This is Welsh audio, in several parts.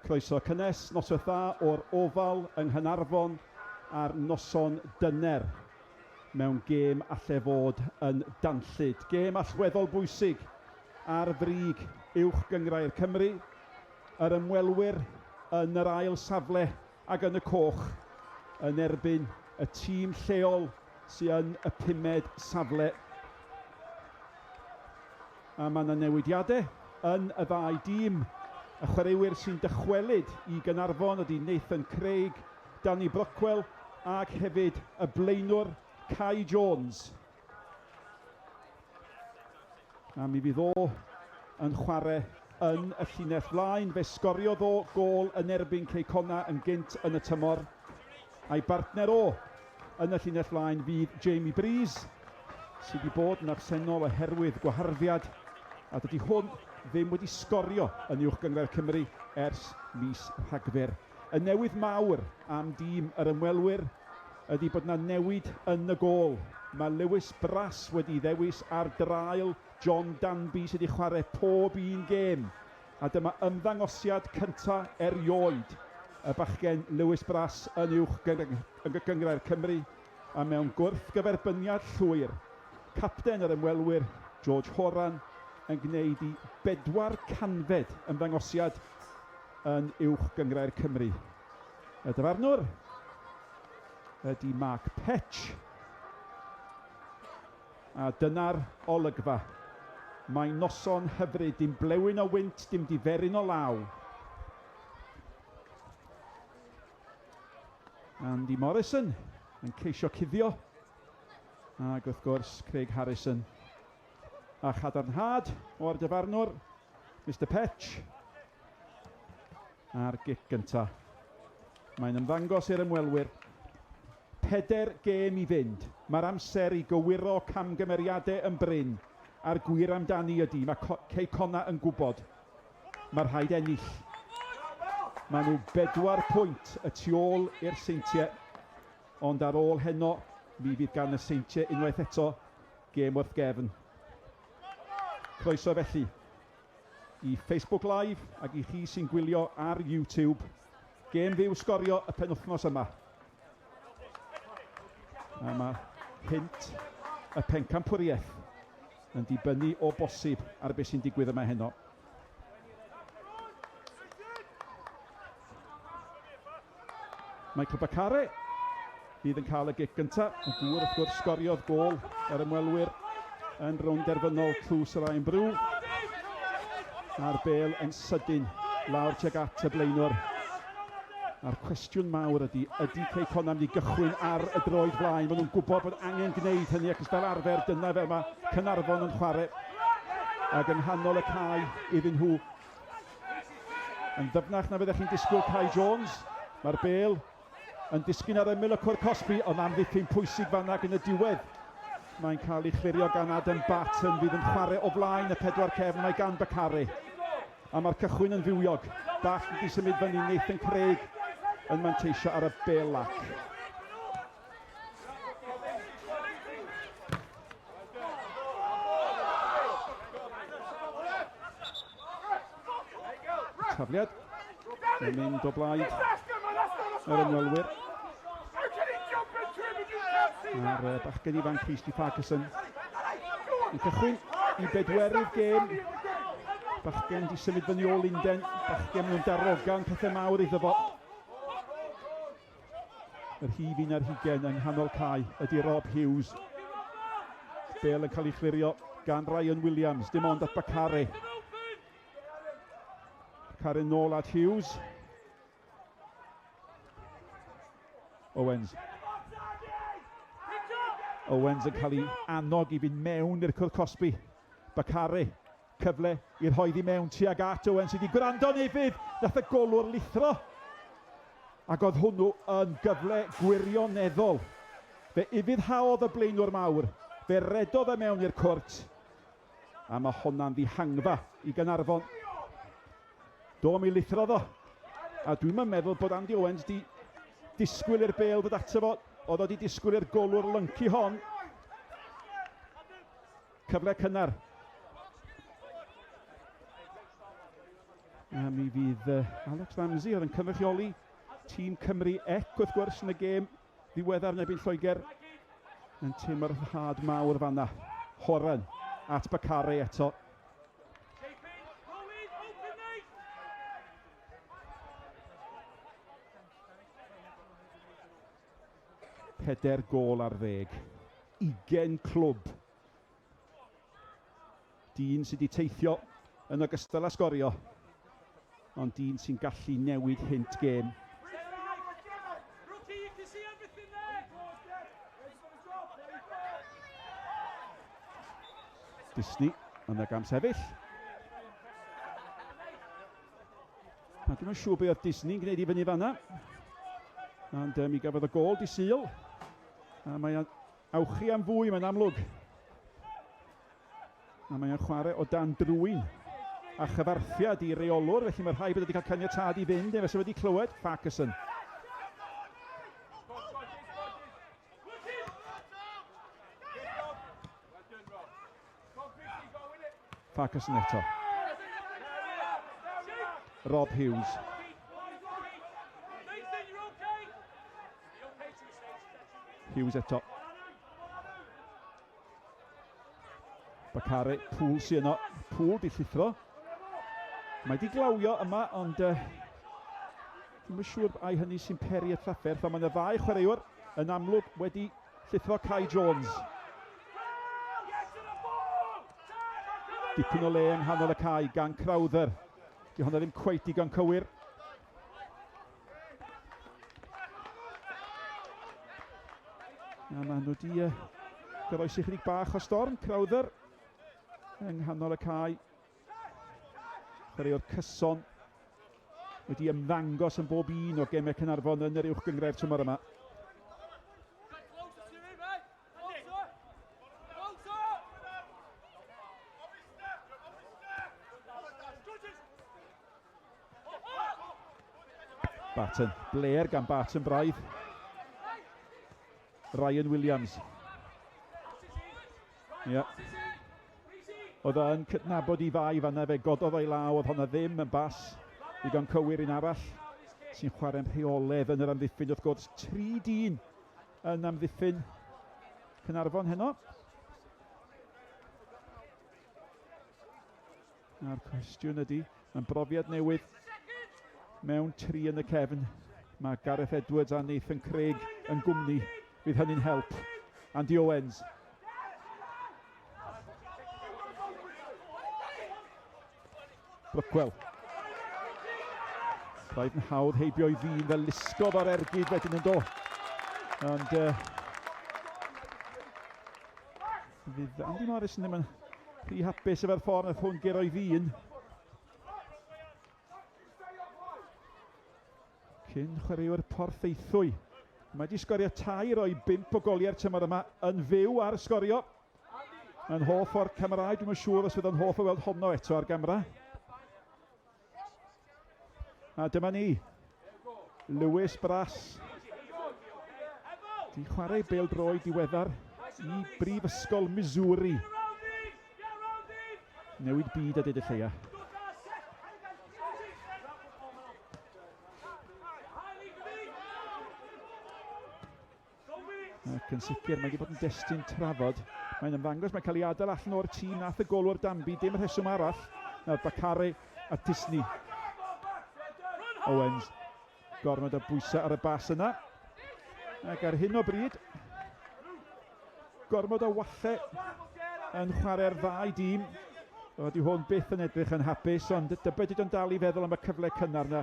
Croeso cynnes, noswaith dda o'r Oval yng Nghaernarfon ar noson dyner mewn gêm alle fod yn danllyd. Gêm allweddol bwysig ar frig Uwch Gynghrair Cymru, yr ymwelwyr yn yr ail safle ac yn y coch yn erbyn y tîm lleol sy yn y pumed safle. A mae yna newidiadau yn y ddau dîm. Y chwaraewyr sy'n dychwelyd i Gaernarfon ydy Nathan Craig, Danny Brockwell ac hefyd y blaenwr Kai Jones. A mi fydd o yn chwarae yn y llinell flaen. Fe sgoriodd o gôl yn erbyn Cei Connah yn gynt yn y tymor. A'i bartner o yn y llinell flaen fydd Jamie Breeze, sydd wedi bod yn absennol oherwydd gwaharddiad, a dydy hwn ddim wedi sgorio yn Uwch Gynghrair Cymru ers mis Rhagfyr. Y newydd mawr am dîm yr ymwelwyr ydy bod 'na newid yn y gôl. Mae Lewis Brass wedi'i ddewis ar draul John Danby sydd wedi chwarae pob un gêm, a dyma ymddangosiad cynta' erioed y bachgen Lewis Brass yn Uwch Gynghrair Cymru, a mewn gwrthgyferbyniad llwyr, capten yr ymwelwyr George Horan yn gwneud i bedwar canfed ymddangosiad yn Uwch Gynghrair Cymru. Y dyfarnwr ydy Mark Petch. A dyna'r olygfa. Mae noson hyfryd, dim blewyn o wynt, dim diferyn o law. Andy Morrison yn ceisio cuddio. Ac wrth gwrs, Craig Harrison. A chadarnhad o'r dyfarnwr, Mister Petch. A'r gic gynta. Mae'n ymddangos i'r ymwelwyr. Peder gêm i fynd. Mae'r amser i gywiro camgymeriadau yn brin. A'r gwir amdani ydy, mae Cei Connah yn gwybod. Mae rhaid ennill. Maen nhw bedwar pwynt y tu ôl i'r Seintiau. Ond ar ôl heno, mi fydd gan y Seintiau unwaith eto gêm wrth gefn. Croeso felly i Facebook Live ac i chi sy'n gwylio ar YouTube. Gêm fyw Sgorio y penwythnos yma. A mae hynt y pencampwriaeth yn dibynnu o bosib ar beth sy'n digwydd yma heno. Michael Bakare fydd yn cael y gic gyntaf. Y gŵr, wrth gwrs, sgoriodd gôl yr ymwelwyr yn rownd derfynol Tlws yr Iron Brew. A'r bêl yn sydyn lawr tuag at y blaenwr. A'r cwestiwn mawr ydy, ydy Cei Connah mynd i gychwyn ar y droed flaen? Maen nhw'n gwybod bod angen gwneud hynny ac fel arfer dyna fel mae Caernarfon yn chwarae. Ac yng nghanol y cae iddyn nhw. Yn ddyfnach na fyddech chi'n disgwyl Kai Jones. Mae'r bêl yn disgyn ar ymyl y cwr cosbi, ond amddiffyn pwysig fanna ac yn y diwedd mae'n cael ei chlirio gan Adam Barton fydd yn chwarae o flaen y pedwar cefn. Mae gan Bakare. A mae'r cychwyn yn fywiog. Bach wedi symud fyny Nathan Craig yn manteisio ar y bêl lac. Tafliad yn mynd o blaid yr ymwelwyr. A'r bachgen ifanc Christy Parkinson yn cychwyn i bedwerydd gêm. Bachgen di symud fyny o Lunden. Bachgen mewn darogan pethau mawr iddo fo. Yr rhif un ar hugain yng nghanol cae ydy Rob Hughes. Bêl yn cael ei chlirio gan Ryan Williams, dim ond at Bakare. Bakare nôl at Hughes. Owens. Owens yn cael ei annog i fynd mewn i'r cwr cosbi. Bakare Cyfle i rhoi ddi mewn tuag at Owen sydd wedi gwrando'n ufudd. Nath y golwr lithro. Ac oedd hwnnw yn gyfle gwirioneddol. Fe ufuddhaodd y blaenwr mawr. Fe redodd e mewn i'r cwrt. A mae honna'n ddihangfa i Gaernarfon. Do, mi lithrodd o. A dwi'm yn meddwl bod Andy Owens di disgwyl i'r bêl ddod ato fo. Oedd o di disgwyl i'r golwr lyncu hon. Cyfle cynnar. A mi fydd Alex Ramsey oedd yn cynrychioli tîm Cymru ec wrth gwrs yn y gêm ddiweddar yn erbyn Lloegr yn teimlo'r rhad mawr fanna. Horan at Bakare eto. Pedair gôl ar ddeg. Ugain clwb. Dyn sydd wedi teithio yn ogystal â sgorio, ond dyn sy'n gallu newid hynt gêm. Disney yn y gam sefyll. A dwi'm yn siŵr be oedd Disney'n gwneud i fyny fanna. Ond mi gafodd y gôl di Sul. A mae o'n awchu am fwy, mae'n amlwg. A mae o'n chwarae o dan drwyn a chyfarthiad i reolwr, felly mae rhai bod wedi cael caniatâd i fynd, neu fysa wedi clywed Farquharson. Farquharson eto. Rob Hughes. Hughes eto. Bakare, Pŵl sy'n yno. Pŵl di llithro. Mae di glawio yma, ond dwi'm yn siŵr ai hynny sy'n peri y trafferth, ond mae yna ddau chwaraewr yn amlwg wedi Llithro Kai Jones. Dipyn o le yng nghanol y cae gan Crowther. Di hwnna ddim cweit digon cywir. A maen nhw wedi goroesi chydig bach o storm. Crowther yng nghanol y cae. Chwaraewr cyson wedi ymddangos yn bob un o gemau Caernarfon yn yr uwch gynghrair tymor yma. Barton, Blair gan Barton braidd. Ryan Williams. Ie. Yeah. Oedd o'n cydnabod i fai fanna, fe gododd o'i law, oedd honna ddim yn bas ddigon cywir un arall sy'n chwarae'n rheoledd yn yr amddiffyn wrth gwrs. 3 dyn yn amddiffyn Caernarfon heno. A'r cwestiwn ydy, mae'n brofiad newydd mewn tri yn y cefn. Mae Gareth Edwards a Nathan Craig yn gwmni. Fydd hynny'n help. Andy Owens. Brookwell. Rhaid yn hawdd heibio i ddyn fel lusgodd o'r ergyd wedyn yn do. Ond fydd Andy Morris ddim yn rhy hapus efo'r ffordd nath hwn gero i ddyn. Cyn chwaraewr Porthaethwy. Mae wedi sgorio 3 o'i 5 o goliau'r tymor yma yn fyw ar sgorio. Mae'n hoff o'r camerâu, dwi'm yn siŵr os fydd o'n hoff o weld honno eto ar gamera. A dyma ni. Lewis Brass. Di chwarae bêl-droed diweddar i Brifysgol Missouri. Newid byd a dweud y lleia. Ac yn sicr mae wedi bod yn destun trafod. Mae'n ymddangos mae'n cael ei adael allan o'r tîm nath y golwr Danby, dim rheswm arall na'r Bakare a Disney. Owens, gormod o bwysau ar y bas yna. Ac ar hyn o bryd, gormod o wallau yn chwarae'r ddau dîm. Oedd hwn byth yn edrych yn hapus, ond dybed ydy o'n dal i feddwl am y cyfle cynnar yna.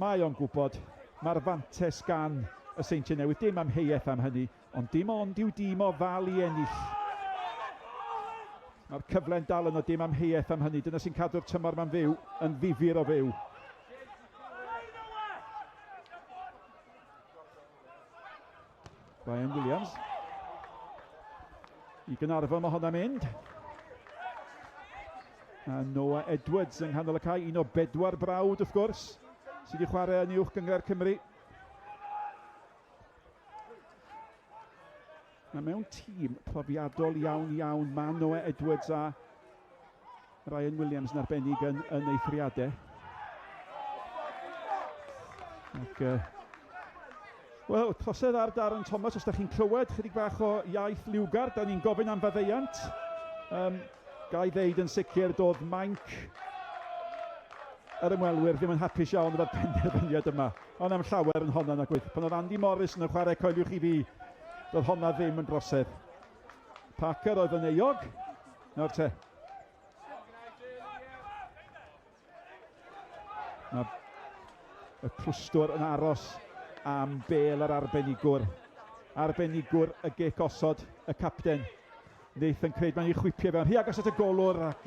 Mae o'n gwybod, mae'r fantes gan y Seintiau Newydd, dim amheuaeth am hynny, ond dim ond i'w dîm o ddal i ennill. Mae'r cyfle'n dal yno, dim amheuaeth am hynny. Dyna sy'n cadw'r tymor ma'n fyw, yn ddifyr o fyw. Ryan Williams. I Gaernarfon mae honna'n mynd. A Noah Edwards yng nghanol y cae, un o bedwar brawd wrth gwrs, sydd wedi chwarae yn uwch gynghrair Cymru. A mewn tîm profiadol iawn iawn, mae Noah Edwards a Ryan Williams yn arbennig yn eithriadau. Ac, wel, trosedd ar Darren Thomas, os da chi'n clywed chydig bach o iaith liwgar, da ni'n gofyn am faddeuant. Ga i ddeud yn sicr, doedd mainc yr ymwelwyr ddim yn hapus iawn efo'r penderfyniad yma. Ond am llawer yn honna nag oedd. Pan oedd Andy Morris yn y chwarae, coeliwch i fi, doedd honna ddim yn drosedd. Parker oedd yn euog. Nawr te. Mae y clwstwr yn aros am bel yr arbenigwr. Arbenigwr y gic osod, y capten. Nathan Craig, mae'n ei chwipio fewn. Rhy agos at y golwr ac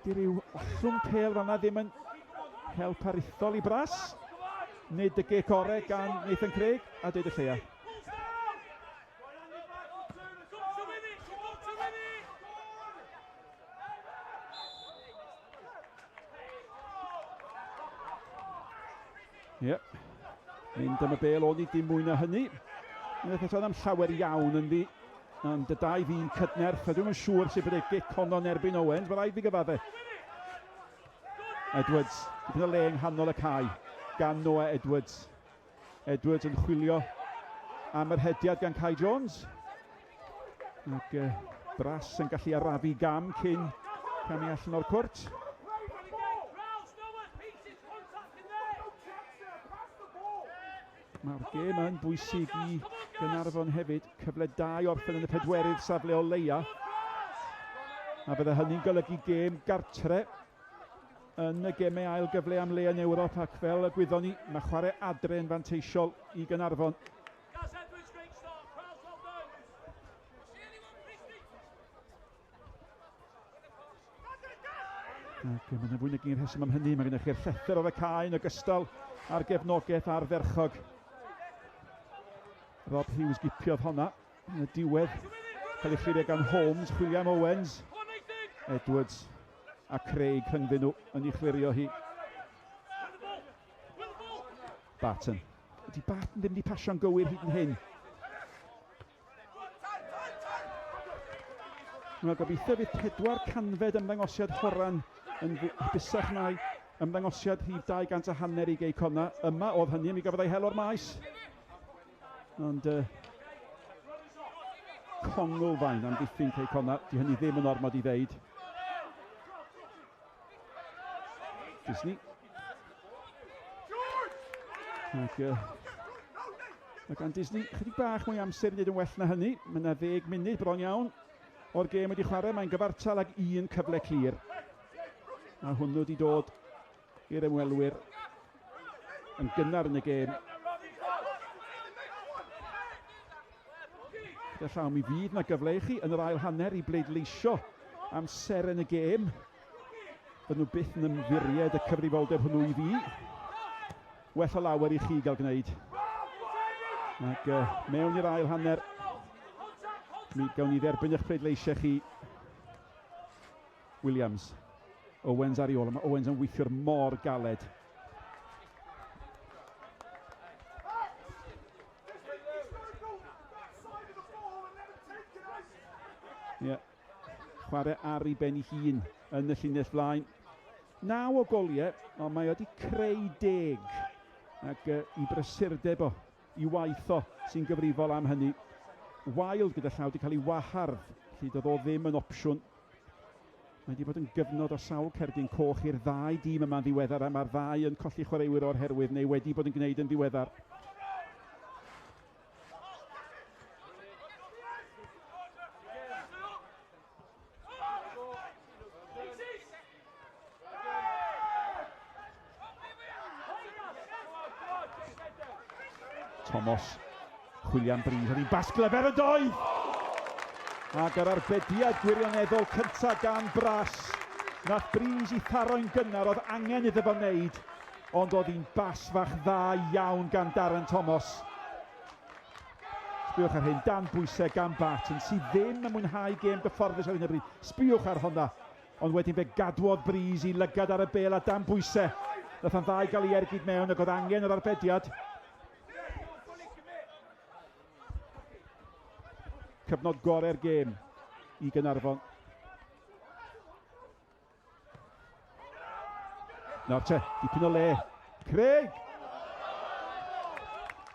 di ryw ollwng pel fanna ddim yn help aruthrol i Brass. Nid y gic orau gan Nathan Craig, a dweud y lleia. Ie. Yep. Mynd am y bel o'n i dim mwy na hynny. Unwaith eto am llawer iawn ynddi. Ond y dau ddyn cydnerth, a dwi'm yn siŵr sut bydd ei gic honno'n erbyn Owens, mae rhaid fi gyfadde. Edwards, dipyn o le yng nghanol y cae gan Noah Edwards. Edwards yn chwilio am yr hediad gan Kai Jones. Ac Brass yn gallu arafu gam cyn camu allan o'r cwrt. Mae'r gêm yn bwysig i Gaernarfon hefyd. Cyfle da i orffen yn y pedwerydd safle o leia. A bydde hynny'n golygu gêm gartre yn y gemau ail gyfle am le yn Ewrop ac fel y gwyddon ni, mae chwarae adre yn fanteisiol i Gaernarfon. Ac mae yna fwy nag un rheswm am hynny. Mae gennych chi'r llethr o'r y cae yn ogystal â'r gefnogaeth ardderchog. Rob Hughes gipiodd honna yn y diwedd. Cael ei chlirio gan Holmes, William Owens, Edwards a Craig rhyngddyn nhw yn ei chlirio hi. Barton. Ydy Barton ddim wedi pasio'n gywir hyd yn hyn. Wel, gobeithio fydd 400fed ymddangosiad Horan yn hapusach na'i ymddangosiad rhif 200 a hanner i Gei Connah. Yma oedd hynny, mi gafodd ei hel o'r maes. Ond conglfaen amddiffyn Cei Connah, di hynny ddim yn ormod i ddeud. Disney. Ac mae gan Disney chydig bach mwy amser i wneud yn well na hynny. Mae yna 10 munud bron iawn o'r gêm wedi chwarae. Mae'n gyfartal ag un cyfle clir. A hwnnw wedi dod i'r ymwelwyr yn gynnar yn y gêm. Gyda llaw mi fydd na gyfle i chi yn yr ail hanner i bleidleisio am seren y gêm. Fydden nhw byth yn ymddiried y cyfrifoldeb hwnnw i fi. Well o lawer i chi gael gwneud. Ac mewn i'r ail hanner, mi gawn ni dderbyn eich pleidleisiau chi. Williams. Owens ar ei ôl. Mae Owens yn weithiwr mor galed. Ie. Yeah. Chwarae ar ei ben ei hun yn y llinell flaen. 9 o goliau, ond mae wedi creu 10. Ac i brysurdeb o, i waith o, sy'n gyfrifol am hynny. Wild gyda llaw wedi cael ei wahardd, felly doedd o ddim yn opsiwn. Mae wedi bod yn gyfnod o sawl cerdyn coch i'r ddau dîm yma'n ddiweddar, a mae'r ddau yn colli chwaraewyr o'r herwydd, neu wedi bod yn gwneud yn ddiweddar. Thomas, chwilio am bris, oedd hi'n bas glyfer yn doedd! Ac yr arbediad gwirioneddol cyntaf gan Brass. Nath Bris i tharo'n gynnar, oedd angen iddo fo wneud, ond oedd hi'n bas fach dda iawn gan Darren Thomas. Sbïwch ar hyn, dan bwysau gan Barton, sydd ddim yn mwynhau gêm gyfforddus ar hyn o bryd. Sbïwch ar honna. Ond wedyn fe gadwodd Breeze i lygad ar y bel a dan bwysau. Nath am ddau gael ei ergyd mewn ac oedd angen yr arbediad. Cyfnod gorau'r gêm i Gaernarfon. Nawr te, dipyn o le. Craig!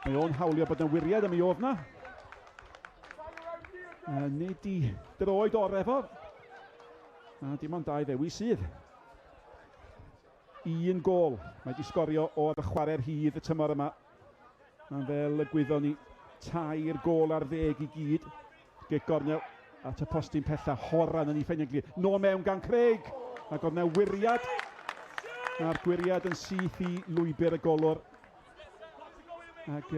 Mae o'n hawlio bod yn wiriad a mi oedd na. Nid i droed orau fo. A dim ond dau ddewis sydd. Un gol. Mae wedi sgorio o'r chwarae'r rhydd y tymor yma. A fel y gwyddon ni, 3 gôl ar ddeg i gyd. Gic gornel at y postyn pella. Horan yn ei ffeinio'n glir. Nôl mewn gan Craig. Ac oedd yna wiriad. A'r gwiriad yn syth i lwybr y golwr. Ac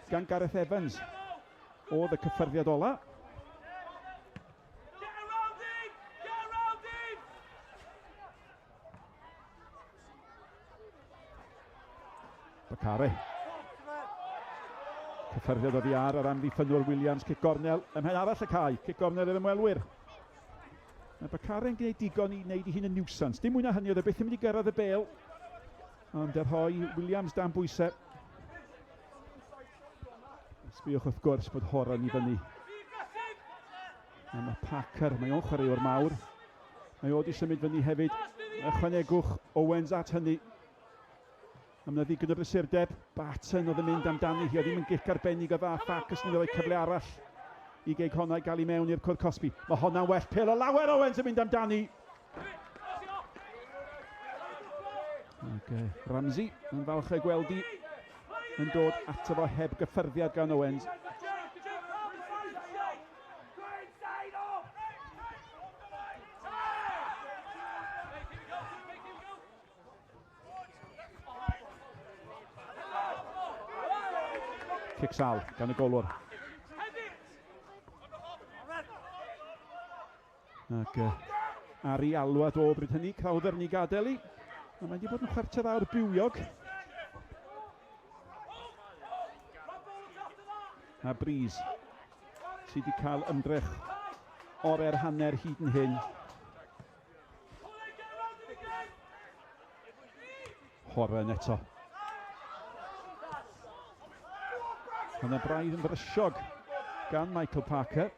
gan Gareth Evans oedd y cyffyrddiad ola. Bakare. Cyffyrddiad oddi ar yr amddiffynwr Williams, cic gornel ym mhen arall y cae, cic gornel i'r ymwelwyr. Mae Bakare'n gwneud digon i wneud ei hun yn niwsans. Dim mwy na hynny, oedd e byth yn mynd i gyrraedd y bel. Ond er rhoi Williams dan bwysau. Sbïwch wrth gwrs bod Horan i fyny. A mae Parker, mae o'n chwaraewr mawr. Mae o wedi symud fyny hefyd. Ychwanegwch Owens at hynny. A mae yna ddigon o brysurdeb. Barton oedd yn mynd amdani hi. Oedd ddim yn gic arbennig o dda. Farkas yn rhoi cyfle arall i Gei Connah gael i mewn i'r cwrt cosbi. Mae honna'n well pêl o lawer. Owens yn mynd amdani. Ac Ramsey yn falch o'i gweld i yn dod ato fo heb gyffyrddiad gan Owens. Cic sal gan y golwr. Ac ar ei alwad o bryd hynny, Crowther yn ei gadael i. A mae wedi bod yn chwarter awr bywiog. A Breeze sydd wedi cael ymdrech ore'r hanner hyd yn hyn. Horan eto. Yna braidd yn frysiog gan Michael Parker.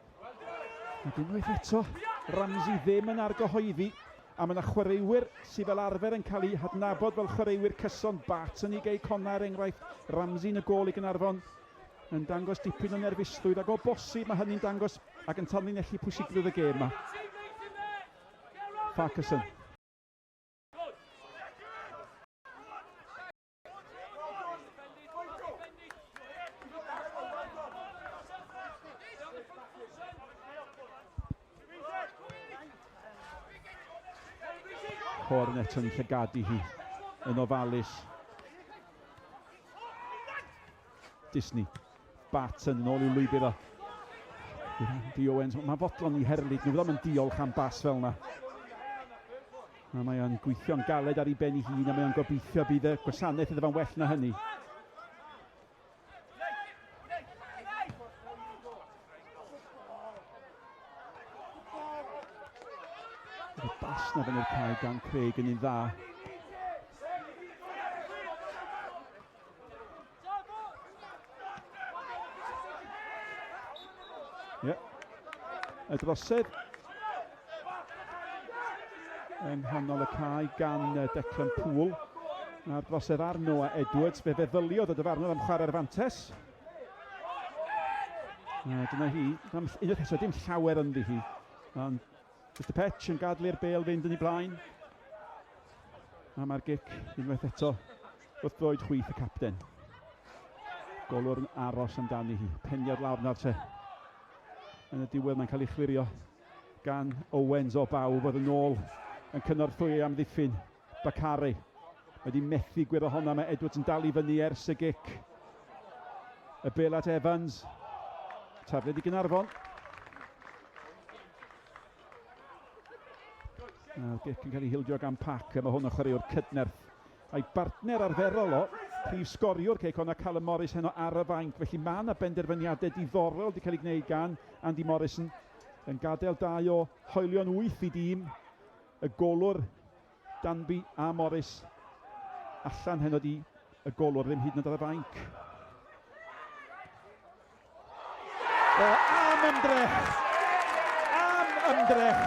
Ac unwaith eto, Ramsey ddim yn argyhoeddi, a mae yna chwaraewyr sydd fel arfer yn cael eu hadnabod fel chwaraewyr cyson, Barton i Gei Connah er enghraifft, Ramsey yn y gôl i Gaernarfon, yn dangos dipyn o nerfusrwydd, ac o bosib mae hynny'n dangos ac yn tanlinellu pwysigrwydd y gêm yma. Farquharson. Horn eto'n llygadu hi yn ofalus. Disney. Barton yn ôl i'w lwybr o. Andy Owens, mae'n fodlon i herlid nhw, ddim yn diolch am bas fel yna. A mae o'n gweithio'n galed ar ei ben ei hun a mae o'n gobeithio bydd y gwasanaeth iddo fo'n well na hynny. Y bas na fyny'r cae gan Craig yn un dda. Ie. Y drosedd yng nghanol y cae gan Declan Poole. A'r drosedd ar Noah Edwards. Fe feddyliodd y dyfarnwr am chwarae'r fantes. A dyna hi. Unwaith eto, dim llawer ynddi hi. Ond Mr Petch yn gadw i'r bêl fynd yn ei blaen. A mae'r gic unwaith eto wrth droed chwith y capten. Golwr yn aros amdani hi. Peniad lawr nawr te. Yn y diwedd mae'n cael ei chlirio gan Owens o bawb oedd yn ôl yn cynorthwyo i amddiffyn Bakare. Wedi methu gwyro honna, mae Edwards yn dal i fyny ers y gic. Y bel at Evans. Tafliad i Gaernarfon. A'r gic yn cael ei hildio gan Pac, a mae hwn yn chwaraewr cydnerth. A'i bartner arferol o, prif sgoriwr Cei Connah Callum Morris heno ar y fainc, felly mae yna benderfyniadau diddorol wedi cael eu gwneud gan Andy Morrison yn gadael dau o hoelion wyth i dîm y golwr Danby a Morris allan heno di y golwr ddim hyd yn oed ar y fainc. O, am ymdrech! Am ymdrech!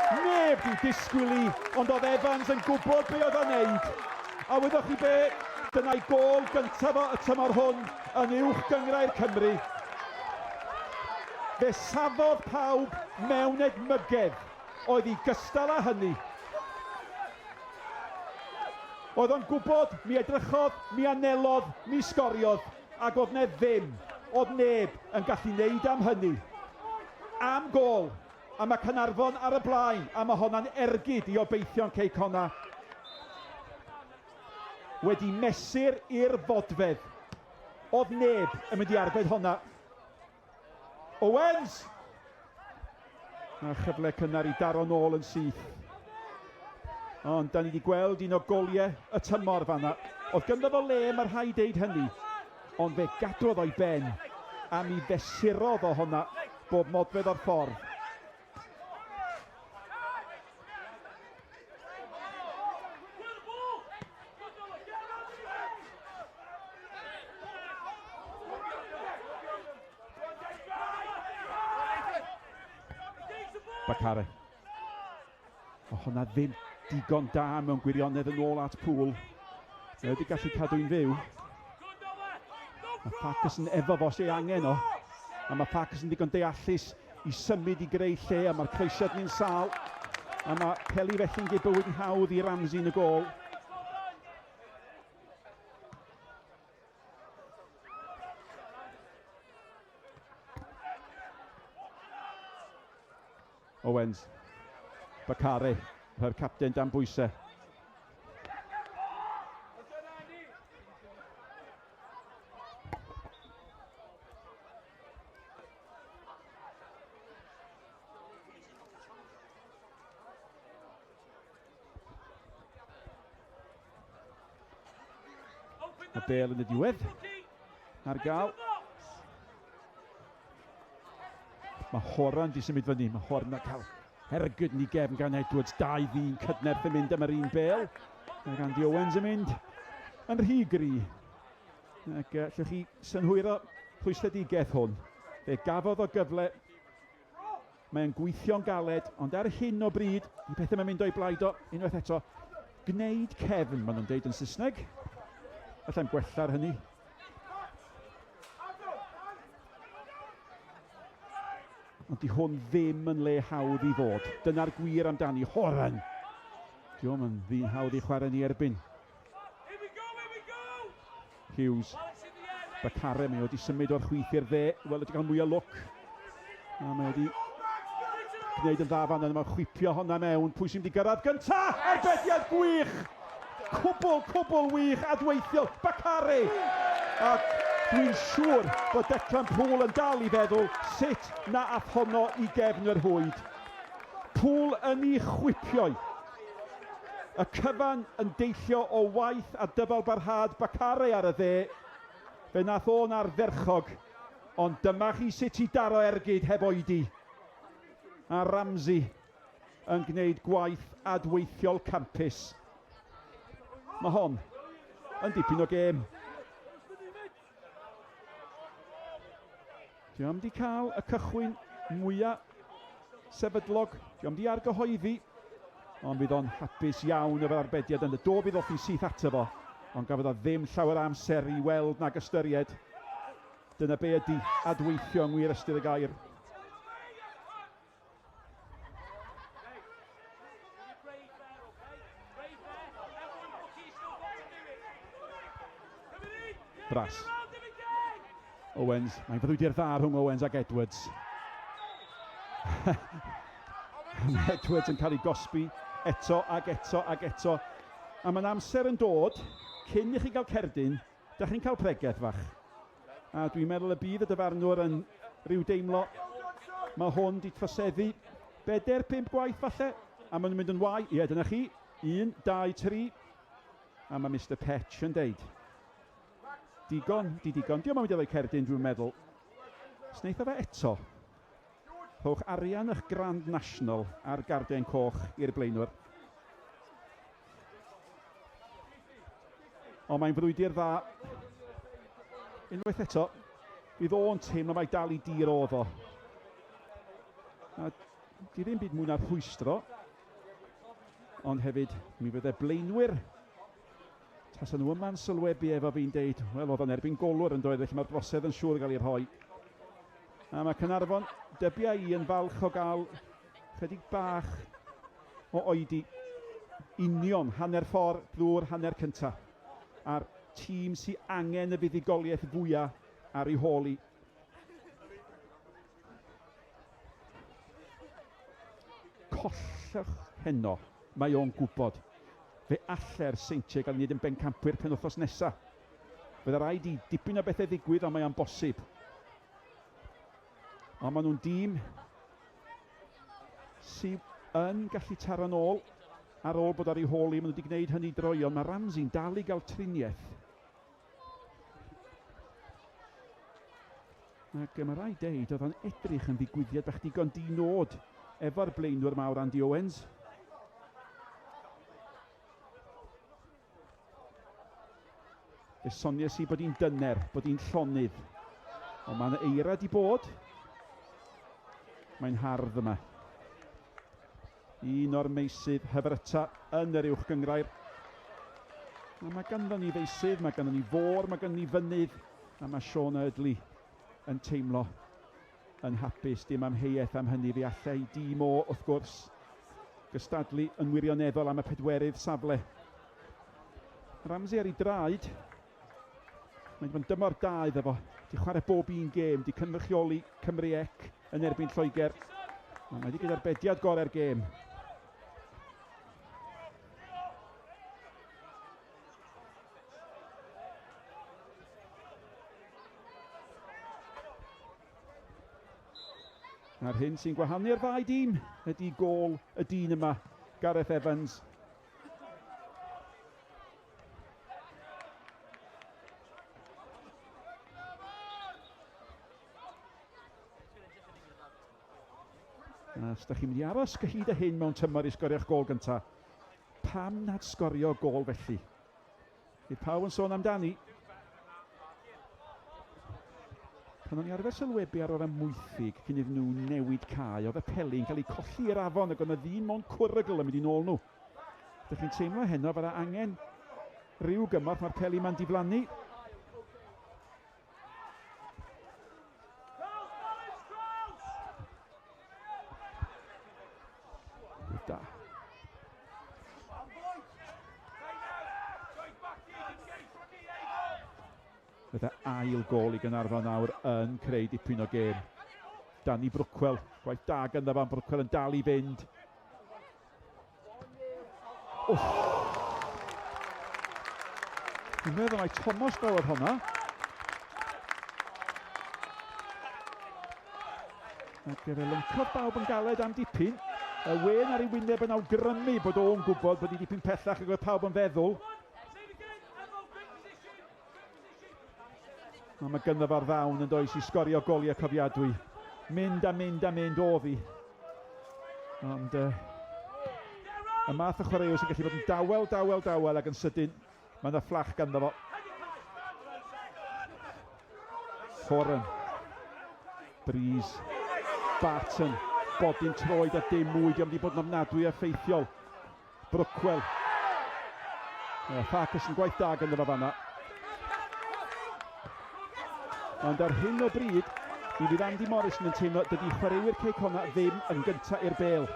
Neb di disgwyl i, ond oedd Evans yn gwybod be oedd o'n neud. A wyddoch chi be? Dyna'i gôl gyntaf o y tymor hwn yn Uwch Gynghrair Cymru. Fe safodd pawb mewn edmygedd oedd hi gystal â hynny. Oedd o'n gwybod, mi edrychodd, mi anelodd, mi sgoriodd, ac oedd 'ne ddim, oedd neb yn gallu neud am hynny. Am gôl, a mae Caernarfon ar y blaen, a mae honna'n ergyd i obeithion Cei Connah. Wedi mesur i'r fodfedd. Oedd neb yn mynd i arbed honna. Owens! A chyfle cynnar i daro nôl yn syth. Ond da ni wedi gweld un o goliau y tymor fanna. Oedd gynddo fo le, mae rhaid deud hynny. Ond fe gadwodd o'i ben, a mi fesurodd o honna bob modfedd o'r ffordd. Bakare. O hwnna ddim digon da mewn gwirionedd yn ôl at Poole. Mae wedi gallu cadw'n fyw. Mae Farquharson efo fo os ei angen o. A mae Farquharson digon deallus i symud i greu lle a mae'r croesiad ni'n sâl. A mae Kelly felly'n gwneud bywyd yn hawdd i Ramsey yn y gôl. Owens. Bakare, rhoi'r capten dan bwysau. Y bel yn y diwedd. Ar gael. Mae Horan di symud fyny. Mae Horan yn cael ergyd yn ei gefn gan Edwards. Dau ddyn cydnerth yn mynd am yr un bel. Mae Andy Owens yn mynd yn rhy gry. Ac allwch chi synhwyro rhwystredigaeth hwn. Fe gafodd o gyfle. Mae'n gweithio'n galed, ond ar hyn o bryd, i pethau mae'n mynd o'i blaid o, unwaith eto, gwneud cefn, maen nhw'n deud yn Saesneg. Allai'n gwella ar hynny. Ond di hwn ddim yn le hawdd i fod. Dyna'r gwir amdani. Horan! Diolch yn ddyn hawdd i chwarae ni erbyn. Hughes. Bakare, mae wedi symud o'r chwith i'r dde. Wel, wedi cael mwy o lwc. A mae wedi gwneud yn dda fan yna. Mae'n chwipio honna mewn. Pwy sy'n mynd i gyrraedd gynta? Arbediad gwych! Cwbl, cwbl wych, adweithiol. Bakare! A dwi'n siŵr bod Declan Poole yn dal i feddwl sut na ath honno i gefn yr rhwyd. Poole yn ei chwipio. Y cyfan yn deillio o waith a dyfalbarhad Bakare ar y dde. Fe nath o'n ardderchog, ond dyma chi sut i daro ergyd heb oedi. A Ramsey yn gwneud gwaith adweithiol campus. Mae hon yn dipyn o gêm. Dio'm di cael y cychwyn mwya sefydlog, dio'm di argyhoeddi, ond fydd o'n hapus iawn efo'r arbediad yn y do fydd off i syth ato fo, ond gafodd o ddim llawer o amser i weld nag ystyried. Dyna be ydy adweithio yng ngwir ystyr y gair. Brass. Owens, mae'n frwydr dda rhwng Owens ac Edwards. Mae Edwards yn cael ei gosbi eto ac eto ac eto. A mae'n amser yn dod, cyn i chi gael cerdyn, da chi'n cael pregeth fach. A dwi'n meddwl y bydd y dyfarnwr yn rhyw deimlo, mae hwn di troseddu bedair, pump gwaith falle, a maen nhw'n mynd yn wael. Ie, dyna chi. 1, 2, 3. A mae Mister Petch yn deud, digon, di digon. Diolch yn mynd i roi cerdyn, dwi'n meddwl. Sneitha fe eto. Rhowch arian eich Grand National ar garden coch i'r blaenwr. Ond mae'n frwydr dda. Unwaith eto, bydd o'n teimlo mai dal i dir oedd o. A di ddim byd mwy na rhwystro. Ond hefyd, mi fydde blaenwyr. Tasa nhw yma'n sylwebu efo fi'n deud, wel oedd o'n erbyn golwr yn doedd, felly mae'r brosedd yn siŵr gael ei rhoi. A mae Caernarfon, dybia i, yn falch o gael chydig bach o oedi union hanner ffordd drwy'r hanner cyntaf. A'r tîm sy'n angen y fuddugoliaeth fwyaf ar ei hôl i. Collwch heno, mae o'n gwybod. Fe alle'r Seintiau gael ei wneud yn bencampwyr penwythnos nesaf. Fydda rhaid i dipyn o bethau ddigwydd, ond mae o'n bosib. Ond maen nhw'n dîm sydd yn gallu taro'n ôl ar ôl bod ar ei hôl i. Maen nhw wedi gwneud hynny droeon. Mae Ramsey'n dal i gael triniaeth. Ac mae rhaid deud, oedd o'n edrych yn ddigwyddiad bach digon di-nod efo'r blaenwr mawr Andy Owens. Fe soniais i bod hi'n dyner, bod hi'n llonydd. Ond mae yna eira di bod. Mae'n hardd yma. Un o'r meysydd hyfryta yn yr uwch gynghrair. A mae ganddo ni feysydd, mae ganddo ni fôr, mae ganddo ni fynydd, a mae Sean Eardley yn teimlo yn hapus, dim amheuaeth am hynny. Fe allai dîm o, wrth gwrs, gystadlu yn wirioneddol am y pedwerydd safle. Ramsey ar ei draed. Mae'n bod yn dymor da iddo fo. Di chwarae bob un gêm, di cynrychioli Cymru ec yn erbyn Lloegr. Mae wedi gyda'r bediad gorau'r gêm. A'r hyn sy'n gwahanu'r ddau dîm ydy gôl y dyn yma, Gareth Evans. A os da chi'n mynd i aros cyhyd â hyn mewn tymor i sgorio'ch gôl gyntaf, pam nad sgorio gôl felly? Bydd pawb yn sôn amdani. Pan o'n i arfer sylwebu ar yr amwythig cyn iddyn nhw newid cae, oedd y peli'n cael eu colli i'r afon ac oedd 'na ddyn mewn cwrygl yn mynd i nôl nhw. Dych chi'n teimlo heno fydda angen rhyw gymorth, mae'r peli ma'n diflannu. Da. Bydde ail gôl i Gaernarfon nawr yn creu dipyn o gêm. Danny Brookwell, gwaith da ganddo fo, Brookwell yn dal i fynd. Wff. Dwi'n meddwl mai Thomas gafodd hwnna. Ac fe lyncodd bawb yn galed am dipyn. Y wên ar ei wyneb yn awgrymu bod o'n gwybod bod hi dipyn pellach ac oedd pawb yn feddwl. Ond mae gynno fo'r ddawn yn does i sgorio goliau cofiadwy. Mynd a mynd a mynd oedd hi. Ond uh, y math o chwaraewr sy'n gallu bod yn dawel, dawel, dawel ac yn sydyn, mae yna fflach ganddo fo. Horan. Breeze. Barton. Bodyn troed a dim mwy. Diolch wedi bod yn ofnadwy effeithiol. Brookwell. Yeah, Farquharson gwaith da ganddo fo fanna. Ond ar hyn o bryd, mi fydd Andy Morrison yn teimlo dydy chwaraewyr Cei Connah ddim yn gyntaf i'r bel.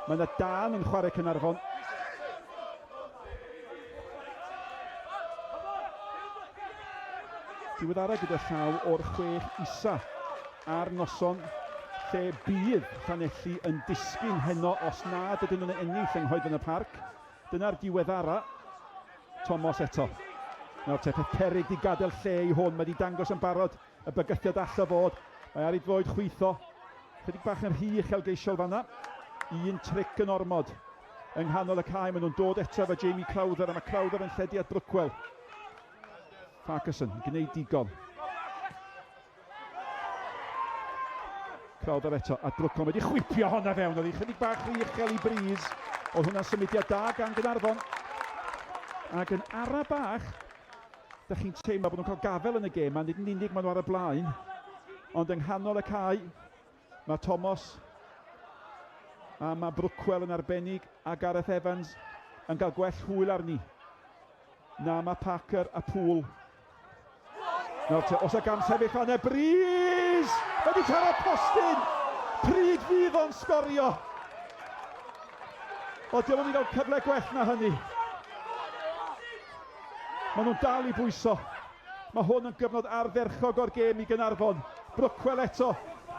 Mae yna dan yn chwarae Caernarfon. Diweddara gyda llaw o'r chwech isa ar noson lle bydd Llanelli yn disgyn heno os nad ydyn nhw'n ennill yng Nghoedlan y Parc. Dyna'r diweddara. Tomos eto. Nawr te, peth peryg di gadael lle i hwn. Mae di dangos yn barod y bygythiad all o fod. Mae ar ei droed chwitho. Chydig bach yn rhy uchelgeisiol fanna. Un tric yn ormod. Yng nghanol y cae, maen nhw'n dod eto efo Jamie Crowther, a mae Crowther yn lledu at Brookwell. Farquharson yn gwneud digon. Crowther eto, a Brookwell wedi chwipio honna fewn. Oedd hi chydig bach rhy uchel i Breeze. Oedd hwnna'n symudiad da gan Gaernarfon. Ac yn ara bach, da chi'n teimlo bod nhw'n cael gafel yn y gêm, a nid yn unig maen nhw ar y blaen, ond yng nghanol y cae, mae Thomas a mae Brookwell yn arbennig a Gareth Evans yn cael gwell hwyl arni. Na, mae Parker a Poole. Nawr te, os y gam sefyll fan y Breeze! Wedi taro postyn! Pryd fydd o'n sgorio? O, diolch yn gael cyfle gwell na hynny. Maen nhw'n dal i bwyso. Mae hwn yn gyfnod ardderchog o'r gêm i Gaernarfon. Brookwell eto.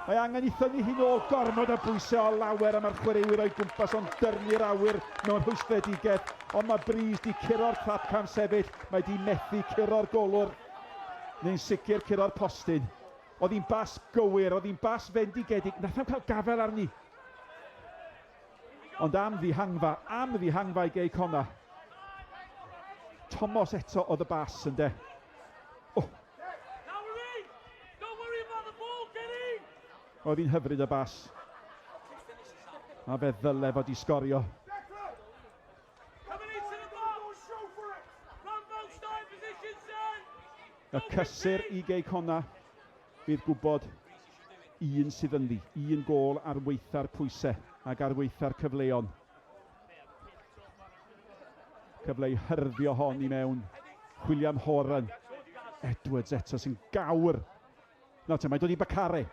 Mae angen i thynnu hi nôl. Gormod o bwysau o lawer a mae'r chwaraewyr o'i gwmpas o'n dyrnu'r awyr mewn rhwystredigaeth. Ond mae Breeze di curo'r clap cam sefyll. Mae di methu curo'r golwr. Neu'n sicr curo'r postyn. Oedd hi'n bas gywir, oedd hi'n bas fendigedig. Nath am cael gafael arni. Ond am ddihangfa, am ddihangfa i Gei Connah. Tomos eto oedd y bas ynde. Oh. Oedd hi'n hyfryd y bas. A fe ddyle fod i sgorio. Y cysur i Gei Connah fydd gwybod un sydd ynddi, un gôl ar waetha'r pwysau ac ar waetha'r cyfleon. Cyfle i hyrddio hon i mewn. William Horan. Edwards eto sy'n gawr. Nawr te, mae'n dod i Bakare.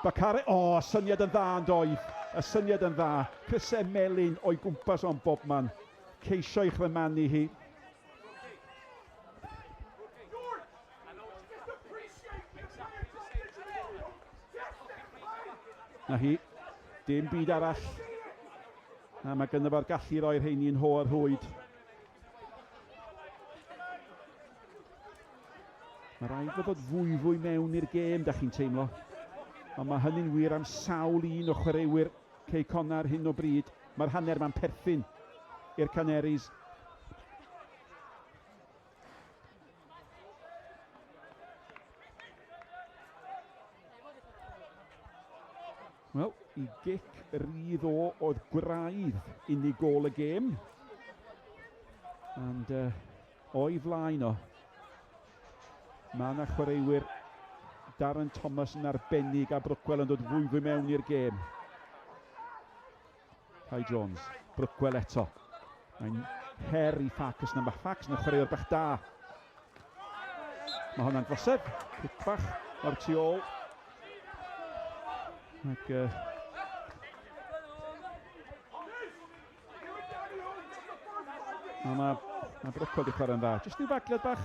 Bakare, o, oh, syniad yn dda yn doedd. Y syniad yn dda. Crysau melyn o'i gwmpas o'n bobman. Ceisio i chrymanu hi. Na hi, dim byd arall. A mae gynno fo'r gallu i roi'r rheini yn ho ar rhwyd. Mae rhaid fod dod fwyfwy mewn i'r gêm, da chi'n teimlo. Ond mae hynny'n wir am sawl un o chwaraewyr Cei Connah ar hyn o bryd. Mae'r hanner ma'n perthyn i'r Canaries. Wel, i gic rydd o oedd gwraidd unig gôl y gêm. And o'i flaen o, mae yna chwaraewyr Darren Thomas yn arbennig a Brookwell yn dod fwyfwy mewn i'r gêm. Kai Jones, Brookwell eto. Mae'n her i Farquharson, mae Farquharson yn chwaraewr bach da. Mae hwnna'n drosedd, cic bach o'r tu ôl. Ac, a mae, mae Brookwell wedi chwarae'n dda. Jyst i'w fagliad bach.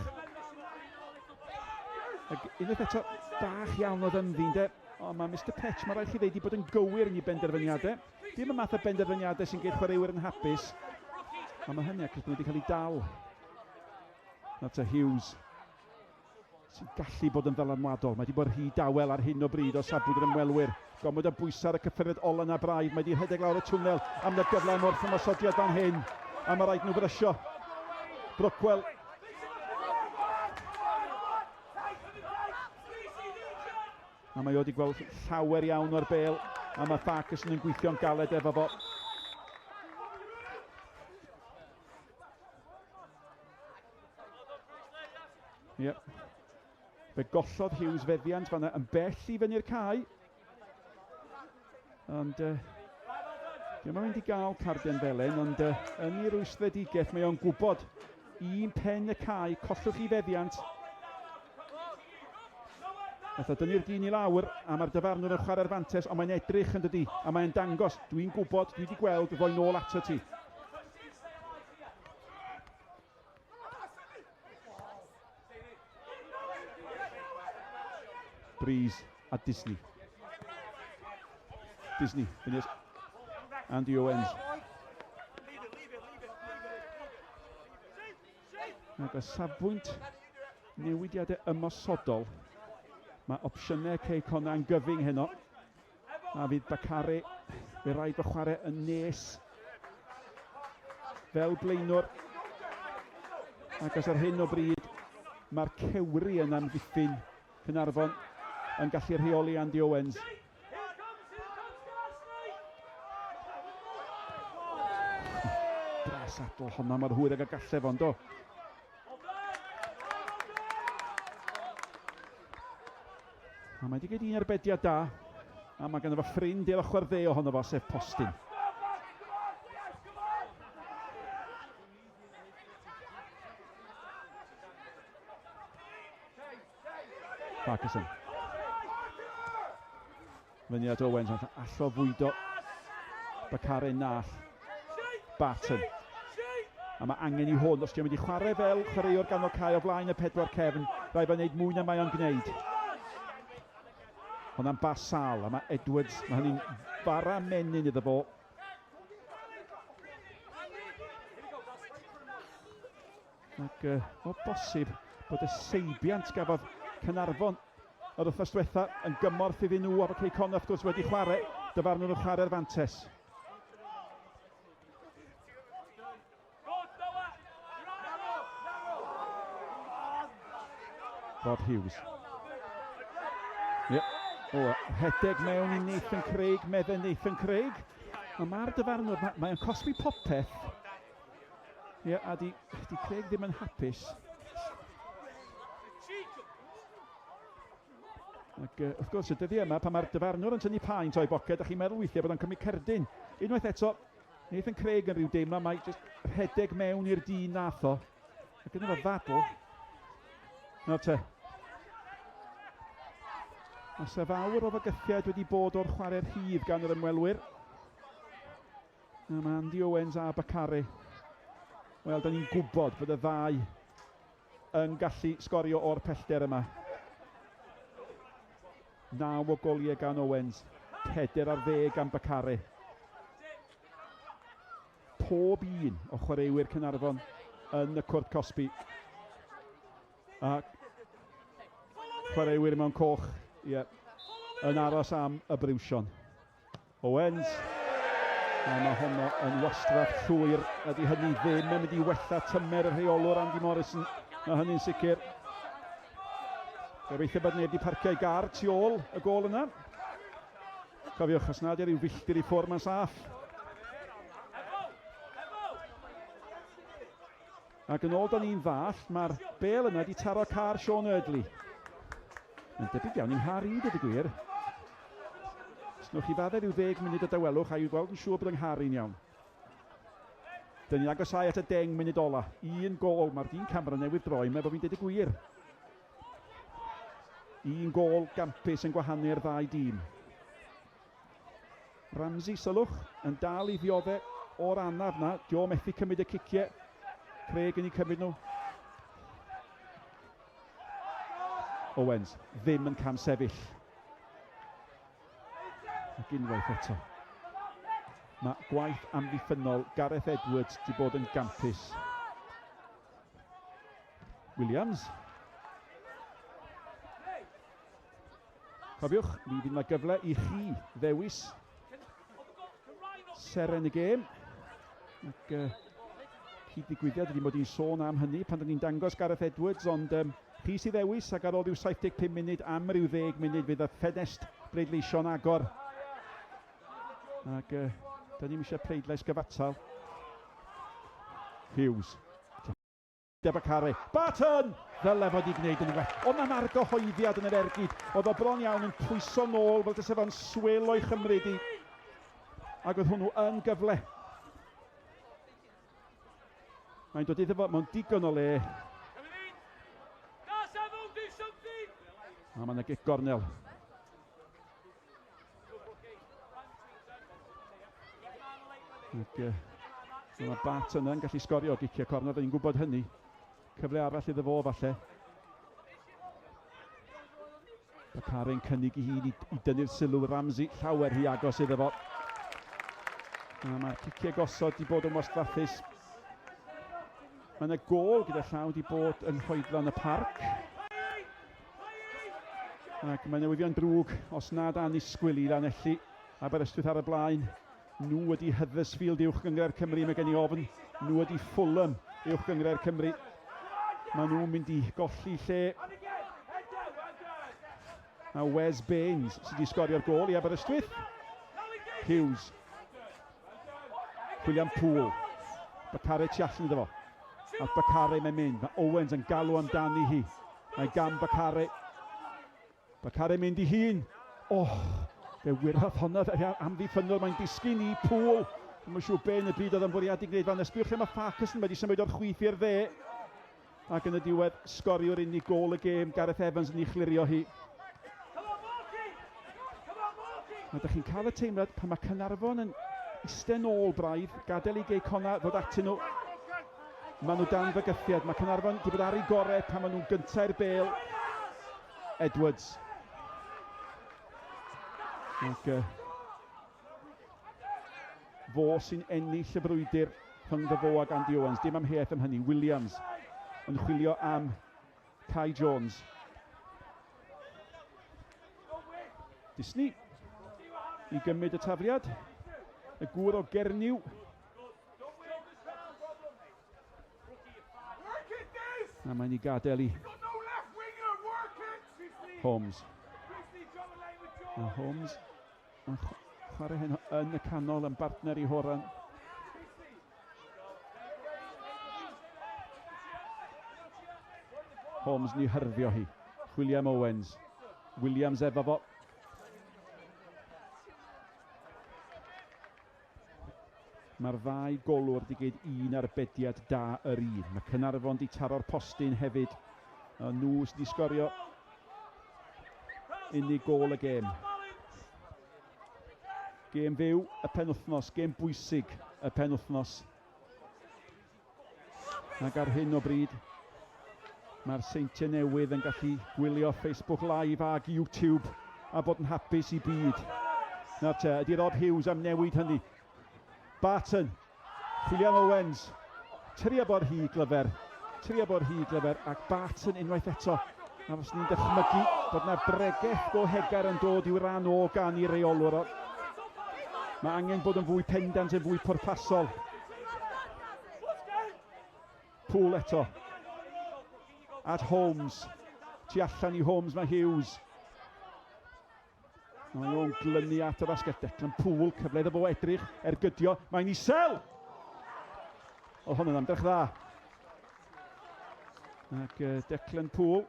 Ac unwaith eto, bach iawn oedd ynddi, de. Ond mae Mister Petch, mae rhaid chi ddeud, 'di bod yn gywir yn ei benderfyniadau. Dim y math o benderfyniadau sy'n gwneud chwaraewyr yn hapus. Ond mae hynny achos bod nhw wedi cael eu dal. Nata Hughes, sy'n gallu bod yn ddylanwadol. Mae wedi bod rhy dawel ar hyn o bryd o safbwynt yr ymwelwyr. Gormod o bwysau ar y cyffyrddiad ola na braidd. Mae wedi rhedeg lawr y twnnel am y gyfle am wrth ymosodiad fan hyn. A mae rhaid nhw frysio. Brookwell. A mae o wedi gweld llawer iawn o'r bel, a mae Farquharson yn gweithio'n galed efo fo. Ie. Yep. Fe gollodd Hughes feddiant fanna yn bell i fyny'r cae. Ond uh, diolch yn mynd i gael carden felen, ond uh, yn ei rwystredigaeth mae o'n gwybod un pen y cae, collwch i feddiant. Nath o dynnu'r dyn i lawr, a mae'r dyfarnwr yn chwarae'r fantes, ond mae'n edrych yn dydi, a mae'n dangos, dwi'n gwybod, dwi wedi gweld, ddoi nôl ato ti. Breeze a Disney. Disney, fyny Andy Owens. Ac o safbwynt newidiadau ymosodol, mae opsiynau Cei Connah yn gyfyng heno. A fydd Bakare, fe rhaid fo chwarae yn nes fel blaenwr. Ac os ar hyn o bryd mae'r cewri yn amddiffyn Caernarfon yn gallu rheoli Andy Owens. Dras adl honna mor hwyr ag y gallai fo, yndo? A mae wedi gwneud un arbediad da, a mae ganddo fo ffrind i'r ochr dde ohono fo, sef Postyn. Farquharson. Fyny at Owens, ond allo fwydo Bakare nall. Barton. A mae angen i hwn, os ti'n mynd i chwarae fel chwaraewr ganol cae o flaen y pedwar cefn, rhaid fe'n gwneud mwy na mae o'n gwneud. Hwnna'n bas sal, a mae Edwards, mae hynny'n fara menyn iddo fo. Ac uh, o bosib bod y seibiant gafodd Caernarfon yr wythnos diwetha yn gymorth iddyn nhw, a bod Cei Connah wrth gwrs wedi chwarae, dyfarnwr yn chwarae'r fantes. Rod Hughes. Yep. O, rhedeg mewn i Nathan Craig, medde Nathan Craig. Ond mae'r dyfarnwr, mae, mae o'n cosbi popeth. Ie, yeah, a di, di Craig ddim yn hapus. Ac uh, wrth gwrs, y dyddiau yma, pan mae'r dyfarnwr yn tynnu paent o'i boced, a chi'n meddwl weithiau bod o'n cymryd cerdyn. Unwaith eto, Nathan Craig yn rhyw deimlo mai jyst rhedeg mewn i'r dyn nath o. Ac yna fo ddadl. Nawr te. Mae sef fawr o fygythiad wedi bod o'r chwarae rhydd gan yr ymwelwyr. A mae Andy Owens a Bakare. Wel, da ni'n gwybod bod y ddau yn gallu sgorio o'r pellter yma. 9 o goliau gan Owens, 4 gan Bakare. Pob un o chwaraewyr Caernarfon yn y cwrt cosbi. A chwaraewyr mewn coch, ie, yeah, yn aros am y briwsion. Owens. A mae honno yn wastraff llwyr. Ydy hynny ddim yn mynd i wella tymer y rheolwr Andy Morrison. Mae hynny'n sicr. Gobeithio bod neb wedi parcio ei gar tu ôl y gôl yna. Cofiwch, os nad yw rhyw filltir i ffwrdd, mae'n saff. Ac yn ôl da ni'n ddall, mae'r bel yna wedi taro car Sean Eardley. Mae'n debyg iawn i'n nghar i, dweud y gwir. Os newch chi faddau rhyw ddeg munud o dawelwch a i weld yn siŵr bod yng nghar i'n iawn. Dyn ni'n agosau at y deng munud ola. Un gôl, mae'r dyn camera newydd droi, mae bod fi'n dweud y gwir. Un gôl gampus yn gwahanu'r ddau dîm. Ramsey, sylwch, yn dal i ddiodde o'r anaf na. Dio methu cymryd y ciciau. Craig yn eu cymryd nhw. Owens ddim yn cam sefyll. Ac unwaith eto. Mae gwaith amddiffynnol Gareth Edwards wedi bod yn gampus. Williams. Cofiwch, mi fydd yna gyfle i chi ddewis seren y gêm. Ac uh, cyd-ddigwyddiad ydy mod i'n sôn am hynny pan dyn ni'n dangos Gareth Edwards, ond um, chi sydd ddewis ac ar ôl rhyw 75 munud am ryw 10 munud fydd y ffenest bleidleisio'n agor. Ac uh, da ni'n eisiau pleidlais gyfatal. Hughes. Debacare. Barton! Ddyle fod i gwneud yn well. Oedd na'n argyhoeddiad yn yr ergyd. Oedd o bron iawn yn pwyso nôl fel tase fo'n swil o'i chymryd i. Ac oedd hwnnw yn gyfle. Mae'n dod iddo fo mewn digon o le. A mae yna gic gornel. Ac uh, mae Bat yna yn gallu sgorio o gicio corner, ni'n gwybod hynny. Cyfle arall iddo fo falle. Bacari'n cynnig i hun i, i dynnu'r sylw Ramsey, llawer hi agos iddo fo. A mae'r ciciau gosod di bod yn wastraffus. Mae yna gôl gyda llaw di bod yn rhoedlan y parc. Ac mae newyddion drwg os nad annisgwyl i Lanelli. Aberystwyth ar y blaen. Nhw ydi Huddersfield uwch gynghrair Cymru, mae gen i ofn. Nhw ydi Fulham uwch gynghrair Cymru. Mae nhw'n mynd i golli lle. A Wes Baines sydd wedi sgorio'r gôl i Aberystwyth. Hughes. William Poole. Bakare tu allan iddo fo. A Bakare mae'n mynd. Mae Owens yn galw amdani hi. Mae gan Bakare. Bakare mynd i hun. Oh, fe wyrodd honna amddiffynnwr. Mae'n disgyn i Poole. Dwi'n siŵr be yn y byd oedd yn fwriadu gwneud fan. Ysbiwch lle mae Farquharson wedi symud o'r chwith i'r dde. Ac yn y diwedd, sgoriwr unig gôl y gêm, Gareth Evans yn ei chlirio hi. A dych chi'n cael y teimlad pan mae Caernarfon yn iste nôl braidd, gadael i Gei Connah ddod atyn nhw. Maen nhw dan fygythiad. Mae Caernarfon wedi bod ar ei gorau pan maen nhw'n gyntaf i'r bêl. Edwards. Ac uh, fo sy'n ennill y frwydr rhyngddo fo ag Andy Owens. Dim amheuaeth am hynny. Williams yn chwilio am Kai Jones. Disney i gymryd y tafliad. Y gŵr o Gernyw. A mae'n ei gadael i Holmes. A Holmes yn chwarae heno yn y canol yn bartner i Horan. Holmes ni hyrddio hi. William Owens. Williams efo fo. Mae'r ddau golwr di gyd un arbediad da yr un. Mae Caernarfon di taro'r postyn hefyd. A nhw sydd wedi sgorio unig gôl y gêm. Gêm fyw y penwythnos, gêm bwysig y penwythnos. Ac ar hyn o bryd, mae'r Seintiau Newydd yn gallu gwylio Facebook Live ag YouTube a bod yn hapus i byd. Nawr te, ydy Rob Hughes am newid hynny? Barton, William Owens, trio bod rhy glyfer, trio bod rhy glyfer, ac Barton unwaith eto. A fyswn ni'n dychmygu bod yna bregeth go hegar yn dod i'w ran o gan i reolwr o. Mae angen bod yn fwy pendant, yn fwy pwrpasol. Poole eto. At Holmes. Tu allan i Holmes mae Hughes. Mae o'n glynu at yr asgell. Declan Poole, cyfle iddo fo edrych, ergydio. Mae'n isel! Oedd hwn yn ymdrech dda. Ac uh, Declan Poole,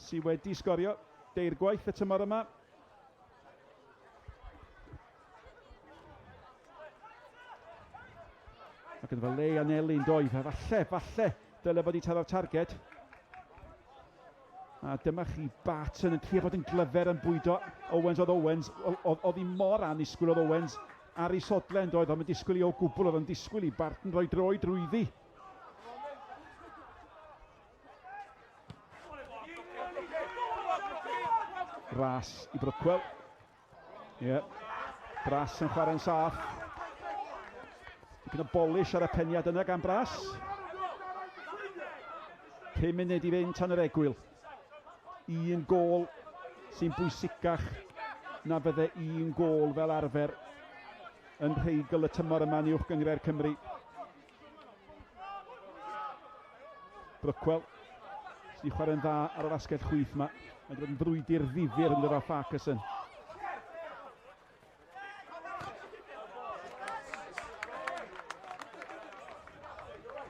sydd wedi sgorio deirgwaith y tymor yma. Ac yn fel le anelu yn doedd. A falle, falle, dyle fod i taro'r targed. A dyma chi Barton yn trio bod yn glyfer yn bwydo Owens. Oedd Owens, oedd hi mor annisgwyl oedd Owens ar ei sodle yn doedd, ond yn disgwyl i o gwbl, oedd yn disgwyl i Barton roi droi drwyddi. Ras i Brookwell. Ie. Yeah. Brass yn chwarae'n saff. Dipyn o bolish ar y peniad yna gan Brass. 5 munud i fynd tan yr egwyl. Un gôl sy'n bwysicach na fydde un gôl fel arfer yn rheigl y tymor yma yn Uwch Gynghrair Cymru. Brookwell sydd wedi chwarae'n dda ar yr asgell chwith yma. Mae wedi bod yn frwydr ddifyr yn dod â Farquharson.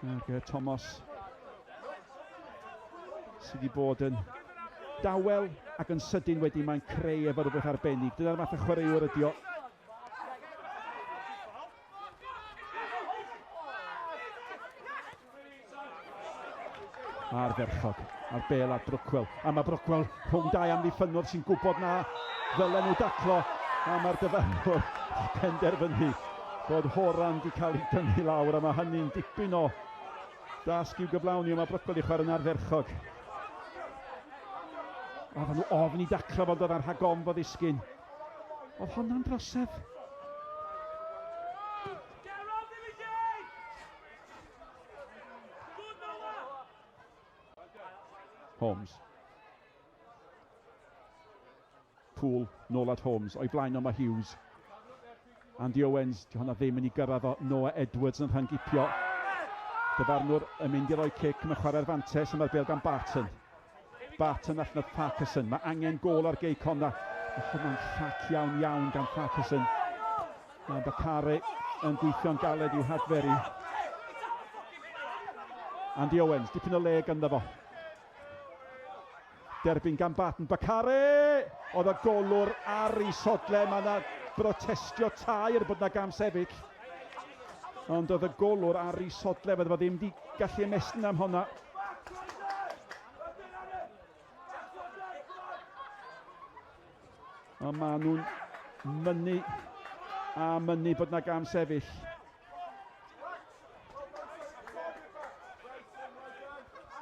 Ac Thomas sydd wedi bod yn dawel ac yn sydyn wedi mae'n creu efo rhywbeth arbennig. Dyna'r math o chwaraewr ydi o. Ardderchog. A'r bel at Brookwell. A mae Brookwell rhwng dau amddiffynnwr sy'n gwybod na ddylen nhw daclo. A mae'r dyfarnwr wedi penderfynu bod Horan wedi cael ei dynnu lawr a mae hynny'n dipyn o dasg i'w gyflawni. Mae Brookwell i chwarae'n ardderchog. Oedden nhw ofn i daclo fod oedd ar rhag ofn fod ddisgyn. Oedd honna'n drosedd? Holmes. Poole, nôl at Holmes. O'i blaen o mae Hughes. Andy Owens, di hwnna ddim yn ei gyrraedd o. Noah Edwards yn rhangipio. Dyfarnwr yn mynd i roi cic, mae chwarae'r fantes, a mae'r bêl gan Barton. Barton allan at Farquharson. Mae angen gôl ar Gei Connah. Mae hwnna'n llac iawn iawn gan Farquharson. Mae Bakare yn gweithio'n galed i'w hadferu. Andy Owens, dipyn o le ganddo fo. Derbyn gan Barton. Bakare! Oedd y golwr ar ei sodle. Mae yna brotestio taer bod yna gam sefyll. Ond oedd y golwr ar ei sodle. Fydde fo ddim wedi gallu ymestyn am honna. Ond maen nhw'n mynnu a mynnu bod na gam sefyll.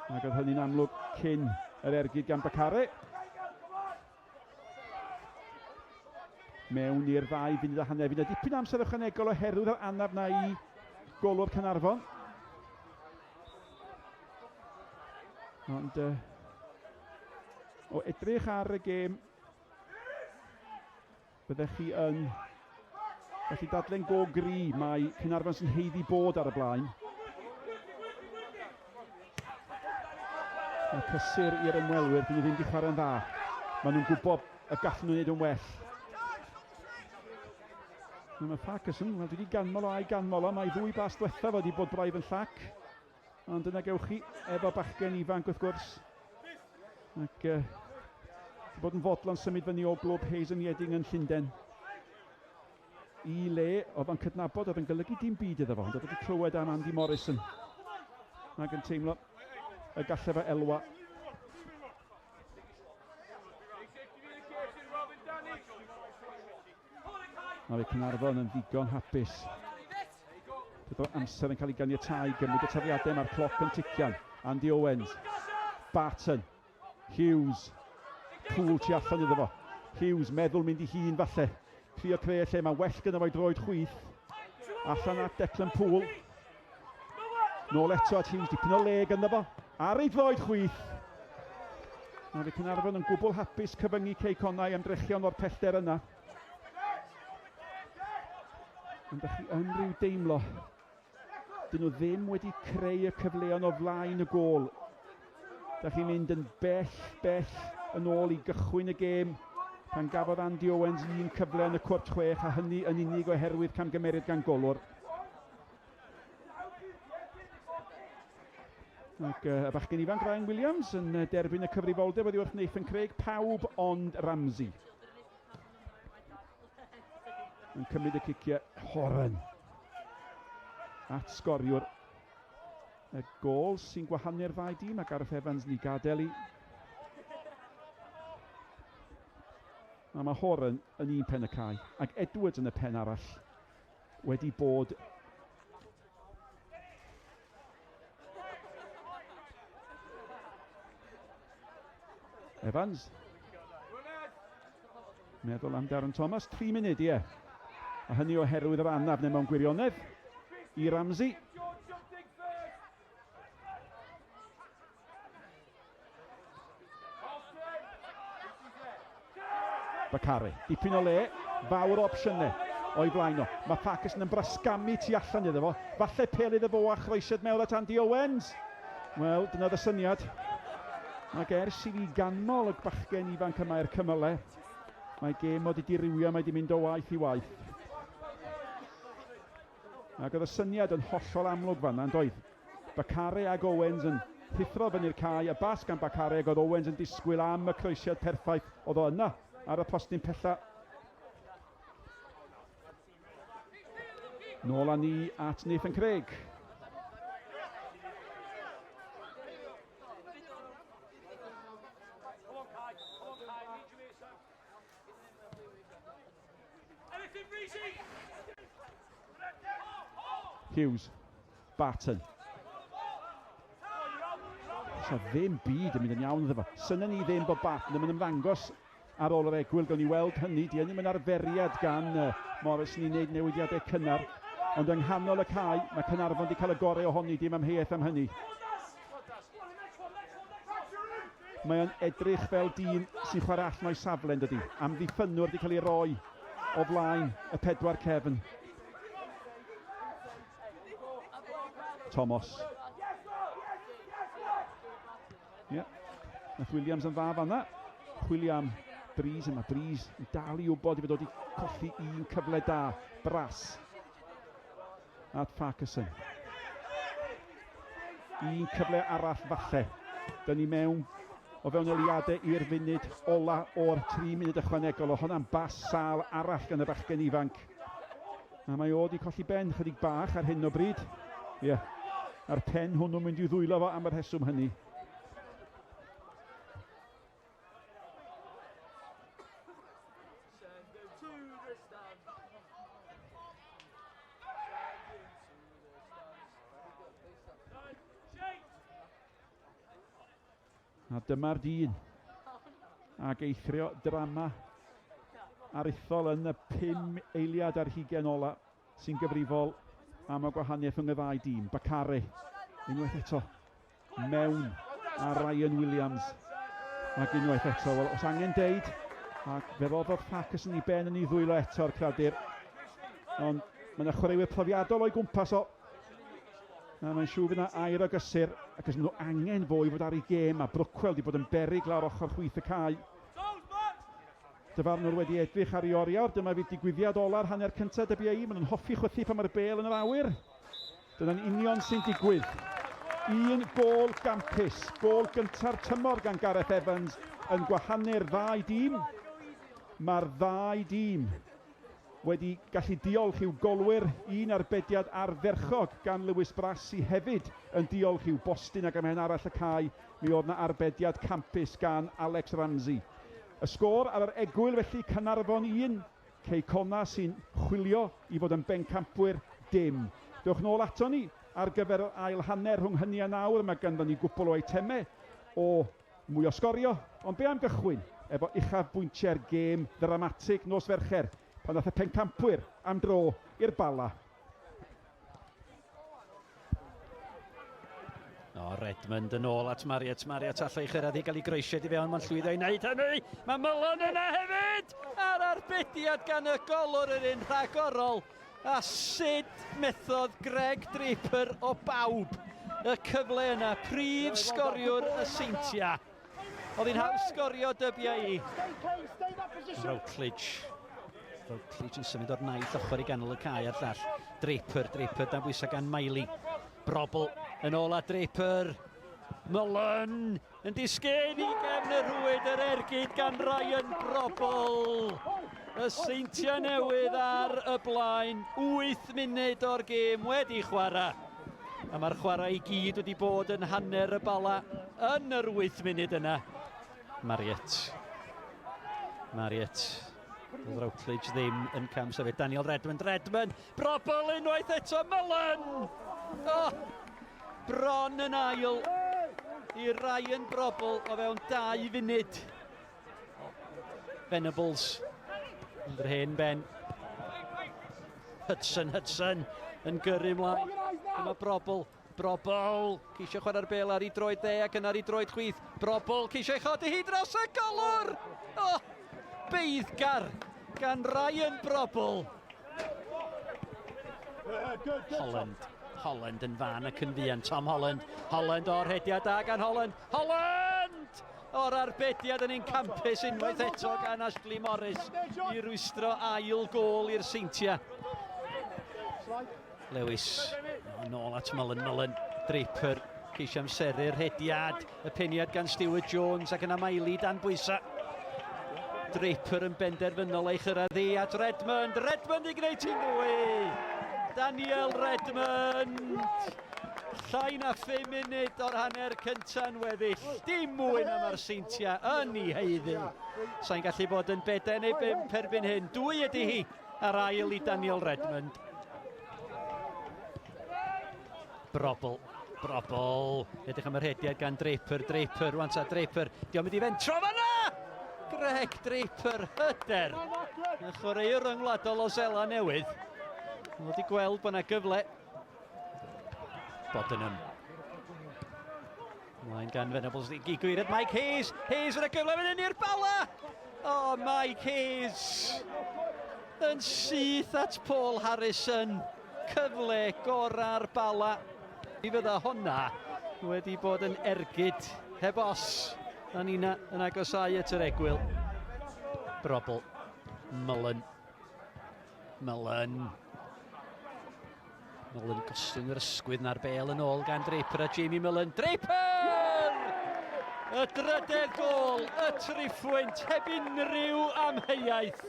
Ac oedd hynny'n amlwg cyn yr ergyd gan Bakare. Mewn i'r ddau funud a hanner. Fydd yna dipyn amser ychwanegol oherwydd yr anaf na i golwr Caernarfon. Ond uh, o edrych ar y gêm, byddech chi yn gallu dadle'n go gry mae Caernarfon sy'n heiddi bod ar y blaen. Mae cysur i'r ymwelwyr, dyn nhw ddim wedi chwarae'n dda. Maen nhw'n gwybod y gallen nhw wneud yn well. Mae Parkinson, wel dwi wedi ganmol o a'i ganmol o, mae ddwy bas diwethaf wedi bod braidd yn llac. Ond dyna gewch chi efo bachgen ifanc wrth gwrs. Ac uh, bod yn fodlon symud fyny o glwb Hayes yn Yeading yn Llundain. I le oedd o'n cydnabod oedd yn golygu dim byd iddo fo, ond oedd wedi clywed am Andy Morrison. Ac yn teimlo y gallai fe elwa. Mae fe Caernarfon yn ddigon hapus. Bydd o amser yn cael ei ganiatáu i gymryd y tafliadau. Mae'r cloc yn tician. Andy Owens. Barton. Hughes. Poole tu allan iddo fo. Hughes meddwl mynd i hun falle. Trio creu y lle. Mae well gyda fo'i droed chwith. Allan at Declan Poole. Nôl eto at Hughes. Dipyn o le gyda fo. Ar ei droed chwith. Mae fe Caernarfon yn gwbl hapus cyfyngu Cei Connah ymdrechion o'r pellter yna. Ond ydych chi yn rhyw deimlo, dyn nhw ddim wedi creu y cyfleon o flaen y gôl. Da chi'n mynd yn bell, bell yn ôl i gychwyn y gêm pan gafodd Andy Owens un cyfle yn y cwrt chwech a hynny yn unig oherwydd camgymeriad gan golwr. Ac y bachgen ifanc Ryan Williams yn derbyn y cyfrifoldeb oddi wrth Nathan Craig, pawb ond Ramsey. Yn cymryd y ciciau Horan. At sgoriwr y gôl sy'n gwahanu'r ddau dîm a Gareth Evans ni gadael i. A mae Horan yn un pen y cae ac Edwards yn y pen arall wedi bod Evans. Meddwl am Darren Thomas, 3 munud, ie. A hynny oherwydd yr anaf neu mewn gwirionedd i Ramsey. Bakare, dipyn o le, fawr o opsiynau o'i flaen o. Mae Parkinson yn brasgamu tu allan iddo fo. Falle pel iddo fo a chroesiad mewn at Andy Owens. Wel, dyna oedd y syniad. Ac ers i fi ganmol y bachgen ifanc yma i'r cymylau, mae gêm o wedi dirywio, mae wedi mynd o waith i waith. Ac oedd y syniad yn hollol amlwg fanna, yn doedd? Bakare ag Owens yn rhuthro fyny'r cae, a bas gan Bakare ag oedd Owens yn disgwyl am y croesiad perffaith oedd o yna ar y postyn pella. Nôl â ni at Nathan Craig. Hughes. Barton. Sa ddim byd yn mynd yn iawn iddo fo. Synen ni ddim bod Barton ddim yn ymddangos ar ôl yr egwyl. Gawn ni weld hynny. Di hynny yn arferiad gan uh, Morris ni'n neud newidiadau cynnar. Ond yng nghanol y cae, mae Caernarfon wedi cael y gorau ohoni, dim amheuaeth am hynny. Mae o'n edrych fel dyn sy'n chwarae allan o'i safle, yn dydy? Amddiffynnwr wedi cael ei roi o flaen y pedwar cefn. Thomas. Ie. Yeah. Nath Williams yn dda fanna. Chwilio am Breeze, a mae Breeze yn dal i wybod i fod wedi colli un cyfle da. Bras. At Farquharson. Un cyfle arall falle. Dyn ni mewn o fewn eiliadau i'r funud ola o'r 3 munud ychwanegol. O hwnna'n bas sal arall gan y bachgen ifanc. A mae o wedi colli ben chydig bach ar hyn o bryd. Ie. Yeah. A'r pen hwnnw'n mynd i'w ddwylo fo am y rheswm hynny. A dyma'r dyn ag eithrio drama aruthrol yn y 5 eiliad ar hugain ola sy'n gyfrifol am y gwahaniaeth rhwng y ddau dîm. Bakare, unwaith eto, mewn a Ryan Williams. Ac unwaith eto, wel, os angen deud, ac fe roddodd Farquharson i ben yn ei ddwylo eto'r cradur. Ond mae yna chwaraewyr profiadol o'i gwmpas o. Na, mae'n siŵr fydd yna air o gysur, ac os maen nhw angen fo i fod ar ei gêm, a Brookwell wedi bod yn beryg lawr ochr chwith y cae. Dyfarnwr wedi edrych ar ei oriawr, dyma fydd digwyddiad ola'r hanner cyntaf dybia i, maen nhw'n hoffi chwythu pan mae'r bêl yn yr awyr. Dyna'n union sy'n digwydd. Un gôl gampus, gôl gynta'r tymor gan Gareth Evans yn gwahanu'r ddau dîm. Mae'r ddau dîm wedi gallu diolch i'w golwyr, un arbediad ardderchog gan Lewis Brassi hefyd yn diolch i'w bostyn ac ymhen arall y cae mi oedd 'na arbediad campus gan Alex Ramsey. Y sgôr ar yr egwyl felly, Caernarfon 1, Cei Connah sy'n chwilio i fod yn bencampwyr dim. Dewch nôl ato ni ar gyfer yr ail hanner rhwng hynny a nawr, mae ganddon ni gwpl o eitemau o mwy o sgorio, ond be am gychwyn efo uchafbwyntiau'r gêm ddramatig nos Fercher pan ddaeth y pencampwyr am dro i'r Bala. O, Redmond yn ôl at Marriott. Marriott allai chyrraedd i gael ei groesiad i fewn. Mae'n llwyddo i wneud hynny. Mae Mullen yna hefyd! A'r arbediad gan y golwr yr un rhagorol. A sut methodd Greg Draper o bawb y cyfle yna, prif sgoriwr y Seintiau. Oedd hi'n hawdd sgorio dybia i. Routledge. Routledge yn symud o'r naill ochr i ganol y cae a'r llall. Draper, Draper dan bwysau gan Miley. Brobl yn ôl at Draper. Mullen yn disgyn i gefn y rhwyd yr ergyd gan Ryan Brobl. Y Seintiau Newydd ar y blaen, 8 munud o'r gêm wedi chwarae. A mae'r chwarae i gyd wedi bod yn hanner y bala yn yr 8 munud yna. Marriott. Marriott. Oedd Routledge ddim yn cam sefyll. Daniel Redmond, Redmond, Brobl unwaith eto, Mullen! Oh, bron yn ail i Ryan Brobl o fewn 2 funud. Venables, yn yr hen ben. Hudson, Hudson yn gyrru ymlaen. Dyma Brobl, Brobl, ceisio chwarae'r bel ar ei droed dde ac yna ar ei droed chwith. Brobl, ceisio ei chodi hi dros y golwr! Oh, beiddgar gan Ryan Brobl. Holland, Holland yn fan ac yn fuan. Tom Holland, Holland o'r rhediad da gan Holland. Holland! O'r arbediad yn ein campus unwaith eto gan Ashley Morris i rwystro ail gôl i'r Seintiau. Lewis, nôl at Mullen, Mullen, Draper, ceisio amseru'r rhediad, y peniad gan Stuart Jones ac yna Miley dan bwysau. Draper yn benderfynol ei chyrraedd hi at Redmond, Redmond i gwneud hi'n ddwy! Daniel Redmond! Llai na 5 munud o'r hanner cynta'n weddill. Dim mwy na mae'r Seintiau yn ei haeddu. Sa'n gallu bod yn bedair neu bump erbyn hyn. Dwy ydy hi a'r ail i Daniel Redmond. Brobl, Brobl. Edrych am y rhediad gan Draper, Draper, rwan ta Draper. Diolch mynd i fentro fanna! Greg Draper, hyder. Y chwaraewr ryngwladol o Seland Newydd. Wedi gweld bod yna gyfle. Bodenham. Ymlaen gan Venables i gwyriad Mike Hayes. Hayes yn y gyfle mynd i'r bala! O, oh, Mike Hayes! Yn syth at Paul Harrison. Cyfle gora'r bala. Mi fydda honna wedi bod yn ergyd heb os. A Nina yn agosau at yr egwyl. Brobl. Mullen. Mullen. Mullen gostwng yr ysgwydd na'r bel yn ôl gan Draper a Jamie Mullen. Draper! Y drydedd gol, y triphwynt, heb unrhyw amheuaeth.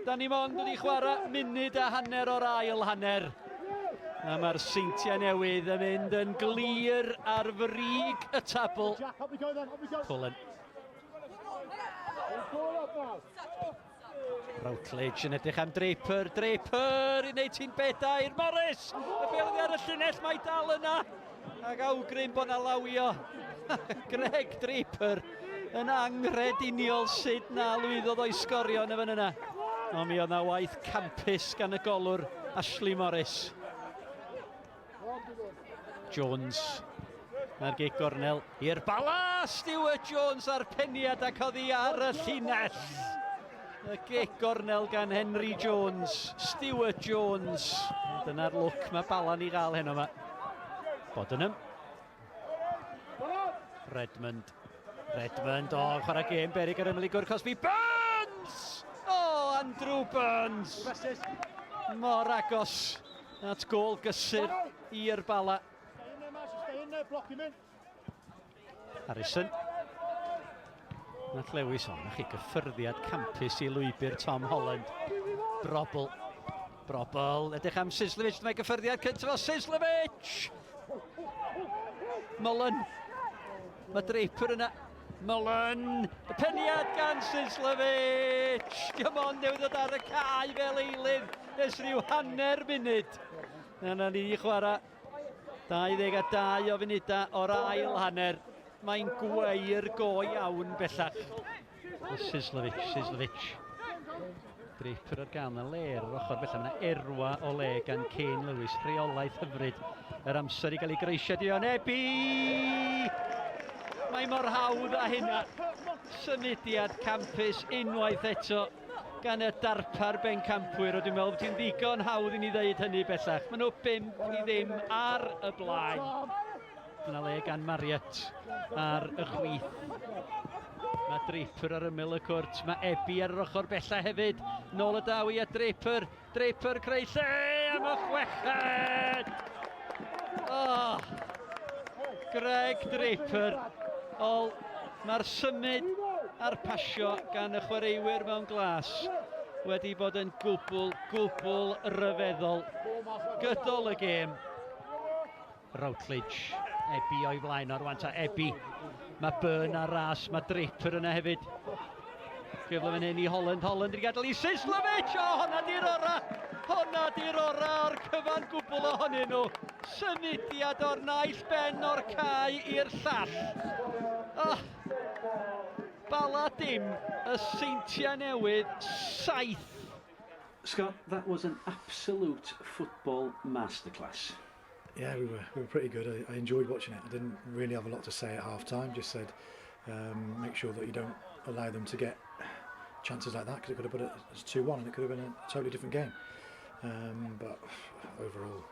Da ni mond wedi chwarae munud a hanner o'r ail hanner. A mae'r Seintiau Newydd yn mynd yn glir ar frig y tabl. Pullen. Routledge yn edrych am Draper, Draper i wneud hi'n bedair, Morris! Y bel oddi ar y llinell, mae dal yna! Ac awgrym bod na lawio. Greg Draper yn anghrediniol sut na lwyddodd o'i sgorio yn y fan yna. Ond mi oedd na waith campus gan y golwr Ashley Morris. Jones. Mae'r gig gornel i'r Bala! Stuart Jones a'r peniad ac oddi ar y llinell. Y gig gornel gan Henry Jones. Stuart Jones. Dyna'r lwc mae Bala'n ei gael heno yma. Bodenham. Redmond. Redmond, o, oh, chwarae gêm berig ar ymyl i gwr Cosby. Burns! O, oh, Andrew Burns! Mor agos at gol gysur i'r Bala. Harrison. Matt Lewis, o, na chi gyffyrddiad campus i lwybr Tom Holland. Brobl. Brobl, edrych am Sislovic, mae gyffyrddiad cyntaf o Sislovic! Mullen. Mae Draper yna. Mullen! Y peniad gan Sislovic! Dim ond newydd ddod ar y cae fel eilydd ers rhyw hanner munud. Yna ni chwarae 22 o funudau o'r ail hanner. Mae'n gweir go iawn bellach. Sislovic, Sislovic. Draper ar gael, na le ar yr ochr bellach. Mae yna erwa o le gan Kane Lewis. Rheolaeth hyfryd. Yr amser i gael ei greisiad i onebu! Mae mor hawdd â hynna. Symudiad campus unwaith eto gan y darpar bencampwyr. O, dwi'n meddwl bod hi'n ddigon hawdd i ni ddeud hynny bellach. Maen nhw 5-0 ar y blaen. Dyna le gan Marriott ar y chwith. Mae Draper ar ymyl y cwrt. Mae Ebi ar yr ochr bella hefyd. Nôl y daw i a Draper. Draper creu lle am y chweched! Oh, Greg Draper. Ol, mae'r symud a'r pasio gan y chwaraewyr mewn glas wedi bod yn gwbl, gwbl ryfeddol gydol y gêm. Routledge, Ebi o'i flaen o'r rwan ta Ebi. Mae Byrne ar ras, mae Draper yna hefyd. Gyfle fan hyn i Holland, Holland wedi gadael i Sislovic! O, honna di'r ora! Honna di'r ora o'r cyfan gwbl ohonyn nhw. Symudiad o'r naill ben o'r cae i'r llall. Oh, Bala dim, y Seintiau Newydd, 7. Scott, that was an absolute football masterclass. Yeah, we were pretty good. I enjoyed watching it. I didn't really have a lot to say at half time. Just said, make sure that you don't allow them to get chances like that, because it could have put it as 2-1 and it could have been a totally different game. But overall,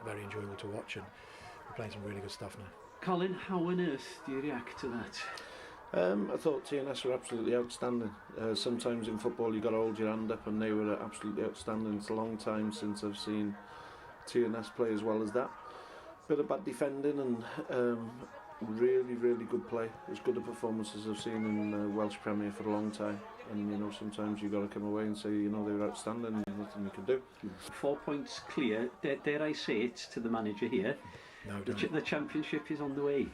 very enjoyable to watch, and we're playing some really good stuff now. Colin, how on earth do you react to that? I thought TNS were absolutely outstanding. Sometimes in football you've got to hold your hand up, and they were absolutely outstanding. It's a long time since I've seen TNS play as well as that. Bit of bad defending and really, really good play. As good a performance as I've seen in Welsh Premier for a long time. And sometimes you've got to come away and say, they were outstanding and there's nothing you can do. 4 points clear. Dare I say it to the manager here? No, don't. The championship is on the way.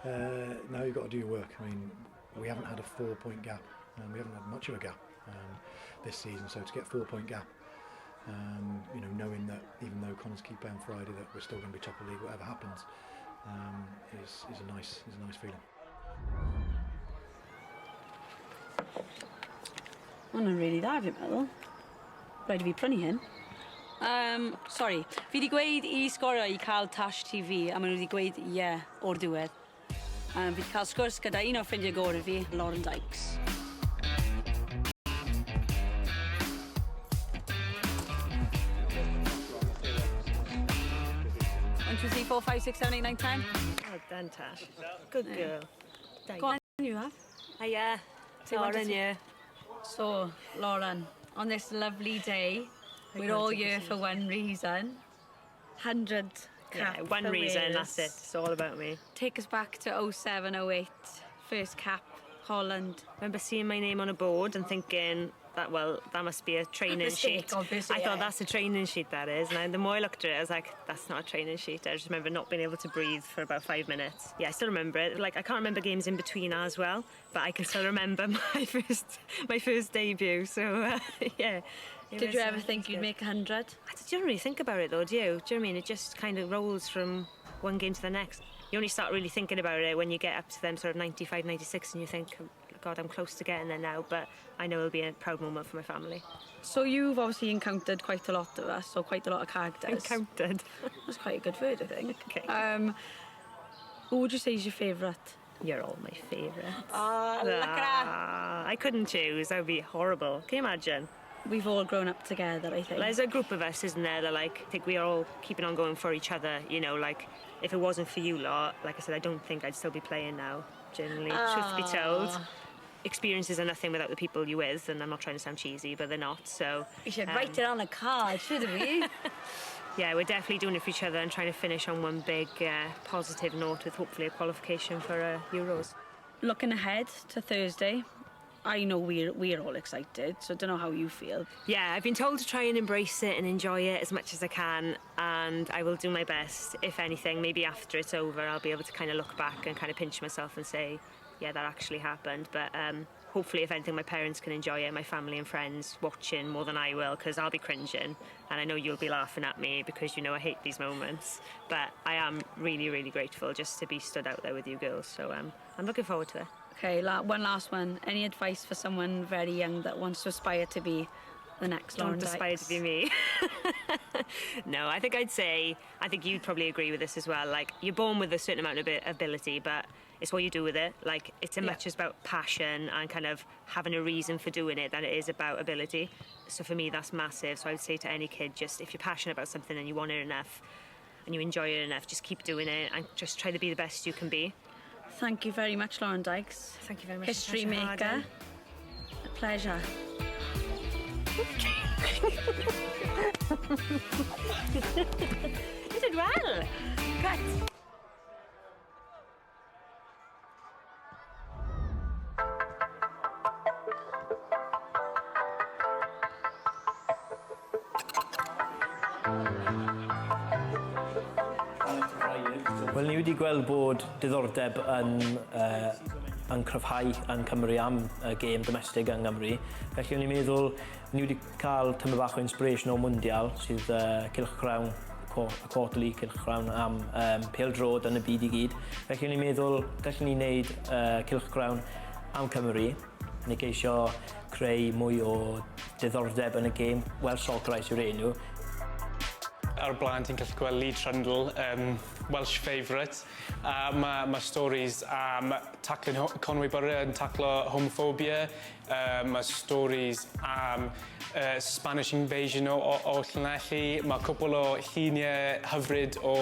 No, you've got to do your work. We haven't had a 4-point gap, and we haven't had much of a gap this season. So to get 4-point gap, knowing that even though Connah's Quay play on Friday, that we're still going to be top of the league, whatever happens, is a nice feeling. Ma' hwnna'n really dda, fi'n meddwl. Rhaid i fi prynu hyn. Sorry, fi wedi gweud i Sgorio i cael Tash TV, a maen nhw wedi gweud ie yeah, o'r diwedd. Fi wedi cael sgwrs gyda un o'r ffrindiau gorau fi, Lauren Dykes. 1, 2, 3, 4, 5, 6, 7, 8, 9, 10. Well done, Tash. Good girl. Yeah. Go on, you have. Hiya. Say one, two, Lauren three. here. So, Lauren, on this lovely day, I we're can't all take here this for one reason. 100 cap Yeah, one for reason, that's it. Wales. It's all about me. Take us back to 07-08, first cap, Holland. I remember seeing my name on a board and thinking that, well, that must be a training Mistake, sheet. obviously, I thought yeah. that's a training sheet, that is. And the more I looked at it, I was like, that's not a training sheet. I just remember not being able to breathe for about 5 minutes. Yeah, I still remember it. I can't remember games in between as well, but I can still remember my first debut. It Did you was, ever think you'd good. make 100? I don't really think about it though, do you? Do you know what I mean? It just kind of rolls from one game to the next. You only start really thinking about it when you get up to them sort of 95, 96 and you think, God, I'm close to getting there now, but I know it'll be a proud moment for my family. So you've obviously encountered quite a lot of us, or quite a lot of characters. Encountered. That's quite a good word, I think. Okay. Who would you say is your favourite? You're all my favourites. Oh, look at that. I couldn't choose. That would be horrible. Can you imagine? We've all grown up together, I think. There's a group of us, isn't there, that like think we are all keeping on going for each other, you know, like if it wasn't for you lot, like I said, I don't think I'd still be playing now, generally, truth be told. Experiences are nothing without the people you're with, and I'm not trying to sound cheesy, but they're not, so... We should write it on a card, shouldn't we? Yeah, we're definitely doing it for each other and trying to finish on one big positive note with hopefully a qualification for Euros. Looking ahead to Thursday, I know we're all excited, so I don't know how you feel. Yeah, I've been told to try and embrace it and enjoy it as much as I can, and I will do my best. If anything, maybe after it's over, I'll be able to kind of look back and kind of pinch myself and say, yeah, that actually happened. But hopefully, if anything, my parents can enjoy it, my family and friends watching more than I will, because I'll be cringing, and I know you'll be laughing at me because you know I hate these moments. But I am really, really grateful just to be stood out there with you girls, so I'm looking forward to it. Okay, one last one. Any advice for someone very young that wants to aspire to be the next Don't Lauren aspire Dykes? to be me. No, I think I'd say, I think you'd probably agree with this as well, you're born with a certain amount of ability, but it's what you do with it. It's as much as about passion and kind of having a reason for doing it than it is about ability. So for me, that's massive. So I would say to any kid, just if you're passionate about something and you want it enough and you enjoy it enough, just keep doing it and just try to be the best you can be. Thank you very much, Lauren Dykes. Thank you very much, History Natasha maker. Harding. A pleasure. You did well. Cut. Wel, ni wedi gweld bod diddordeb yn cryfhau yn Cymru am y gêm domestig yng Nghymru. Felly o'n i'n meddwl, ni wedi cael tyma bach o inspiration o Mundial, sydd Cylchgrawn, quarterly Cylchgrawn am pêl-droed yn y byd i gyd. Felly o'n i'n meddwl, gallwn ni wneud Cylchgrawn am Cymru, ni geisio creu mwy o diddordeb yn y gêm. Welsh Soccer Eyes yw'r enw. Ar y blaen ti'n gallu gweld Lee Trundle, Welsh favourite. A ma stories am tacling Conway Borough yn taclo homophobia. Ma stories am Spanish invasion o Llanelli. Ma cwpl o lluniau hyfryd o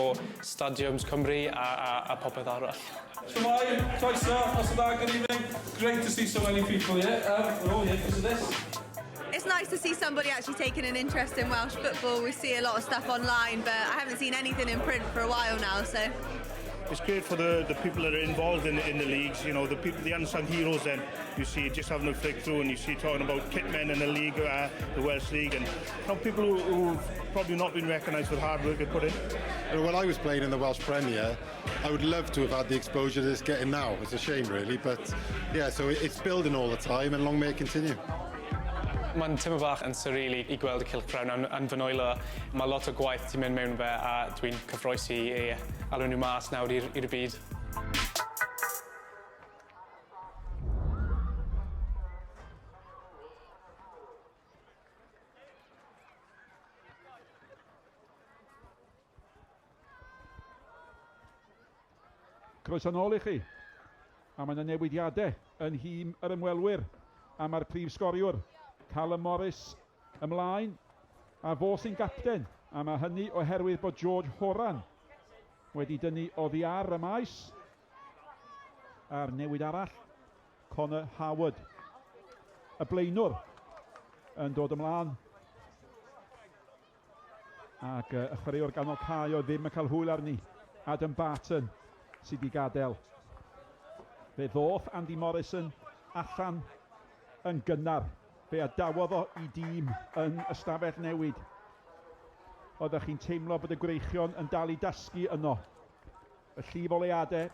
stadiwms Cymru a popeth arall. Shwmae, croeso, nos da, good evening. Great to see so many people here. We're all here because of this. It's nice to see somebody actually taking an interest in Welsh football. We see a lot of stuff online, but I haven't seen anything in print for a while now, so... It's great for the people that are involved in the leagues, the people, the unsung heroes then. You see just having a flick through and you see talking about kit men in the league, the Welsh League, and people who've probably not been recognised for the hard work they put in. When I was playing in the Welsh Premier, I would love to have had the exposure that it's getting now. It's a shame, really, but it's building all the time and long may it continue. Mae'n teimlo bach yn surreal i gweld y Cylchgrawn yn fy nwylo. Mae lot o gwaith ti'n mynd mewn fe a dwi'n cyffroes i alw nhw mas nawr i'r byd. Croeso nôl i chi. A mae yna newidiadau yn nhîm yr ymwelwyr. A mae'r prif sgoriwr, Callum Morris, ymlaen. A fo sy'n gapten. A mae hynny oherwydd bod George Horan wedi dynnu oddi ar y maes. A'r newid arall, Connor Howard, y blaenwr, yn dod ymlaen. Ac y chwaraewr ganol cae oedd ddim yn cael hwyl arni, Adam Barton, sydd wedi gadael. Fe ddoth Andy Morrison allan yn gynnar. Fe adawodd o i dîm yn ystafell newid. Oeddech chi'n teimlo bod y gwreichion yn dal i dasgu yno. Y llif oleuadau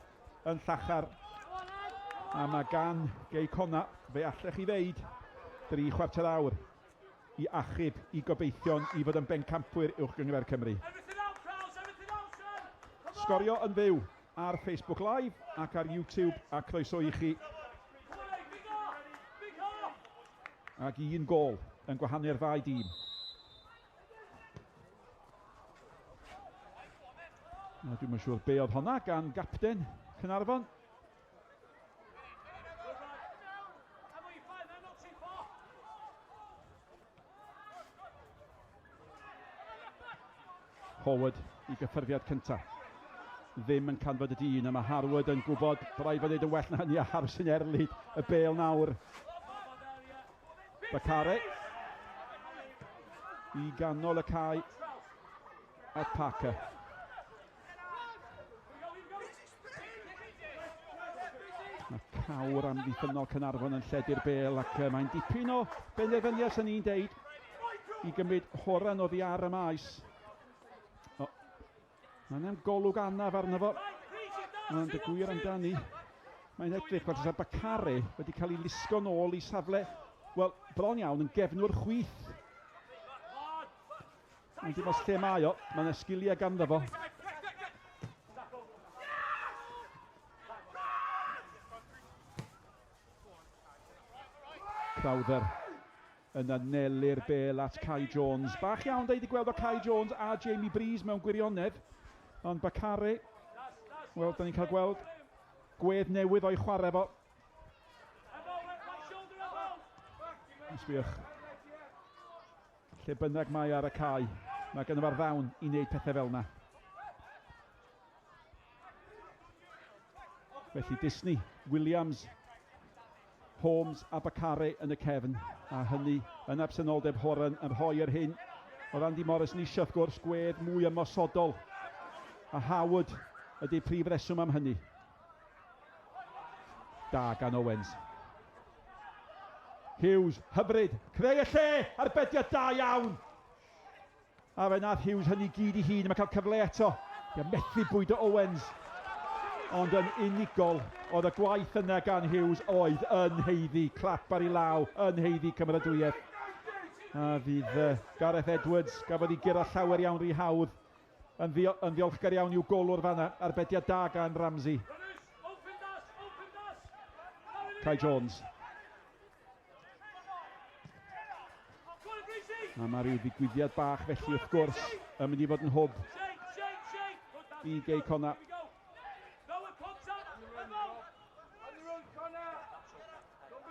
yn llachar. A mae gan Gei Connah, fe allech chi ddeud, dri chwarter awr i achub i gobeithion i fod yn bencampwyr uwch gynghrair Cymru. Sgorio yn fyw. ar Facebook Live ac ar YouTube, a croeso i chi. Ac un gol yn gwahanu'r ddau dîm. Na, dwi'm yn siŵr be oedd honna gan gapten Caernarfon. Howard i gyffyrddiad cyntaf. Ddim yn canfod y dyn, a mae Harwood yn gwybod braidd fod wneud yn well na hynny, a Harw sy'n erlid y bel nawr. Bakare i ganol y cae at Parker. Mae cawr amddiffynnol Caernarfon yn lledu'r bel ac mae'n dipyn o benderfyniad sy'n ni'n deud i gymryd Horan oddi ar y maes. O, mae'n am golwg anaf arno fo. Ond y gwir amdani, mae'n edrych fel tasa Bakare wedi cael ei lusgo nôl i safle, wel, bron iawn yn gefnwr chwith. Ond dim os lle mae o, mae yna sgiliau ganddo fo. Crowther yn anelu'r bel at Kai Jones. Bach iawn da i wedi gweld o Kai Jones a Jamie Breeze mewn gwirionedd. Ond Bakare, wel, da ni'n cael gweld gwedd newydd o'i chwarae fo. Sbïwch. Lle bynnag mae ar y cae, mae gynno fo'r ddawn i wneud pethau fel yna. Felly Disney, Williams, Holmes a Bakare yn y cefn, a hynny yn absenoldeb Horan yn rhoi yr hyn oedd Andy Morris yn eisiau wrth gwrs, gwedd mwy ymosodol. A Howard ydy'r prif reswm am hynny. Da gan Owens. Hughes, hyfryd, creu y lle, arbediad da iawn. A fe nath Hughes hynny gyd i hun, mae cael cyfle eto. Ia, methu bwydo Owens. Ond yn unigol, oedd y gwaith yna gan Hughes oedd yn haeddu clap ar ei law, yn haeddu cymeradwyaeth. A fydd Gareth Edwards, gafodd ei guro llawer iawn rhy hawdd, yn, ddio yn ddiolchgar iawn i'w golwr fanna, arbediad da gan Ramsey. Kai Jones. A mae rhyw ddigwyddiad bach felly wrth gwrs yn mynd i fod yn hwb i Gei Connah.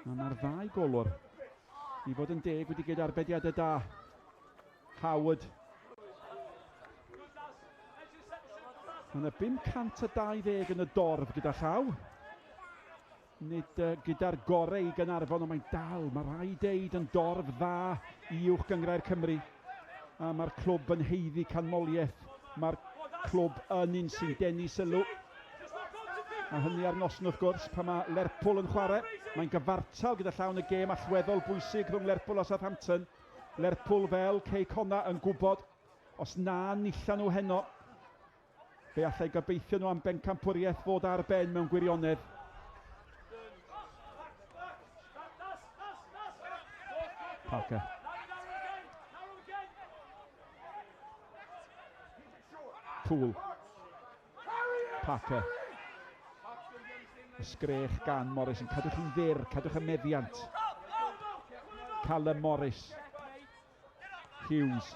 A mae'r ddau golwr i fod yn deg wedi gwneud arbediadau da. Howard. Mae yna 520 yn y dorf gyda llaw. Nid gyda'r gorau i Gaernarfon, ond mae'n dal, mae rhaid deud, yn dorf dda i Uwch Gynghrair Cymru. A mae'r clwb yn haeddu canmoliaeth. Mae'r clwb yn un sy'n denu sylw. A hynny ar noson wrth gwrs, pan mae Lerpwl yn chwarae. Mae'n gyfartal gyda llawn y gêm allweddol bwysig rhwng Lerpwl a Southampton. Lerpwl fel Cei Connah yn gwybod, os na nillan nhw heno, fe allai gobeithio nhw am bencampwriaeth fod ar ben mewn gwirionedd. Parker. Poole. Parker. Y sgrech gan Morris yn cadw chi'n fyr, cadwch y meddiant. Callum Morris. Hughes.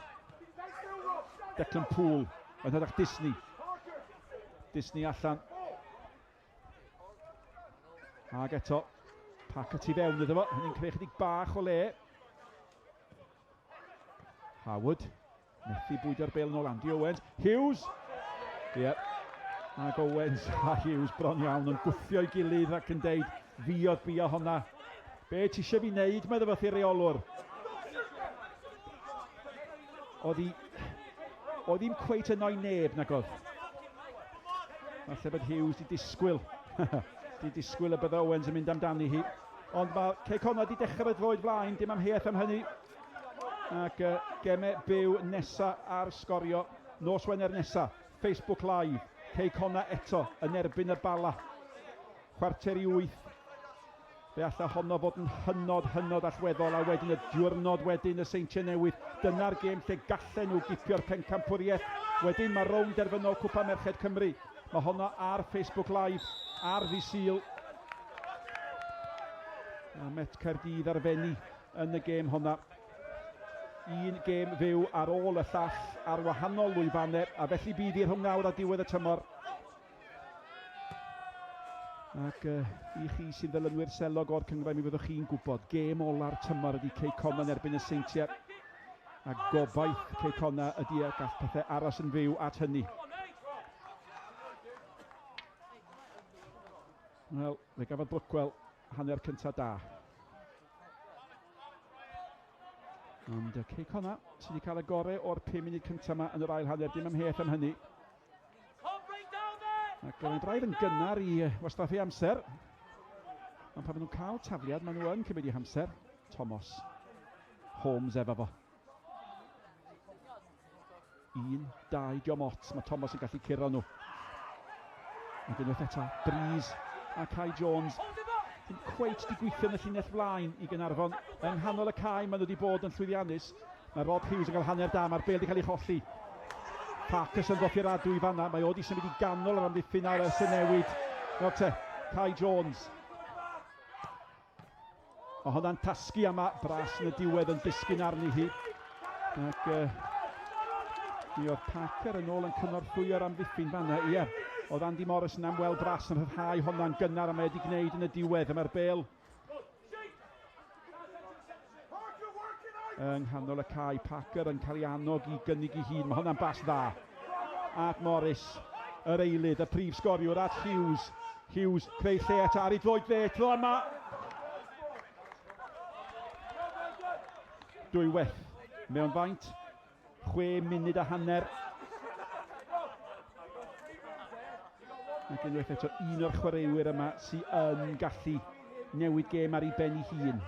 Declan Poole. Yn hytrach Disney. Disney allan. Ag eto, Parker tu fewn iddo fo. Hynny'n creu chydig bach o le. Howard. Methu bwydo'r bel yn ôl Andy Owens. Hughes! Ie. Yep. Ac Owens a Hughes bron iawn yn gwthio'i gilydd ac yn deud, fi oedd bia honna. Be ti eisiau fi wneud, meddwl wrth i reolwr. Oedd hi... Oedd hi'n cweit yno i neb, nag oedd. Falle bod Hughes di disgwyl. di disgwyl y bydde Owens yn mynd amdani hi. Ond mae Cei Connah di dechrau droed flaen, dim amheuaeth am hynny. Ac uh, gemau byw nesa ar sgorio nos Wener nesa. Facebook Live, Cei Connah eto yn erbyn y Bala. 7:45. Fe alla honno fod yn hynod, hynod allweddol a wedyn y diwrnod wedyn y Seintiau Newydd. Dyna'r gêm lle gallen nhw gipio'r pencampwriaeth. Wedyn mae rownd derfynol Cwpan Merched Cymru. Mae honno ar Facebook Live ar ddydd Sul. A Met Caerdydd ar Fenni yn y gêm honna. Un gêm fyw ar ôl y llall ar wahanol lwyfannau, a felly bydd hi rhwng nawr a diwedd y tymor. Ac i chi sy'n ddilynwyr selog o'r cynghrair, mi fyddwch chi'n gwybod, gêm ola'r tymor ydy Cei Connah yn erbyn y Seintiau. A gobaith Cei Connah ydy y gall pethau aros yn fyw at hynny. Wel, fe gafodd Brookwell hanner cyntaf da. Ond Cei Connah sydd wedi cael y gorau o'r 5 munud cyntaf yma yn yr ail hanner, dim amheuaeth am hynny. Ac mae'n braidd yn gynnar i wastraffu amser. Ond pan maen nhw'n cael tafliad, maen nhw yn cymryd eu hamser. Thomas. Holmes efo fo. 1, 2, diom ots. Mae Thomas yn gallu curo nhw. Ac unwaith eto, Breeze a Kai Jones. Ddim cweit di gweithio yn y llinell flaen i Gaernarfon. Yng nghanol y cae maen nhw wedi bod yn llwyddiannus. Mae Rob Hughes yn cael hanner da, mae'r bêl wedi cael ei cholli. Parkerson ddoth i'r adwy fanna, mae o wedi symud i ganol yr amddiffyn ar y newid. Nawr te, Kai Jones. Mae honna'n tasgu am Brass yn y diwedd yn disgyn arni hi. Ac mi oedd Parker yn ôl yn cynorthwyo'r amddiffyn fanna. Ie, oedd Andy Morrison am weld Brass yn rhyddhau honna'n gynnar a mae wedi gwneud yn y diwedd. A mae'r bêl yng nghanol y cae. Parker yn cael ei annog i gynnig ei hun. Mae honna'n bas dda. At Morris, yr eilydd, y prif sgoriwr, at Hughes. Hughes, creu lle eto ar ei droed dde, tro yma. Dwywaith mewn faint, 6 munud a hanner. Ac unwaith eto, un o'r chwaraewyr yma sydd yn gallu newid gêm ar ei ben ei hun.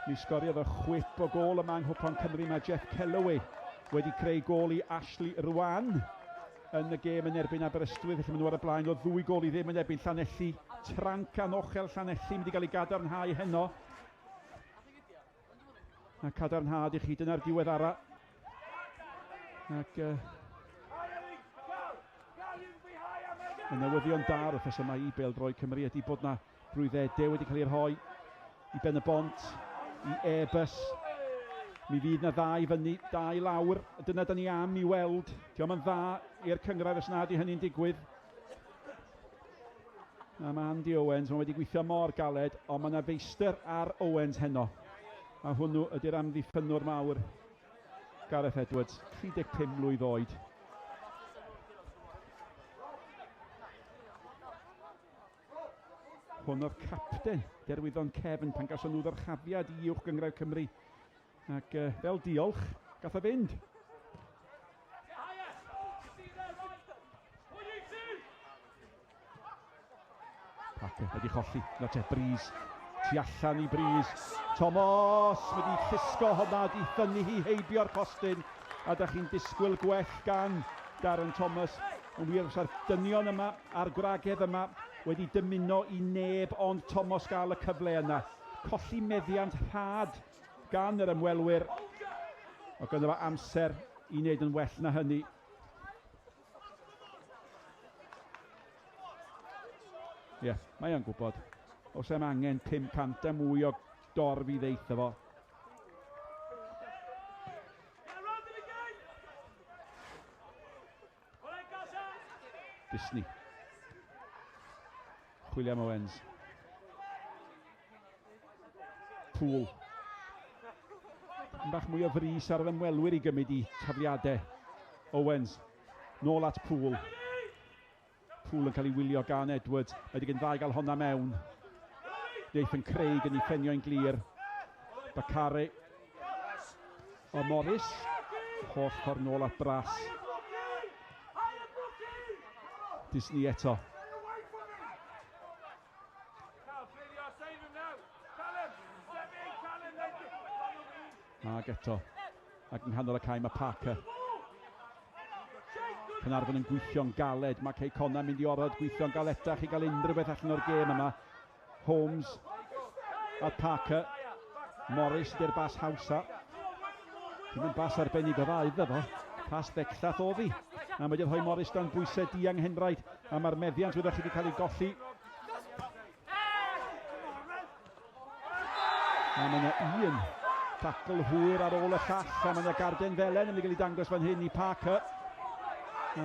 Mi sgoriodd y chwip o gôl yma yng Nghwpan Cymru. Mae Jeff Kellaway wedi creu gôl i Ashley Rwan yn y gêm yn erbyn Aberystwyth. Felly maen nhw ar y blaen o 2 gôl i ddim yn erbyn Llanelli. Tranc anochel Llanelli mynd i gael ei gadarnhau heno. A cadarnhad i chi, dyna'r diweddara. Ac y newyddion da o'r wythnos yma i Bêl-droed Cymru ydy bod na drwyddedau wedi cael ei rhoi i Ben y Bont, i Airbus. Mi fydd na ddau fyny, dau lawr. Dyna da ni am i weld. Diolch yn dda i'r cynghrair os nad i hynny'n digwydd. A mae Andy Owens, mae wedi gweithio mor galed, ond mae yna feistr ar Owens heno. A hwnnw ydy'r amddiffynnwr mawr, Gareth Edwards, 35 mlwydd oed. Hwn oedd capten Derwyddon Cefn pan gawson nhw ddyrchafiad i Uwch Gynghrair Cymru. Ac fel diolch, gath o fynd. Parker wedi cholli. Na te, Breeze. Tu allan i Breeze. Thomas wedi llusgo honna, di thynnu hi heibio'r postyn. A da chi'n disgwyl gwell gan Darren Thomas. Yn wir, fysa'r dynion yma a'r gwragedd yma wedi dymuno i neb ond Thomas gael y cyfle yna. Colli meddiant rhad gan yr ymwelwyr. O gynno fo amser i wneud yn well na hynny. Ie, yeah, mae o'n gwybod. Os am angen 500 a mwy o dorf i ddeitha fo. Disney. William Owens. Poole. Yn bach mwy o frys ar yr ymwelwyr i gymryd i tafliadau. Owens. Nôl at Poole. Poole yn cael ei wylio gan Edwards. Mae wedi dda i gael honna mewn. Nathan Craig yn ei ffenio'n glir. Bakare. O Morris. Holl ffordd nôl at Brass. Disney eto. Ag eto. Ac yng nghanol y cae mae Parker. Caernarfon yn gweithio'n galed. Mae Cei Connah yn mynd i orfod gweithio'n galetach i gael unrhyw beth allan o'r gêm yma. Holmes at Parker. Morris ydy'r bas hawsa. Dim yn bas arbennig o dda iddo fo. Pas ddecllath oddi. A mae wedi rhoi Morris dan bwysau dianghenraid. A mae'r meddiant wyddoch chi wedi cael ei golli. A mae yna un tacl hwyr ar ôl y llall. A mae yna garden felen yn mynd i gael ei dangos fan hyn i Parker.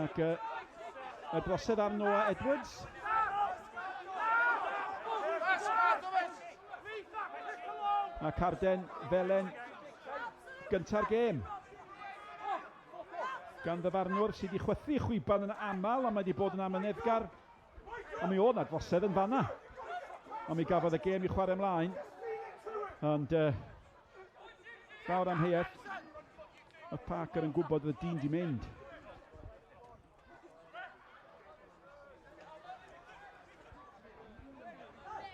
Ac y drosedd ar Noah Edwards. A carden felen gynta'r gêm. Gan ddyfarnwr sydd wedi chwythu chwiban yn aml, ond mae wedi bod yn amyneddgar. Ond mi oedd na drosedd yn fanna. Ond mi gafodd y gêm i chwarae ymlaen. Ond fawr amheuaeth, oedd Parker yn gwybod oedd y dyn di mynd.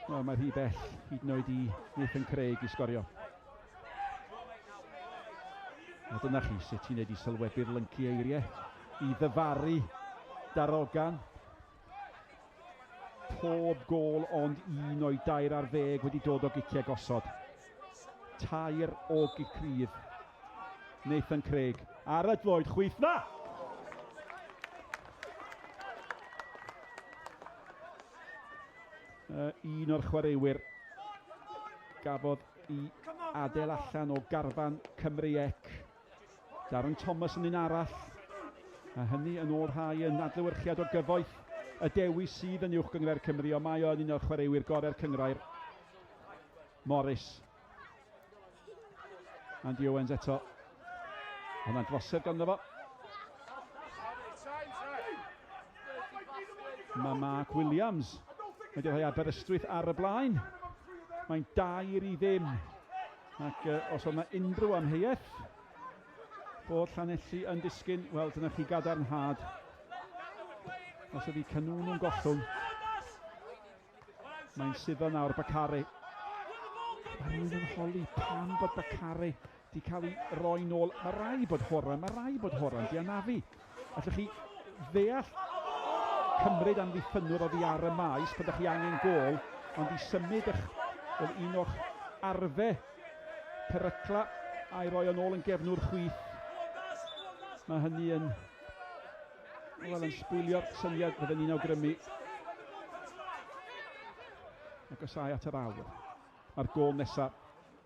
Wel, mae rhy bell hyd yn oed i Nathan Craig i sgorio. A dyna chi sut ti'n neud i sylwebu'r lyncu eiriau i ddyfaru darogan. Pob gôl ond un o'i 13 wedi dod o giciau gosod. 3 o gic rydd. Nathan Craig ar y droed chwith na! Un o'r chwaraewyr gafodd i adael allan o garfan Cymru Ec. Darren Thomas yn un arall, a hynny yn ôl rhai yn adlewyrchiad o gyfoeth y dewis sydd yn Uwch Gynghrair Cymru, ond mae o yn un o'r chwaraewyr gorau'r cynghrair. Morris. Andy Owens eto. Hwnna'n drosedd ganddo fo. Mae Mark Williams wedi rhoi Aberystwyth ar y blaen. Mae'n 2-0. Ac os oedd yna unrhyw amheuaeth bod Llanelli yn disgyn, wel, dyna chi gadarnhad. Os ydy Canŵn nhw'n gollwng, mae'n suddo nawr Bakare. Mae rhywun yn holi pam bod Bakare di cael ei roi nôl. Mae rai bod Horan, mae rai bod Horan di anafu. Allwch chi ddeall cymryd amddiffynnwr oddi ar y maes pan ydych chi angen gôl, ond i symud eich, wel, un o'ch arfe perycla a'i roi yn ôl yn gefnwr chwith. Mae hynny yn, wel, yn sbwylio'r syniad fydden ni'n awgrymu. Agosau at yr awr. Mae'r gôl nesaf,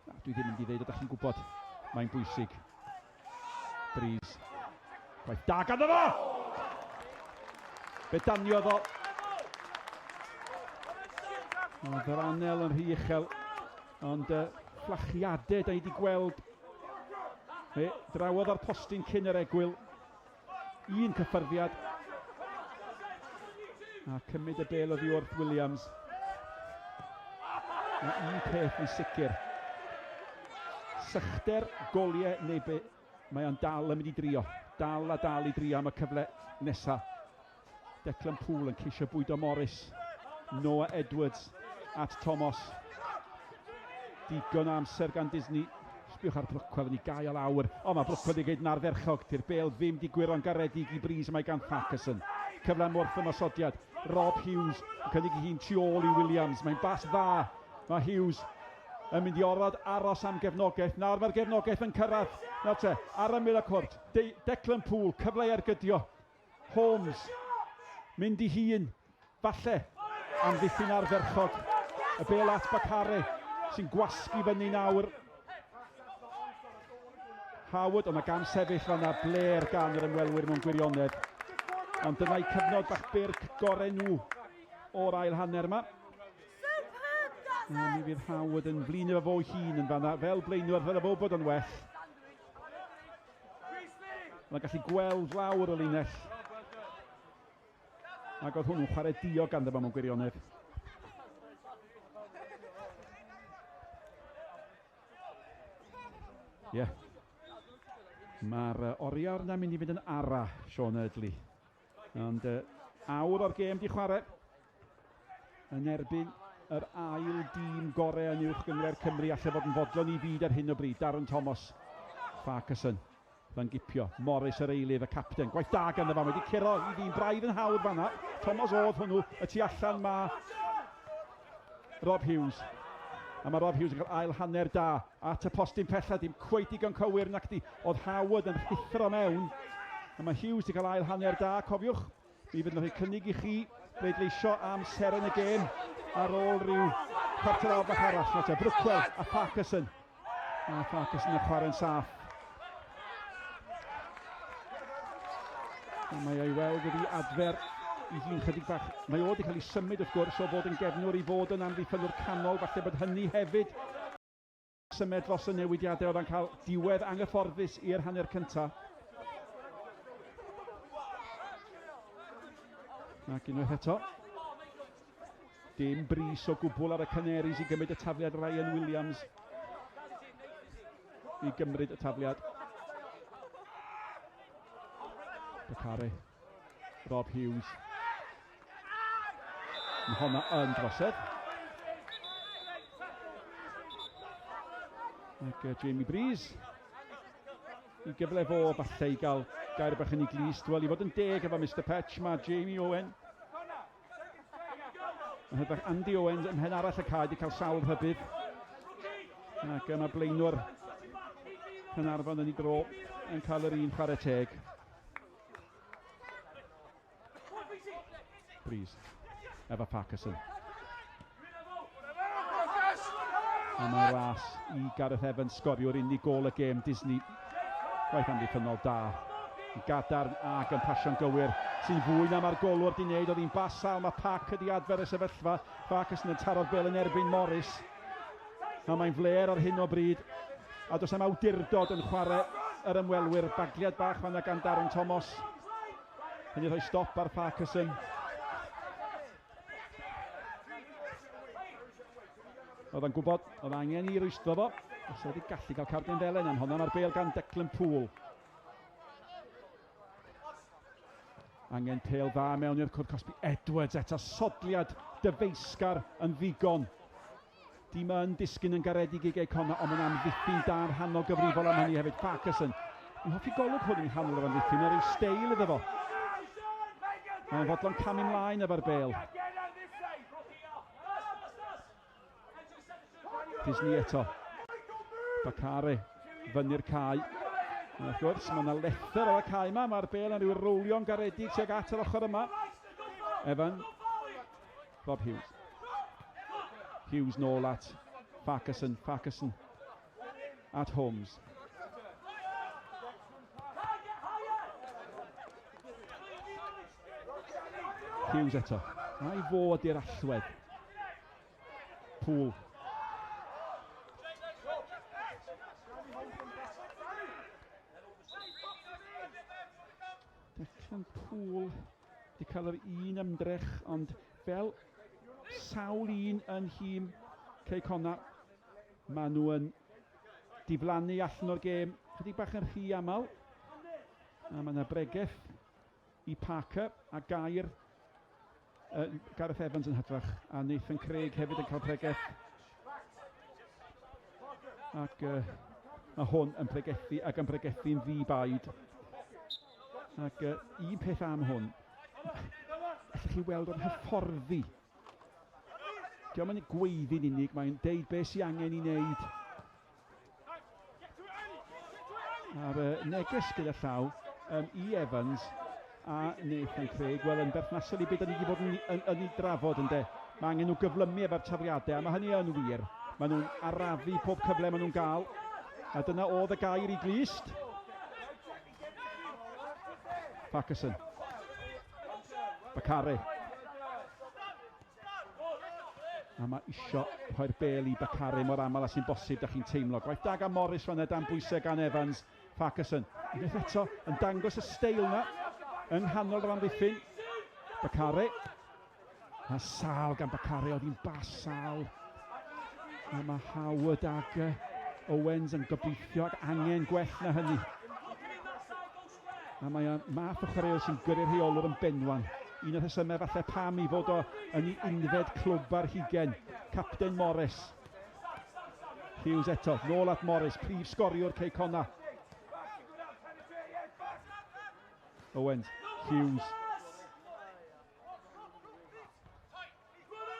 na, dwi ddim yn mynd i ddeud, ydych chi'n gwybod, mae'n bwysig. Breeze. Gwaith da ganddo fo! Fe daniodd o. Oedd yr anel yn rhy uchel, ond fflachiadau da ni wedi gweld. Fe drawodd ar postyn cyn yr egwyl. Un cyffyrddiad. A cymryd y bel oddi wrth Williams. Mae un peth yn sicr. Sychder, goliau neu be, mae o'n dal yn mynd i drio. Dal a dal i drio am y cyfle nesaf. Declan Poole yn ceisio bwydo Morris. Noah Edwards at Thomas. Digon o amser gan Disney. Sbiwch ar Brookwell yn ei gael awr. O, mae Brookwell wedi gwneud yn ardderchog. Dy'r bel ddim di gwyro'n garedig i Breeze, mae gan Farquharson. Cyfle am wrth ymosodiad. Rob Hughes yn cynnig ei hun tu ôl i Williams. Mae'n bas dda. Mae Hughes yn mynd i orfod aros am gefnogaeth. Nawr mae'r gefnogaeth yn cyrraedd. Nawr te, ar ymyl y cwrt. Declan Poole, cyfle i ergydio. Holmes, mynd i hun, falle, amddiffyn ardderchog. Y bel at Bakare, sy'n gwasgu fyny nawr. Howard, ond mae gam sefyll fanna, bler gan yr ymwelwyr mewn gwirionedd. Ond dyna'i cyfnod bach byr gorau nhw o'r ail hanner yma. A mi fydd Howard yn flin efo fo'i hun yn fanna, fel blaenwr, fel efo bod o'n well. Mae'n gallu gweld lawr y linell. Ac oedd hwnnw'n chwarae diog ganddo fo mewn gwirionedd. Ie. Yeah. Mae'r oriawr yna'n mynd i fynd yn ara, Sean Erdley. Ond awr o'r gêm di chwarae yn erbyn yr ail dîm gorau yn Uwch Gynghrair Cymru allai fod yn fodlon i fyd ar hyn o bryd. Darren Thomas, Farquharson, fan gipio. Morris yr eilydd, y capten. Gwaith da ganddo fo, wedi curo i ddyn braidd yn hawdd fanna. Thomas oedd hwnnw, y tu allan mae Rob Hughes. A mae Rob Hughes yn cael ail hanner da at y postyn pella, dim cweit digon cywir nac di. Oedd Howard yn rhuthro mewn. A mae Hughes wedi cael ail hanner da, cofiwch. Mi fydd yn rhoi cynnig i chi bleidleisio am seren y gêm ar ôl rhyw chwarter awr bach arall. Nawr te, Brookwell a Parkinson. A Parkinson yn chwarae'n saff. A mae o'i weld wedi adfer i hun chydig bach. Mae o wedi cael ei symud wrth gwrs o fod yn gefnwr i fod yn amddiffynnwr canol. Falle bod hynny hefyd symud dros y newidiadau oedd yn cael diwedd anghyfforddus i'r hanner cyntaf. Ac unwaith eto, dim bris o gwbl ar y Canaries i gymryd y tafliad Ryan Williams i gymryd y tafliad. Bakare, Rob Hughes. Mae honna yn drosedd. Ac Jamie Breeze i gyfle fo falle i gael gair bach yn ei glust. Wel, i fod yn deg efo Mr Petch, mae Jamie Owen. Yn hytrach Andy Owens ym mhen arall y cae wedi cael sawl rhybudd. Ac mae blaenwr Caernarfon yn ei dro yn cael yr un chwarae teg. Breeze efo Parkinson. A mae ras i Gareth Evans sgoriwr unig gôl y gêm Disney. Gwaith amddiffynnol da. Yn gadarn ac yn pasio'n gywir, sy'n fwy na mae'r golwr 'di wneud. Oedd hi'n basal, mae Parker 'di adfer y sefyllfa. Farquharson yn taro'r bêl yn erbyn Morris. A mae'n flêr ar hyn o bryd. A does am awdurdod yn chwarae yr ymwelwyr. Bagliad bach fanna gan Darren Thomas. Hynny rhoi stop ar Farquharson. Oedd yn gwybod, oedd angen i rwystro fo. Os oedd wedi gallu cael cardyn felen am honno, mae'r bêl gan Declan Poole. Angen pêl dda mewn i'r cwrt cosbi. Edwards eto, sodliad dyfeisgar yn ddigon. Dim yn disgyn yn garedig i Gei Connah, ond mae'n amddiffyn da'n rhannol gyfrifol am hynny hefyd. Farquharson. Dwi'n hoffi golwg hwn yng nghanol yr amddiffyn, mae rhyw steil iddo fo. Mae'n fodlon camu mlaen efo'r bêl. Disney eto. Bakare fyny'r cae. A wrth gwrs, mae yna lethr ar y cae yma. Mae'r bel yn rhyw rowlio'n garedig tuag at yr ochr yma. Evan. Rob Hughes. Hughes nôl at Farquharson. Farquharson at Holmes. Hughes eto. A'i fod i'r allwedd. Poole. Declan Poole wedi cael yr un ymdrech, ond fel sawl un yn nhîm Cei Connah, maen nhw yn diflannu allan o'r gêm chydig bach yn rhy aml. A mae yna bregeth i Parker a gair Gareth Evans yn hytrach a Nathan Craig hefyd yn cael pregeth. Ac mae hwn yn pregethu ac yn pregethu'n ddi-baid. Ac un peth am hwn, allwch chi weld o'n hyfforddi. Diolch yn gweiddi'n unig, mae'n deud beth sy'n angen i wneud. A'r neges gyda llaw i Evans a Nathan Craig, wel yn berthnasol i beth da ni wedi bod yn, yn, yn ei drafod ynde. Mae angen nhw gyflymu efo'r tafliadau, a mae hynny yn wir. Maen nhw'n arafu pob cyfle maen nhw'n gael. A dyna oedd y gair i glust. Farquharson. Bakare. A mae isio rhoi'r bel i Bakare mor aml â sy'n bosib, da chi'n teimlo. Gwaith da gan Morris fanna dan bwysau gan Evans. Farquharson, unwaith eto, yn dangos y steil na yng nghanol yr amddiffyn. Bakare. A sal gan Bakare, oedd hi'n bas sal. A mae Howard ag Owens yn gobeithio ac angen gwell na hynny. A mae o'n math o chwaraewr sy'n gyrru'r rheolwr yn benwan. Un o'r rhesymau falle pam ei fod o yn ei unfed clwb ar hugen. Capten Morris. Hughes eto, nôl at Morris, prif sgoriwr Cei Connah. Owens, Hughes.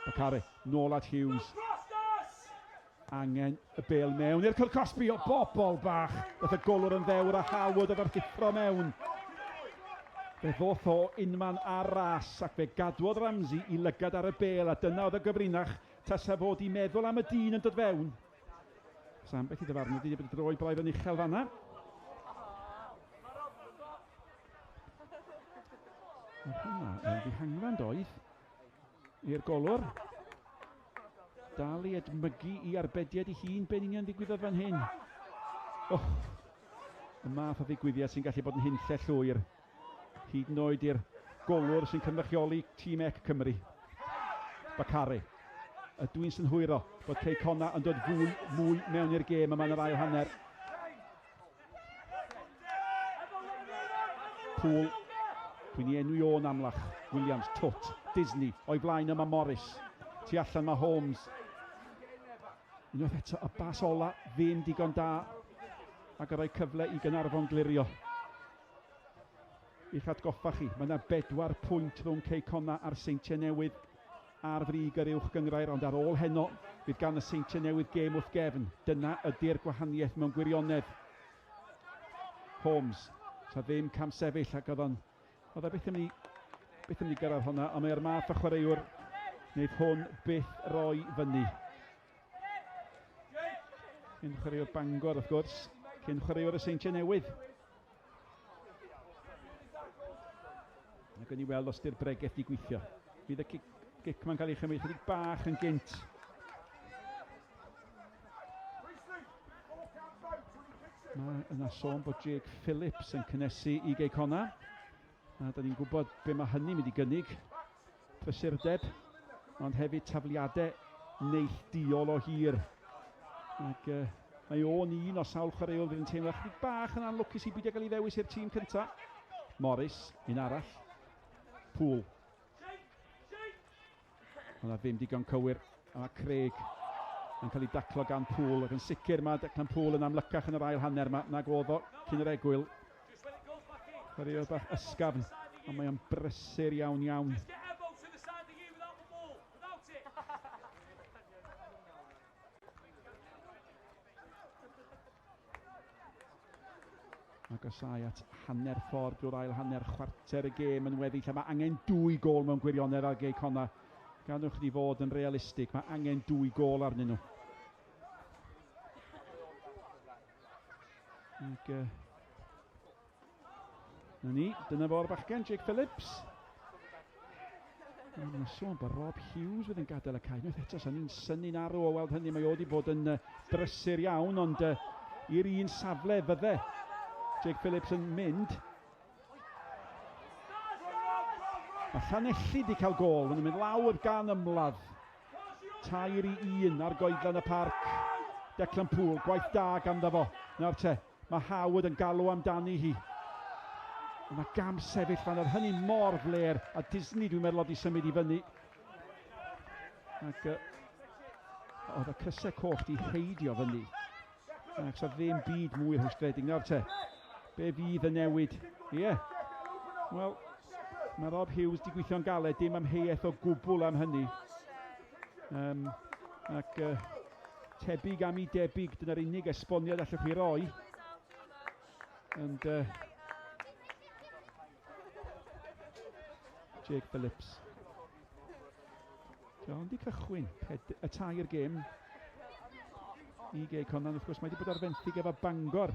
Bakare, nôl at Hughes. Angen y bêl mewn i'r cwrt cosbi o bobl bach. Daeth y golwr yn ddewr a Howard oedd ar rhuthro mewn. Fe ddoth o unman ar ras ac fe gadwodd Ramsey i lygad ar y bêl a dyna oedd y gyfrinach tasa fod i meddwl am y dyn yn dod fewn. Os ambell i ddyfarnwr wedi bod droi braidd yn uchel fanna. Mae hwnna yn ddihangfa yn doedd i'r golwr. Dal i edmygu i arbediad ei hun be'n union ddigwyddodd fan hyn. Oh, y math o ddigwyddiad sy'n gallu bod yn hunlle llwyr. Hyd yn oed i'r golwr sy'n cynrychioli tîm ec Cymru. Bakare. Ydw i'n synhwyro bod Cei Connah yn dod fwy mwy mewn i'r gêm yma yn yr ail hanner. Poole. Dwi'n ei enwi o'n amlach. Williams, Twt, Disney. O'i flaen yma Morris. Tu allan mae Holmes. Unwaith eto, y bas ola ddim digon da ac yn rhoi cyfle i Gaernarfon glirio. I'ch atgoffa chi, mae yna bedwar pwynt rhwng Cei Connah a'r Seintiau Newydd ar frig yr Uwch Gynghrair, ond ar ôl heno, fydd gan y Seintiau Newydd gêm wrth gefn. Dyna ydy'r gwahaniaeth mewn gwirionedd. Holmes, sa ddim camsefyll ac oedd o'n... Oedd e byth yn mynd i, byth yn mynd i gyrraedd hwnna, ond mae'r math o chwaraewr wneud hwn byth roi fyny. Cyn chwaraewr Bangor, wrth gwrs, cyn chwaraewr y Seintiau Newydd. A gwni weld os di'r bregeth di gweithio. Fydd y cic, gic ma'n cael ei chymryd chydig bach yn gynt. Mae yna sôn bod Jake Phillips yn cynnesu i Gei Connah. A da ni'n gwybod be mae hynny'n mynd i gynnig. Prysurdeb, ond hefyd tafliadau neillduol o hir. Ac uh, mae o'n un o sawl chwaraewr fydd yn teimlo chydig bach yn anlwcus i beidio gael ei ddewis i'r tîm cyntaf. Morris, un arall. Poole. Hwnna ddim digon cywir. A mae Craig yn cael ei daclo gan Poole. Ac yn sicr mae Declan Poole yn amlycach yn yr ail hanner yma nag oedd o cyn yr egwyl. Chwaraewr bach ysgafn, ond mae o'n brysur iawn iawn. Agosau at hanner ffordd drwy'r ail hanner, chwarter y gêm yn weddill, a mae angen dwy gôl mewn gwirionedd ar Gei Connah. Gadwch ni fod yn realistig, mae angen dwy gôl arnyn nhw. Ac, na ni, dyna fo'r bachgen, Jake Phillips. Mae'n sôn bod Rob Hughes fydd yn gadael y cae. Unwaith eto, sa'n ni'n synnu'n arw o weld hynny. Mae o wedi bod yn brysur iawn, ond i'r un safle fydde Jake Phillips yn mynd. Mae Llanelli wedi cael gôl. Maen nhw'n mynd lawr gan ymladd. 3-1 ar goedlan y parc. Declan Poole, gwaith da ganddo fo. Nawr te, Mae Howard yn galw amdani hi. Ond mae gam sefyll fan oedd hynny mor fler a Disney dwi'n meddwl oedd i symud i fyny. Ac oedd y crysau coch di heidio fyny. Ac sa ddim byd mwy rhwystredig. Nawr te, be fydd y newid? Ie. Yeah. Wel, mae Rob Hughes di gweithio'n galed, dim amheuaeth o gwbl am hynny. Um, ac uh, Tebyg am i debyg, dyna'r unig esboniad allwch chi roi. And Jake Phillips. John di cychwyn ped, y tair gêm i Gei Conan. Wrth gwrs, mae wedi bod ar fenthyg efo Bangor.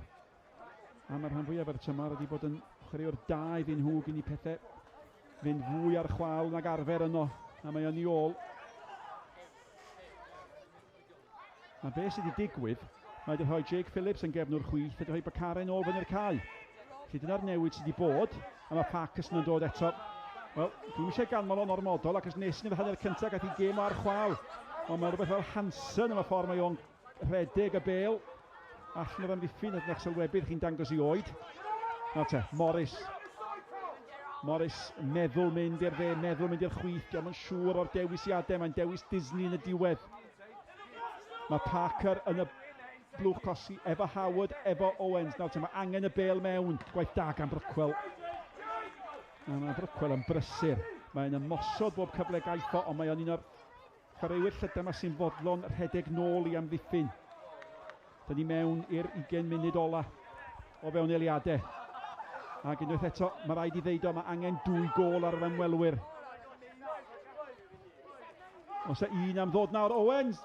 A mae'r rhan fwyaf o'r tymor wedi bod yn chwaraewr da iddyn nhw gyn i pethau fynd fwy ar chwal nag arfer yno. A mae o'n i ôl. A be sydd wedi digwydd, mae wedi rhoi Jake Phillips yn gefnwr chwith a wedi rhoi Bakare nôl fyny'r cae. Felly dyna'r newid sydd wedi bod, a mae Parkinson yn dod eto. Wel, dwi'm eisiau ganmol o'n ormodol, ac os nes yn yr hanner cyntaf gath i gêm ar chwal. Ond mae rhywbeth fel Hansen am y ffordd mae o'n rhedeg y bêl. Allan o'r amddiffyn, a dyna'ch sylwebydd chi'n dangos i oed. Nawr te, Morris. Morris meddwl mynd i'r dde, meddwl mynd i'r chwith, diolch yn siŵr o'r dewisiadau, mae'n dewis Disney yn y diwedd. Mae Parker yn y blwch cosi efo Howard, efo Owens. Nawr te, mae angen y bêl mewn. Gwaith da gan Brookwell. A mae Brookwell yn brysur. Mae'n ymosod bob cyfle gaiff o, ond mae o'n un o'r Chwaraewyr llydan 'ma sy'n fodlon rhedeg nôl i amddiffyn. Dyn ni mewn i'r 20 munud ola o fewn eiliadau. Ac unwaith eto, mae rhaid i ddeud o, mae angen dwy gôl ar yr ymwelwyr. Os e un am ddod nawr, Owens!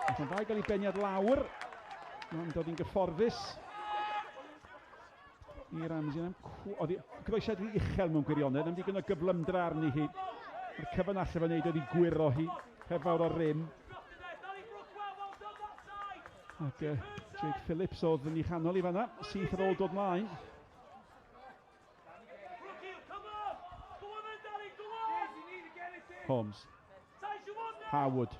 Ac yn dda i gael ei beniad lawr, ond oedd hi'n gyfforddus i Ramsey. Oedd hi croesiad rhy uchel mewn gwirionedd, am ddigon o gyflymdra arni hi. Mae'r cyfan allan fe wneud oedd i gwyro hi, heb fawr o rym. Ac Jake Phillips oedd yn ei chanol i fanna, syth ar ôl dod mlaen. Holmes. Howard.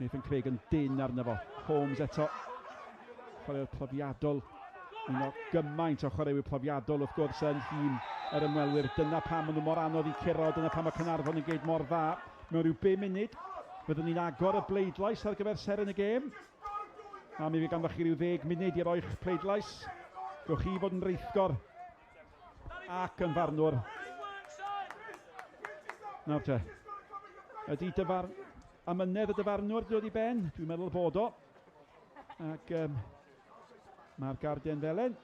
Nathan Craig yn dyn arno fo. Holmes eto. Chwaraewr profiadol. Un o gymaint o chwaraewyr profiadol wrth gwrs yn nhîm yr ymwelwyr. Dyna pam maen nhw mor anodd i curo. Dyna pam mae Caernarfon yn gyd mor dda. Mewn rhyw 5 munud, byddwn ni'n agor y bleidlais ar gyfer seren y gêm. A mi fydd ganddoch chi ryw ddeg munud i roi'ch pleidlais. Gewch chi fod yn reithgor ac yn farnwr. Nawr te, ydy dyfar... amynedd y dyfarnwr dod i ben? Dwi'n meddwl bod o. Ac um, mae'r garden felen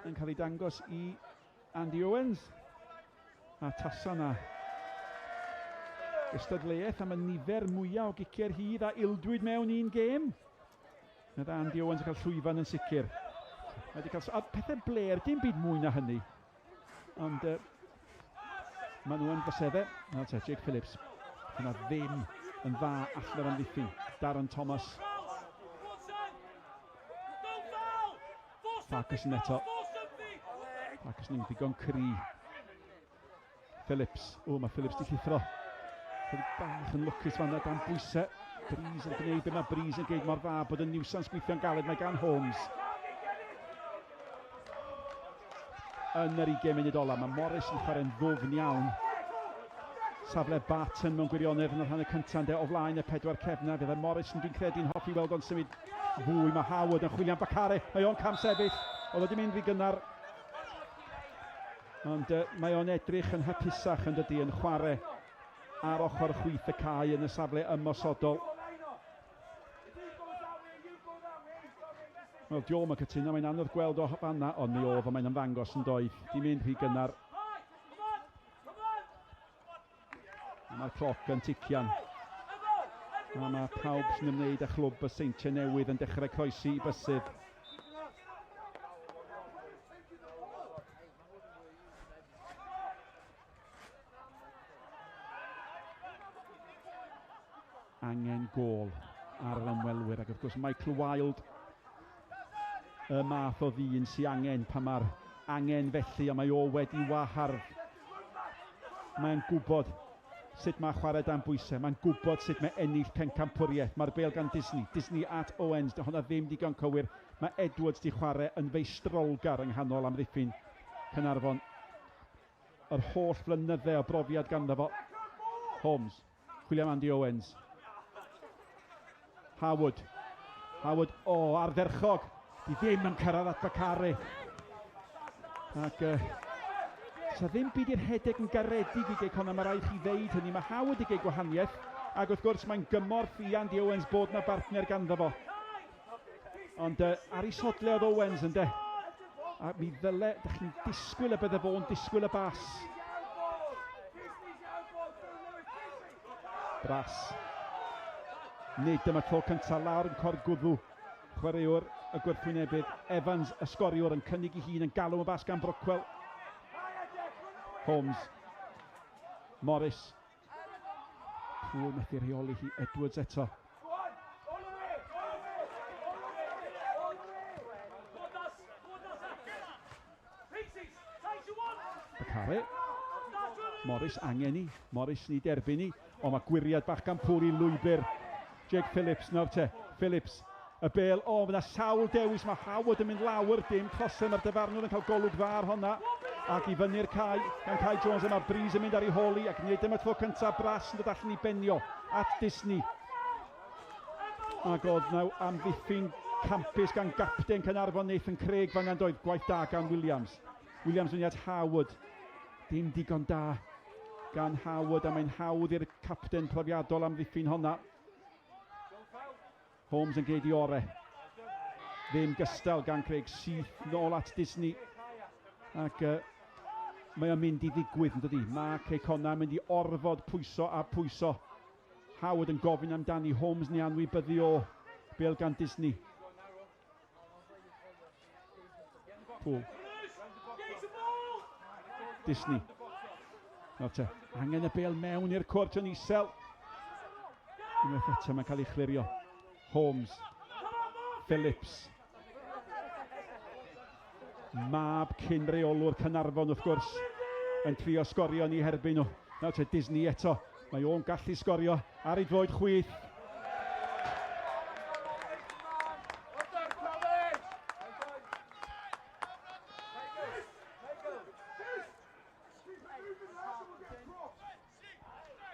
yn cael ei dangos i Andy Owens. A tasa na gystadleuaeth am y nifer mwyaf o giciau'r hydd a ildwyd mewn un gêm. Mae Andy Owens yn cael llwyfan yn sicr. Mae wedi cael... A pethau bler, dim byd mwy na hynny. Ond uh, maen nhw yn fyseddau. Nawr te, Jake Phillips. Hwna ddim yn dda allan o'r amddiffyn. Darren Thomas. Farquharson eto. Farquharson yn ddigon cry. Phillips. O, mae Phillips di llithro. Chydig bach yn lwcus fan dan bwysau. Breeze yn gwneud be mae Breeze yn gwneud mor dda, bod yn niwsans gweithio'n galed. Mae gan Holmes. Yn yr 20 munud ola, mae Morris yn chwarae'n ddwfn iawn. Safle Barton mewn gwirionedd yn y rhan y cyntaf ynde, o flaen y pedwar cefna. Fydde Morris yn dwi'n credu'n hoffi weld o'n symud fwy. Mae Howard yn chwilio am Bakare. Mae o'n cam sefyll. Oedd wedi mynd rhy gynnar. Ond uh, mae o'n edrych yn hapusach yn dydy yn chwarae ar ochr chwith y cae yn y safle ymosodol. Wel, diolch yn cytuno, mae'n anodd gweld o fanna, ond mi oedd o, mae'n ymddangos yn doedd. Di mynd rhy gynnar. A mae'r cloc yn tician. A mae pawb sy'n ymwneud â chlwb y Seintiau Newydd yn dechrau croesi i bysydd. Angen gôl ar yr ymwelwyr ac wrth gwrs Michael Wilde y math o ddyn sy'n angen pan mae'r angen felly a mae o wedi wahardd. Mae'n gwybod sut mae chwarae dan bwysau, mae'n gwybod sut mae ennill pencampwriaeth. Mae'r bêl gan Disney, Disney at Owens, dy hwnna ddim digon cywir. Mae Edwards di chwarae yn feistrolgar yng nghanol amddiffyn Caernarfon. Yr holl flynydde o brofiad ganddo fo. Holmes. Chwilio am Andy Owens. Howard. Howard, o, oh, ardderchog. Di ddim yn cyrraedd at Bakare. Ac uh, sa ddim byd i'r rhedeg yn garedig i Gei Connah, mae rhaid chi ddeud hynny. Mae Howard i gei gwahaniaeth, ac wrth gwrs mae'n gymorth i Andy Owens bod na bartner ganddo fo. Ond uh, ar ei sodle oedd Owens yn de. A mi ddyle, da chi'n disgwyl y bydde fo'n disgwyl y bas. Bras. Nid dyma tro cyntaf lawr yn corgwddw. Chwaraewr y gwrthwynebydd Evans, y sgoriwr, yn cynnig i hun yn galw y bas gan Brockwell. Holmes. Morris. Pŵl methu rheoli hi Edwards eto. Bakare. Morris angen i. Morris ni derbyn i. Ond mae gwiriad bach gan Pŵl i lwybr. Jake Phillips nawr te. Phillips. Y bel, o, mae yna sawl dewis, mae Howard yn mynd lawr, dim trosedd, mae'r dyfarnwr yn cael golwg dda ar honna, ac i fyny'r cae, gan Kai Jones, a mae Breeze yn mynd ar ei hôl i, ac nid dyma tro cyntaf Brass yn dod allan i benio at Disney. Ac oedd naw amddiffyn campus gan gapten Caernarfon Nathan Craig fan doedd, gwaith da gan Williams. Williams yn at Howard, dim digon da. gan Howard, a mae'n hawdd i'r capten profiadol amddiffyn honna. Holmes yn gwneud i ore. Ddim gystal gan Craig, syth nôl at Disney. Ac mae o'n mynd i ddigwydd, yn dydy? Mae Cei Connah yn mynd i orfod pwyso a pwyso. Howard yn gofyn amdani, Holmes ni anwybyddu o. Bêl gan Disney. Poole. Disney. Nawr te, angen y bêl mewn i'r cwrt yn isel. Unwaith eto mae'n cael ei chlirio. Holmes. Phillips. Mab cyn reolwr Caernarfon wrth gwrs yn trio sgorio yn eu herbyn nhw. Nawr te Disney eto. Mae o'n gallu sgorio ar ei droed chwith.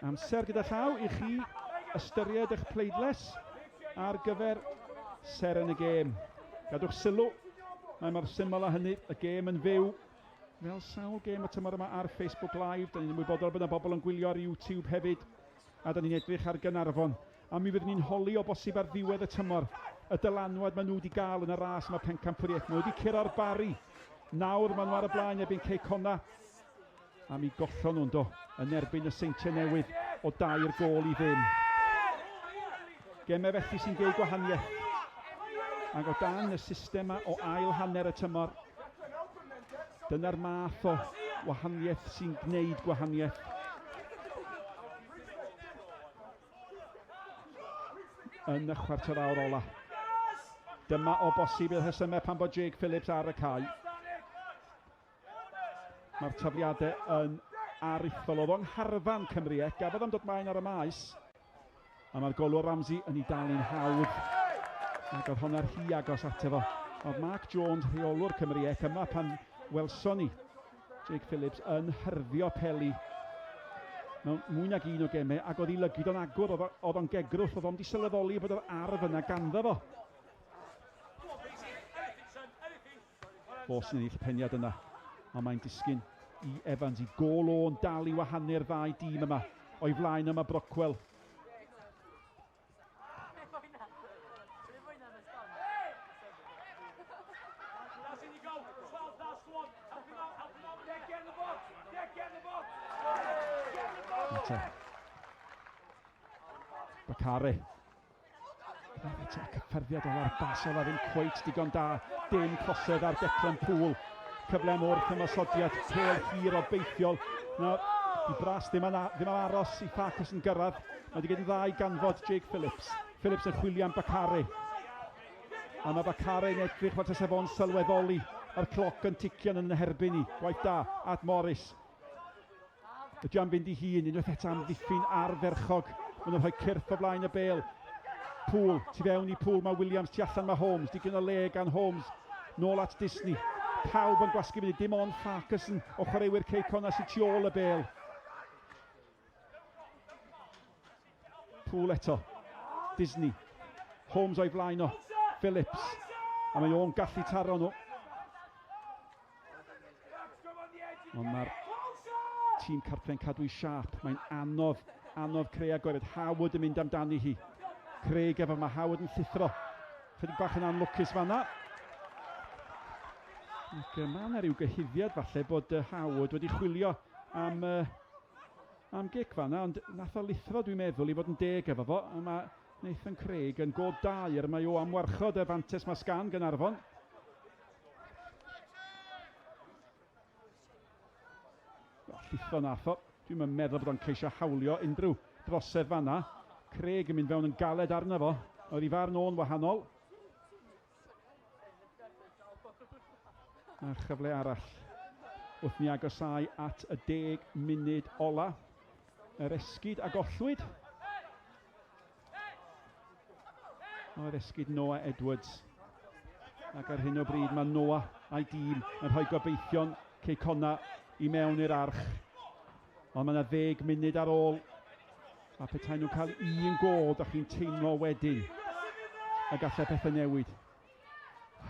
Amser gyda llaw i chi ystyried eich pleidlais ar gyfer seren y gêm. Gadwch sylw, mae mor syml â hynny, y gêm yn fyw. Fel sawl gêm y tymor yma ar Facebook Live, da ni'n ymwybodol bod yna bobl yn gwylio ar YouTube hefyd, a da ni'n edrych ar Gaernarfon. A mi fyddwn ni'n holi o bosib ar ddiwedd y tymor y dylanwad maen nhw wedi gael yn y ras yma pencampwriaeth. Maen nhw wedi curo'r Barri. Nawr maen nhw ar y blaen erbyn Cei Connah. A mi gollon nhw'n do yn erbyn y Seintiau Newydd o 3 gôl i ddim. Gemau felly sy'n gwneud gwahaniaeth. Ac o dan y system o ail hanner y tymor, dyna'r math o wahaniaeth sy'n gwneud gwahaniaeth. Yn y chwarter awr ola. Dyma o bosib i'r rhesymau pan bod Jake Phillips ar y cae. Mae'r tafliadau yn aruthrol. Oedd o'n ngharfan Cymru e, gafodd am dod mlaen ar y maes. A mae'r golwr Ramsey yn ei dalu'n hawdd. Ac oedd honna'r rhy agos ato fo. Oedd Mark Jones, rheolwr Cymru ec, yma pan welson ni Jake Phillips yn hyrddio peli mewn mwy nag un o gemau, ac oedd ei lygid o'n agor, oedd o'n gegrwth, oedd o'n di sylweddoli bod yr arf yna ganddo fo. Fo sy'n ennill y peniad yna, ond mae'n disgyn i Evans i gôl o'n dal i wahanu'r ddau dîm yma. O'i flaen yma Brockwell. Bakare. Eto, cyffyrddiad ola'r bas ola ddim cweit digon da. Dim trosedd ar Declan Poole. Cyfle am wrth ymosodiad, pêl hir obeithiol. Nawr, di Bras ddim, ddim am aros i Farquharson gyrraedd. Mae wedi gwneud yn dda i ganfod Jake Phillips. Phillips yn chwilio am Bakare. A mae Bakare yn edrych fel tase fo'n sylweddoli. Mae'r cloc yn ticio'n yn herbyn i. Gwaith da at Morris. Ydy am fynd i hun, unwaith eto amddiffyn ardderchog. Maen nhw'n rhoi cyrff o flaen y bêl. Poole, tu fewn i Poole, mae Williams, tu allan mae Holmes. Digon o le gan Holmes. Nôl at Disney. Pawb yn gwasgu fyny, dim ond Farquharson o chwaraewyr Cei Connah sy'n tu ôl y bêl. Poole eto. Disney. Holmes o'i flaen o. Phillips. A mae o'n gallu taro nhw. Ond mae'r tîm cartre'n cadw i siâp. Mae'n anodd, anodd creu agored. Howard yn mynd amdani hi. Craig efo, mae Howard yn llithro. Chydig bach yn anlwcus fanna. Ac mae yna rhyw gyhuddiad falle bod Howard wedi chwilio am, am gic fanna, ond nath o lithro dwi'n meddwl i fod yn deg efo fo. A mae Nathan Craig yn go daer, mae o am warchod y fantes mae sgan Gaernarfon. Llithro nath o. Dwi'm yn meddwl bod o'n ceisio hawlio unrhyw drosedd fanna. Craig yn mynd fewn yn galed arno fo. Oedd ei farn o'n wahanol. A chyfle arall wrth ni agosau at y 10 munud ola. Yr esgid a gollwyd. O'r esgid Noah Edwards. Ac ar hyn o bryd mae Noah a'i dîm yn rhoi gobeithion Cei Connah i mewn i'r arch. Ond mae yna 10 munud ar ôl. A petai nhw'n cael un gôl, da chi'n teimlo wedyn y gallai pethau newid.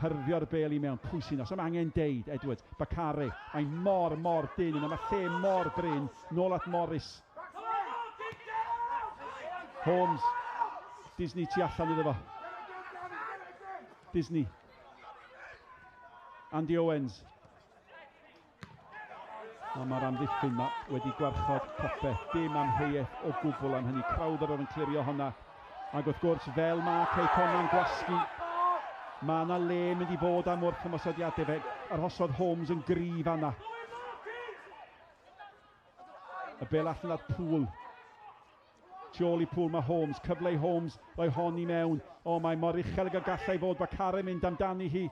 Hyrddio'r bêl i mewn. Pwy sy'n os? Am angen deud, Edwards. Bakare. Mae mor, mor dyn yna. Mae lle mor brin. Nôl at Morris. Holmes. Disney tu allan iddo fo. Disney. Andy Owens. Ond mae'r amddiffyn yma wedi gwarchod popeth. Dim amheuaeth o gwbl am hynny. Crowther oedd yn clirio honna. Ac wrth gwrs, fel mae Cei Connah'n gwasgu, mae yna le mynd i fod am wrth ymosodiadau fe. Arhosodd Holmes yn gryf fanna. Y bel allan at Poole. Tu ôl i Poole mae Holmes. Cyfle i Holmes roi hon i mewn. O, mae mor uchel ag y gallai fod. Mae Care mynd amdani hi.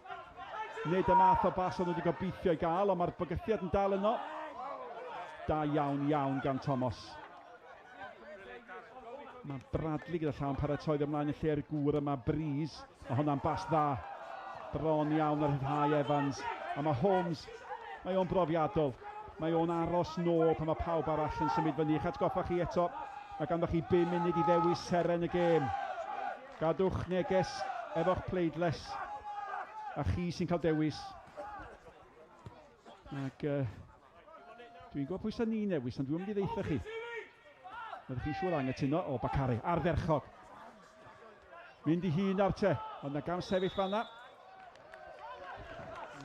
Nid y math o bas o'n nhw wedi gobeithio i gael, ond mae'r bygythiad yn dal yno. Da iawn, iawn gan Thomas. Mae Bradley gyda llawn paratoi ymlaen y lle'r gŵr yma, Breeze. Mae hwnna'n bas dda. Bron iawn ar rhyddhau Evans. A mae Holmes, mae o'n brofiadol. Mae o'n aros nôl pan mae pawb arall yn symud fyny. I'ch atgoffa chi eto, mae ganddo chi 5 munud i ddewis seren y gêm. Gadwch neges efo'ch pleidles. A chi sy'n cael dewis. Ac uh, dwi'n gwybod pwy sy'n ni'n newis, ond dwi'n mynd i ddeitha chi. Byddwch chi'n siŵr angytuno. O, Bakary, ardderchog. Mynd i hun ar te, ond na gam sefyll fanna.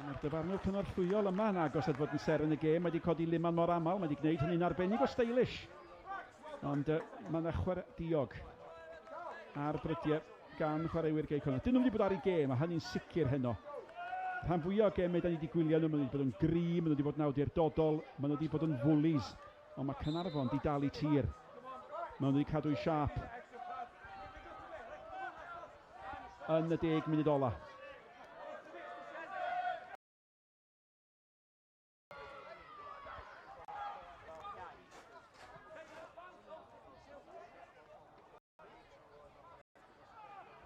Mae'r dyfarnwr cynorthwyol yma yn agos at fod yn seren y gêm. Mae wedi codi liman mor aml, mae wedi gwneud hynny'n arbennig o stylish. Ond uh, mae yna chwarae diog ar brydiau gan chwaraewyr Gei Connah. Dyn nhw wedi bod ar ei gêm, a hynny'n sicr heno. Rhan fwyaf o gemau da ni wedi gwylio nhw, maen nhw wedi bod yn gry, maen nhw wedi bod yn awdurdodol, maen nhw wedi bod yn fwlis. Ond mae Caernarfon di dal i tir. Maen nhw wedi cadw'i siâp yn y deg munud ola.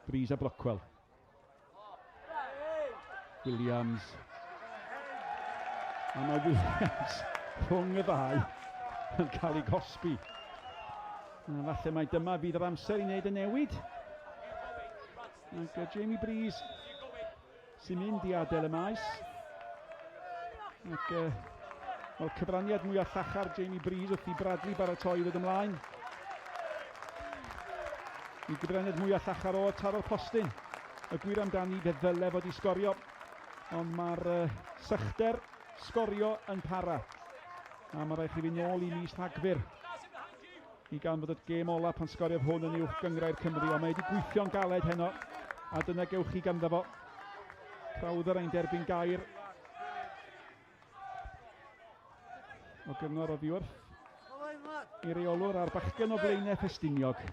Breeze a Brockwell. Williams. A mae Williams rhwng y ddau yn cael ei gosbi. A falle mai dyma fydd yr amser i wneud y newid. Ac Jamie Breeze sy'n mynd i adael y maes. Ac uh, wel, cyfraniad mwyaf llachar Jamie Breeze wrth i Bradley baratoi i ddod ymlaen. I gyfraniad mwyaf llachar o taro'r postyn. Y gwir amdani fe ddyle fod i sgorio. Ond mae'r uh, sychder sgorio yn para. A mae rhaid chi fynd nôl i mis Rhagfyr i ganfod y gêm ola pan sgoriodd hwn yn uwch gynghrair Cymru, ond mae wedi gweithio'n galed heno, a dyna gewch chi ganddo fo. Crowther ein derbyn gair o gyngor oddi wrth i reolwr a'r bachgen o Flaenau Ffestiniog,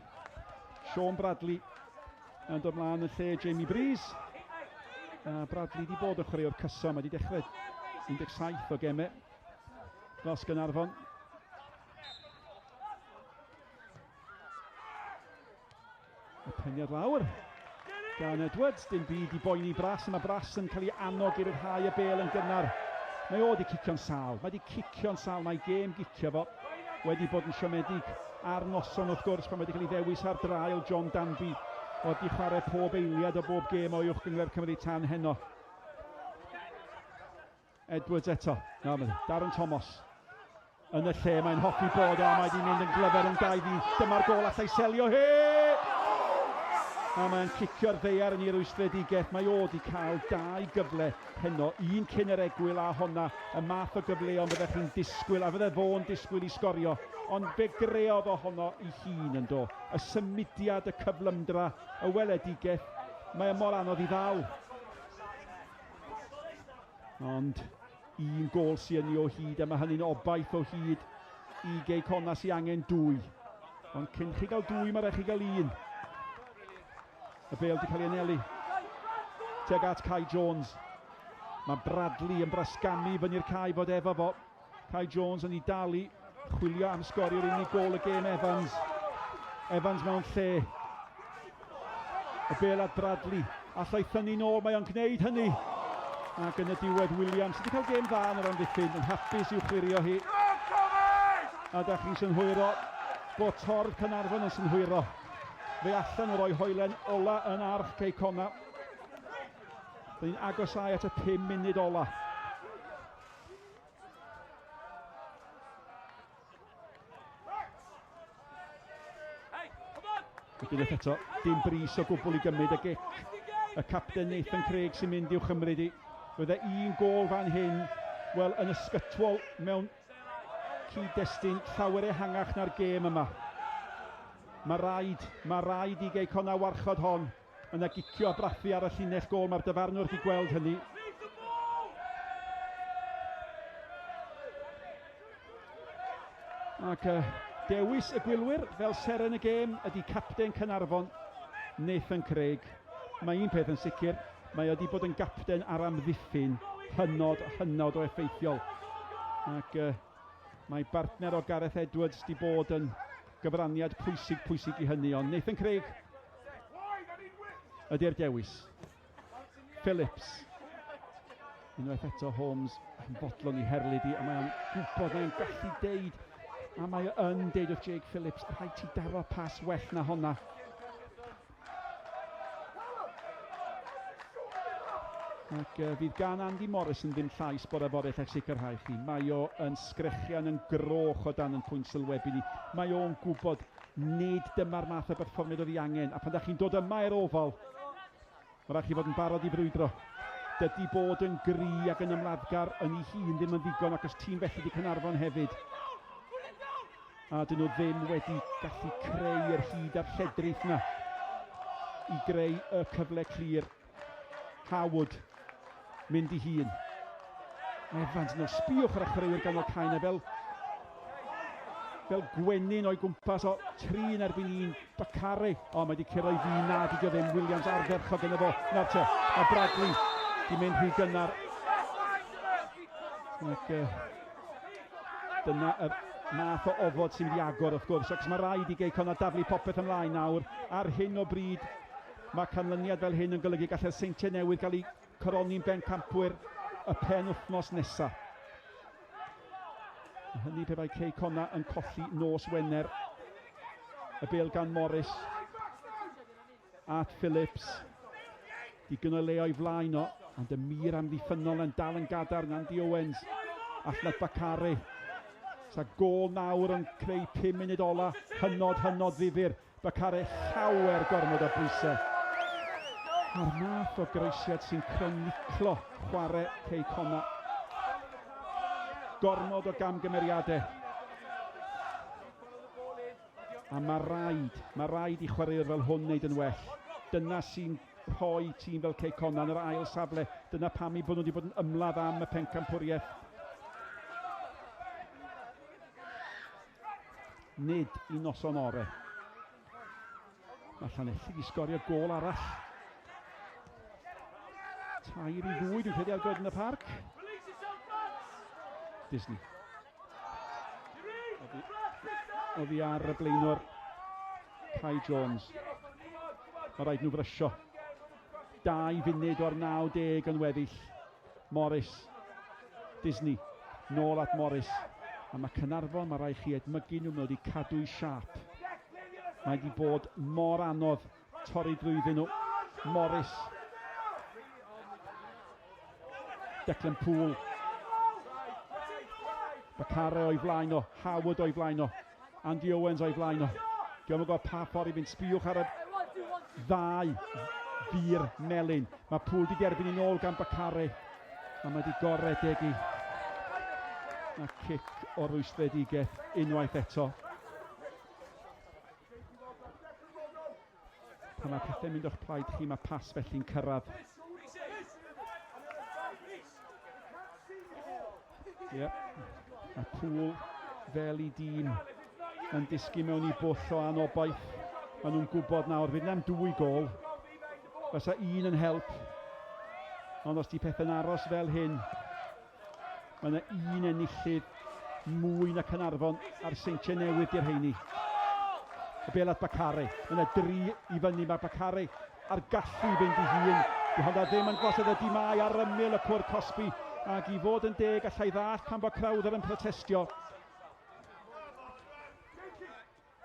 Sean Bradley, yn dod mlaen yn lle Jamie Breeze. A Bradley wedi bod yn chwaraewr cyson, mae wedi dechrau 17 o gemau dros Gaernarfon. Y peniad lawr gan Edwards, dim byd i boeni Brass, mae Brass yn cael ei annog i ryddhau y bel yn gynnar. Mae o wedi cicio'n sâl, mae wedi cicio'n sâl, mae gêm gicio fo wedi bod yn siomedig ar noson wrth gwrs pan wedi cael ei ddewis ar draul John Danby oedd wedi chwarae pob eiliad o bob gêm o Uwch Gynghrair Cymru tan heno. Edwards eto. Na, mae Darren Thomas yn y lle mae'n hoffi bod o, mae wedi mynd yn glyfar yn dau ddyn. Dyma'r gol allai selio hi! A mae'n cicio'r ddeiar yn ei rwystredigaeth. Mae o wedi cael dau gyfle heno, un cyn yr egwyl a honna, y math o gyfleon fyddech chi'n disgwyl, a fydde fo'n disgwyl i sgorio. Ond fe greodd ohono i hun yn do. Y symudiad, y cyflymdra, y weledigaeth, mae o mor anodd i ddal. Ond un gôl sy'n ni o hyd, a mae hynny'n obaith o hyd i Gei Connah sy'n angen dwy. Ond cyn chi gael dwy, mae rhaid chi gael un. Y bêl wedi cael ei anelu tuag at Kai Jones. Mae Bradley yn brasgamu fyny'r cae fod efo fo. Kai Jones yn ei dalu, chwilio am sgorio'r unig gôl y gêm Evans. Evans mewn lle. Y bêl at Bradley. Allai thynnu nôl, mae o'n gwneud hynny. Ac yn y diwedd Williams, sydd wedi cael gêm dda yn yr amddiffyn, yn hapus i'w chlirio hi. A da chi'n synhwyro bod torf Caernarfon yn synhwyro. Fe allan nhw roi hoelen ola yn arch Cei Connah. Dyn ni'n agosau at y 5 munud ola. Ac unwaith eto, dim brys o gwbl i gymryd y gic. Y capten Nathan Craig sy'n mynd i'w chymryd i. Roedd e un gôl fan hyn, wel, yn ysgytwol mewn cyd-destun llawer ehangach na'r gêm yma. Mae rhaid, mae rhaid i Gei Connah warchod hon. Mae yna gicio a brathu ar y llinell gôl, mae'r dyfarnwr wedi gweld hynny. Ac dewis y gwylwyr fel seren y gêm ydy capten Caernarfon, Nathan Craig. Mae un peth yn sicr, mae o wedi bod yn gapten ar amddiffyn hynod, hynod o effeithiol. Ac mae bartner o Gareth Edwards wedi bod yn gyfraniad pwysig, pwysig i hynny. Ond Nathan Craig ydy'r dewis. Phillips. Unwaith eto Holmes yn fodlon i herlid i, a mae o'n gwybod, mae o'n gallu deud, a mae o yn deud wrth Jake Phillips, rhaid ti daro pas well na honna. Ac fydd gan Andy Morrison ddim llais bore fory allai sicrhau chi. Mae o yn sgrechian yn groch o dan yn pwynt sylwebu ni. Mae o'n gwybod nid dyma'r math o berfformiad oedd ei angen. A pan da chi'n dod yma i'r Oval, mae rhaid chi fod yn barod i frwydro. Dydy bod yn gry ac yn ymladdgar yn ei hun ddim yn ddigon ac os ti'n felly di Caernarfon hefyd. A dyn nhw ddim wedi gallu creu yr hyd a'r lledrith na i greu y cyfle clir. Howard mynd i hun. Evans, no, sbïwch ar y chwaraewyr ganol cae 'na fel, fel gwenyn o'i gwmpas o 3 yn erbyn 1. Bakare, o, mae wedi curo i fi, na, dydy o ddim. Williams ardderchog yna fo. Nawr te, mae Bradley di mynd rhy gynnar. Ac dyna y math o ofod sy'n mynd i agor, wrth gwrs, ac mae rhaid i Gei Connah daflu popeth ymlaen nawr. Ar hyn o bryd, mae canlyniad fel hyn yn golygu gallai'r Seintiau Newydd gael eu coroni'n bencampwyr y penwythnos nesaf. A hynny pe bai Cei Connah yn colli nos Wener. Y bêl gan Morris at Phillips. Digon o le o'i flaen o, ond y mur amddiffynnol yn dal yn gadarn. Andy Owens allan at Bakare. Sa gôl nawr yn creu 5 munud ola. Hynod, hynod ddifyr. Bakare llawer gormod o bwysau. A'r math o groesiad sy'n croniclo chwarae Cei Connah. Gormod o gamgymeriadau. A mae rhaid, mae rhaid i chwaraewr fel hwn wneud yn well. Dyna sy'n rhoi tîm fel Cei Connah yn yr ail safle. Dyna pam eu bod nhw wedi bod yn ymladd am y pencampwriaeth. Nid i noson ore. Mae Llanelli wedi sgorio gôl arall. 3-2 dwi'n credu ar Goeden y Parc. Disney. Oddi ar y blaenwr Kai Jones. Mae rhaid nhw frysio. 2 funud o'r 90 yn weddill. Morris. Disney. Nôl at Morris. A mae Caernarfon, mae rhaid chi edmygu nhw, mae wedi cadw'i siâp. Mae wedi bod mor anodd torri drwyddyn nhw. Morris. Declan Poole. Bakare o'i flaen o. Howard o'i flaen o. Andy Owens o'i flaen o. Diolch yn gwybod pa ffordd i fynd. Sbïwch ar y ddau fur melyn. Mae Poole wedi derbyn i nôl gan Bakare. A mae wedi goredeg i. A cic o rwystredigaeth unwaith eto. Pan mae pethau'n mynd o'ch plaid chi, mae pas felly'n cyrraedd. Ie. Yeah. Mae Pŵl fel i dîm yn disgyn mewn i bwll o anobaith. Maen nhw'n gwybod nawr, fydd na'm dwy gôl. Fysa un yn help. Ond os di pethau'n aros fel hyn, Mae yna un enillydd mwy na Caernarfon a'r Seintiau Newydd di'r rheini. Y bêl at Bakare. Mae yna dri i fyny. Mae Bakare ar gallu i fynd i hun. Di hwnna ddim yn gosod y dimau ar ymyl y cwr cosbi. Ac i fod yn deg, allai ddallt pan fo Crowther yn protestio.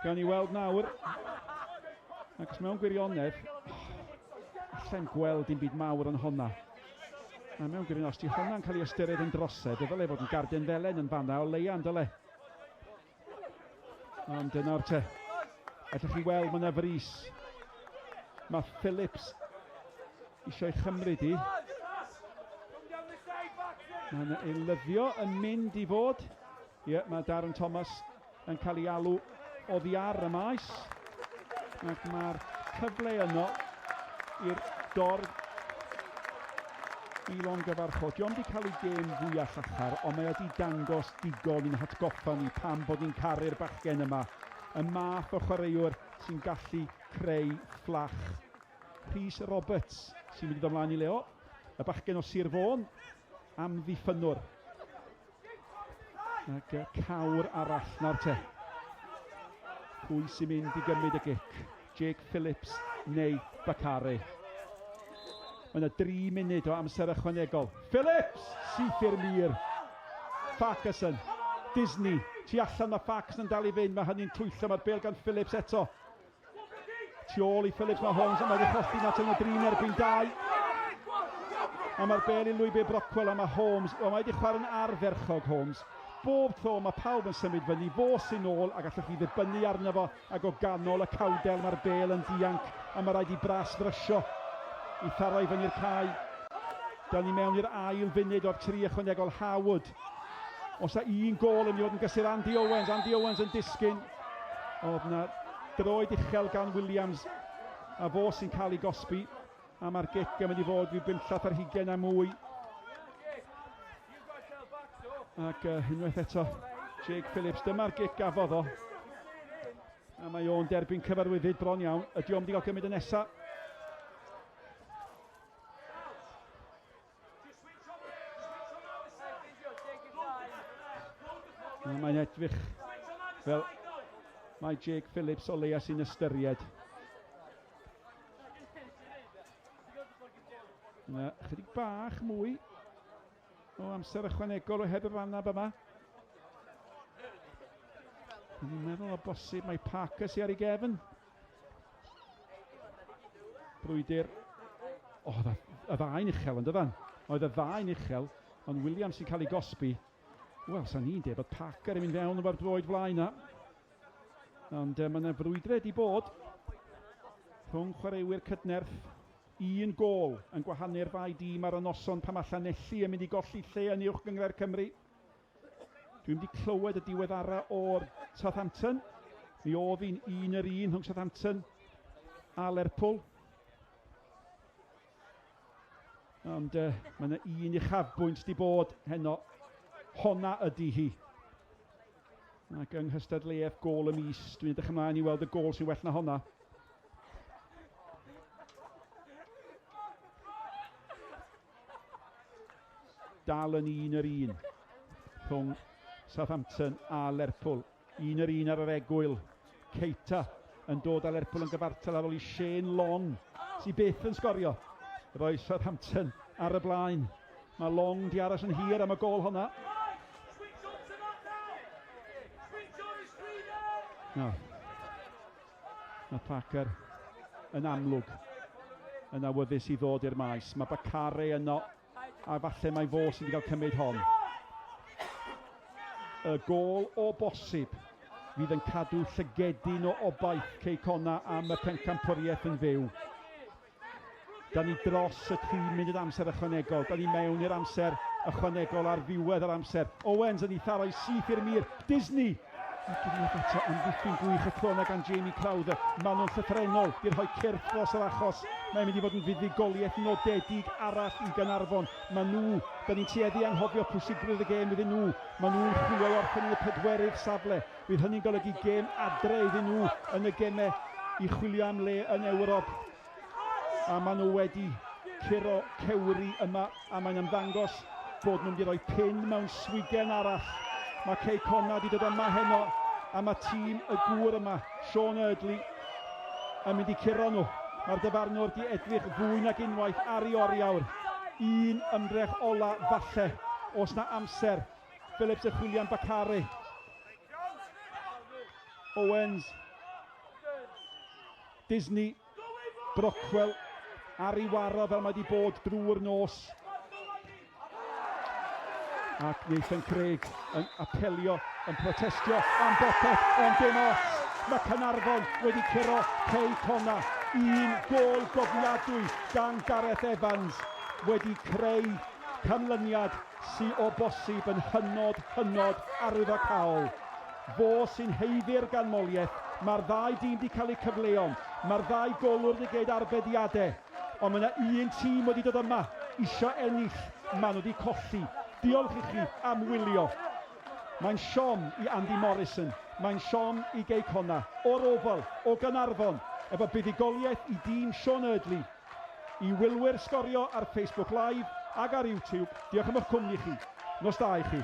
Gawn ni weld nawr. Ac os mewn gwirionedd, oh, allai'n gweld dim byd mawr yn honna. A mewn gwirionedd, os di honna'n cael ei ystyried yn drosedd, y ddyle fod yn garden felen yn fanna o leia, yn dyle? Ond dyna'r te. Allwch chi weld, mae yna frys. Mae Phillips eisiau chymryd i. Mae yna eilyddio yn mynd i fod. Ie, mae Darren Thomas yn cael ei alw oddi ar y maes. Ac mae'r cyfle yno i'r dorf i longyfarchod. Diolch wedi cael ei gêm fwyaf llachar, ond mae wedi dangos digon i'n hatgoffa ni pam bod ni'n caru'r bachgen yma. Y math o chwaraewr sy'n gallu creu fflach. Rhys Roberts sy'n mynd i ddod ymlaen i Leo. Y bachgen o Sir Fôn, amddiffynnwr. Ac y cawr arall nawr te. Pwy sy'n mynd i gymryd y gic? Jake Phillips neu Bakare? Mae yna 3 munud o amser ychwanegol. Phillips! Syth i'r mur. Farquharson. Disney. Tu allan mae Farquharson yn dal i fynd. Mae hynny'n twyllo. Mae'r bel gan Phillips eto. Tu ôl i Phillips mae Holmes, a mae wedi cholli na yn y drin erbyn dau. A mae'r bel i lwybr Brockwell a mae Holmes, wel mae wedi chwarae'n ardderchog Holmes. Bob tro mae pawb yn symud fyny, fo sy'n ôl a gallwch chi ddibynnu arno fo ac o ganol y cawdel mae'r bel yn dianc a mae rhaid i Bras frysio i tharo i fyny'r cae. Da ni mewn i'r ail funud o'r tri ychwanegol Howard. Os a un gôl yn mynd i fod yn gysur Andy Owens, Andy Owens yn disgyn. Oedd na droed uchel gan Williams a fo sy'n cael ei gosbi a mae'r gic yn mynd i fod rhyw bumllath ar hugain a mwy. Ac unwaith eto, Jake Phillips, dyma'r gic gafodd o. A mae o'n derbyn cyfarwyddyd bron iawn. Ydy o'n mynd i gael gymryd y nesaf? Mae'n edrych fel mae Jake Phillips o leia sy'n ystyried. Yna chydig bach mwy o amser ychwanegol o heb y fanab yma. Dwi'n meddwl o bosib mae Parker sy'n ar ei gefn. Brwydr. O, oh, y ddau'n uchel yn dydan? Oedd y ddau'n uchel, ond Williams sy'n cael ei gosbi. Wel, sa'n ni'n dweud bod Parker yn mynd fewn efo'r droed flaen na. Ond mae yna frwydre wedi bod rhwng chwaraewyr cydnerth. Un gôl yn gwahanu'r ddau dîm ar y noson pan mae Llanelli yn mynd i golli lle yn Uwch Gynghrair Cymru. Dwi'm 'di clywed y diweddara o'r Southampton. Mi oedd hi'n un yr un rhwng Southampton a Lerpwl. Ond uh, mae yna un uchafbwynt di bod heno. Honna ydy hi. Ac yng nghystadleuaeth gôl y mis, dwi'n edrych ymlaen i weld y gôl sy'n well na honna. Dal yn un yr un rhwng Southampton a Lerpwl. Un yr un ar yr egwyl. Keita yn dod â Lerpwl yn gyfartal ar ôl i Shane Long, sydd byth yn sgorio, roi Southampton ar y blaen. Mae Long di aros yn hir am y gôl honna. Nawr, mae Parker yn amlwg yn awyddus i ddod i'r maes. Mae Bakare yno, a falle mai fo sydd wedi cael cymryd hon. Y gôl o bosib fydd yn cadw llygedyn o obaith Cei Connah am y pencampwriaeth yn fyw. Da ni dros y 3 munud amser ychwanegol. Da ni mewn i'r amser ychwanegol ar ddiwedd yr amser. Owens yn ei tharo i syth i'r mur. Disney! Ac unwaith eto, amddiffyn gwych y tro yna gan Jamie Crowther. Maen nhw'n llythrennol di rhoi cyrff dros yr achos. Mae'n mynd i fod yn fuddugoliaeth nodedig arall i Gaernarfon. Maen nhw, da ni'n tueddu anghofio pwysigrwydd y gêm iddyn nhw. Maen nhw'n chwilio i orffen yn y pedwerydd safle. Bydd hynny'n golygu gêm adre iddyn nhw yn y gemau i chwilio am le yn Ewrop. A maen nhw wedi curo cewri yma a mae'n ymddangos bod nhw'n mynd i roi pin mewn swigen arall. Mae Cei Connah wedi dod yma heno a mae tîm y gŵr yma, Sean Eardley, yn mynd i curo nhw. Mae'r dyfarnwr wedi edrych fwy nag unwaith ar ei oriawr. Un ymdrech ola falle, os na amser. Phillips yn chwilio am Bakare. Owens. Disney. Brockwell ar ei waro fel mae wedi bod drwy'r nos. Ac Nathan Craig yn apelio, yn protestio am bopeth, ond dim ots. Mae Caernarfon wedi curo Cei Connah. Un gôl gofiadwy gan Gareth Evans wedi creu canlyniad sy o bosib yn hynod, hynod arwyddocaol. Fo sy'n haeddu'r ganmoliaeth. Mae'r ddau dîm wedi cael eu cyfleon. Mae'r ddau golwr wedi gwneud arbediadau. Ond mae yna un tîm wedi dod yma isio ennill. Maen nhw wedi colli. Diolch i chi am wylio. Mae'n siom i Andy Morrison. Mae'n siom i Gei Connah. O'r Oval, o Gaernarfon, efo buddugoliaeth i dîm Sean Eardley. I wylwyr Sgorio ar Facebook Live ac ar YouTube. Diolch am eich cwmni chi. Nos da i chi.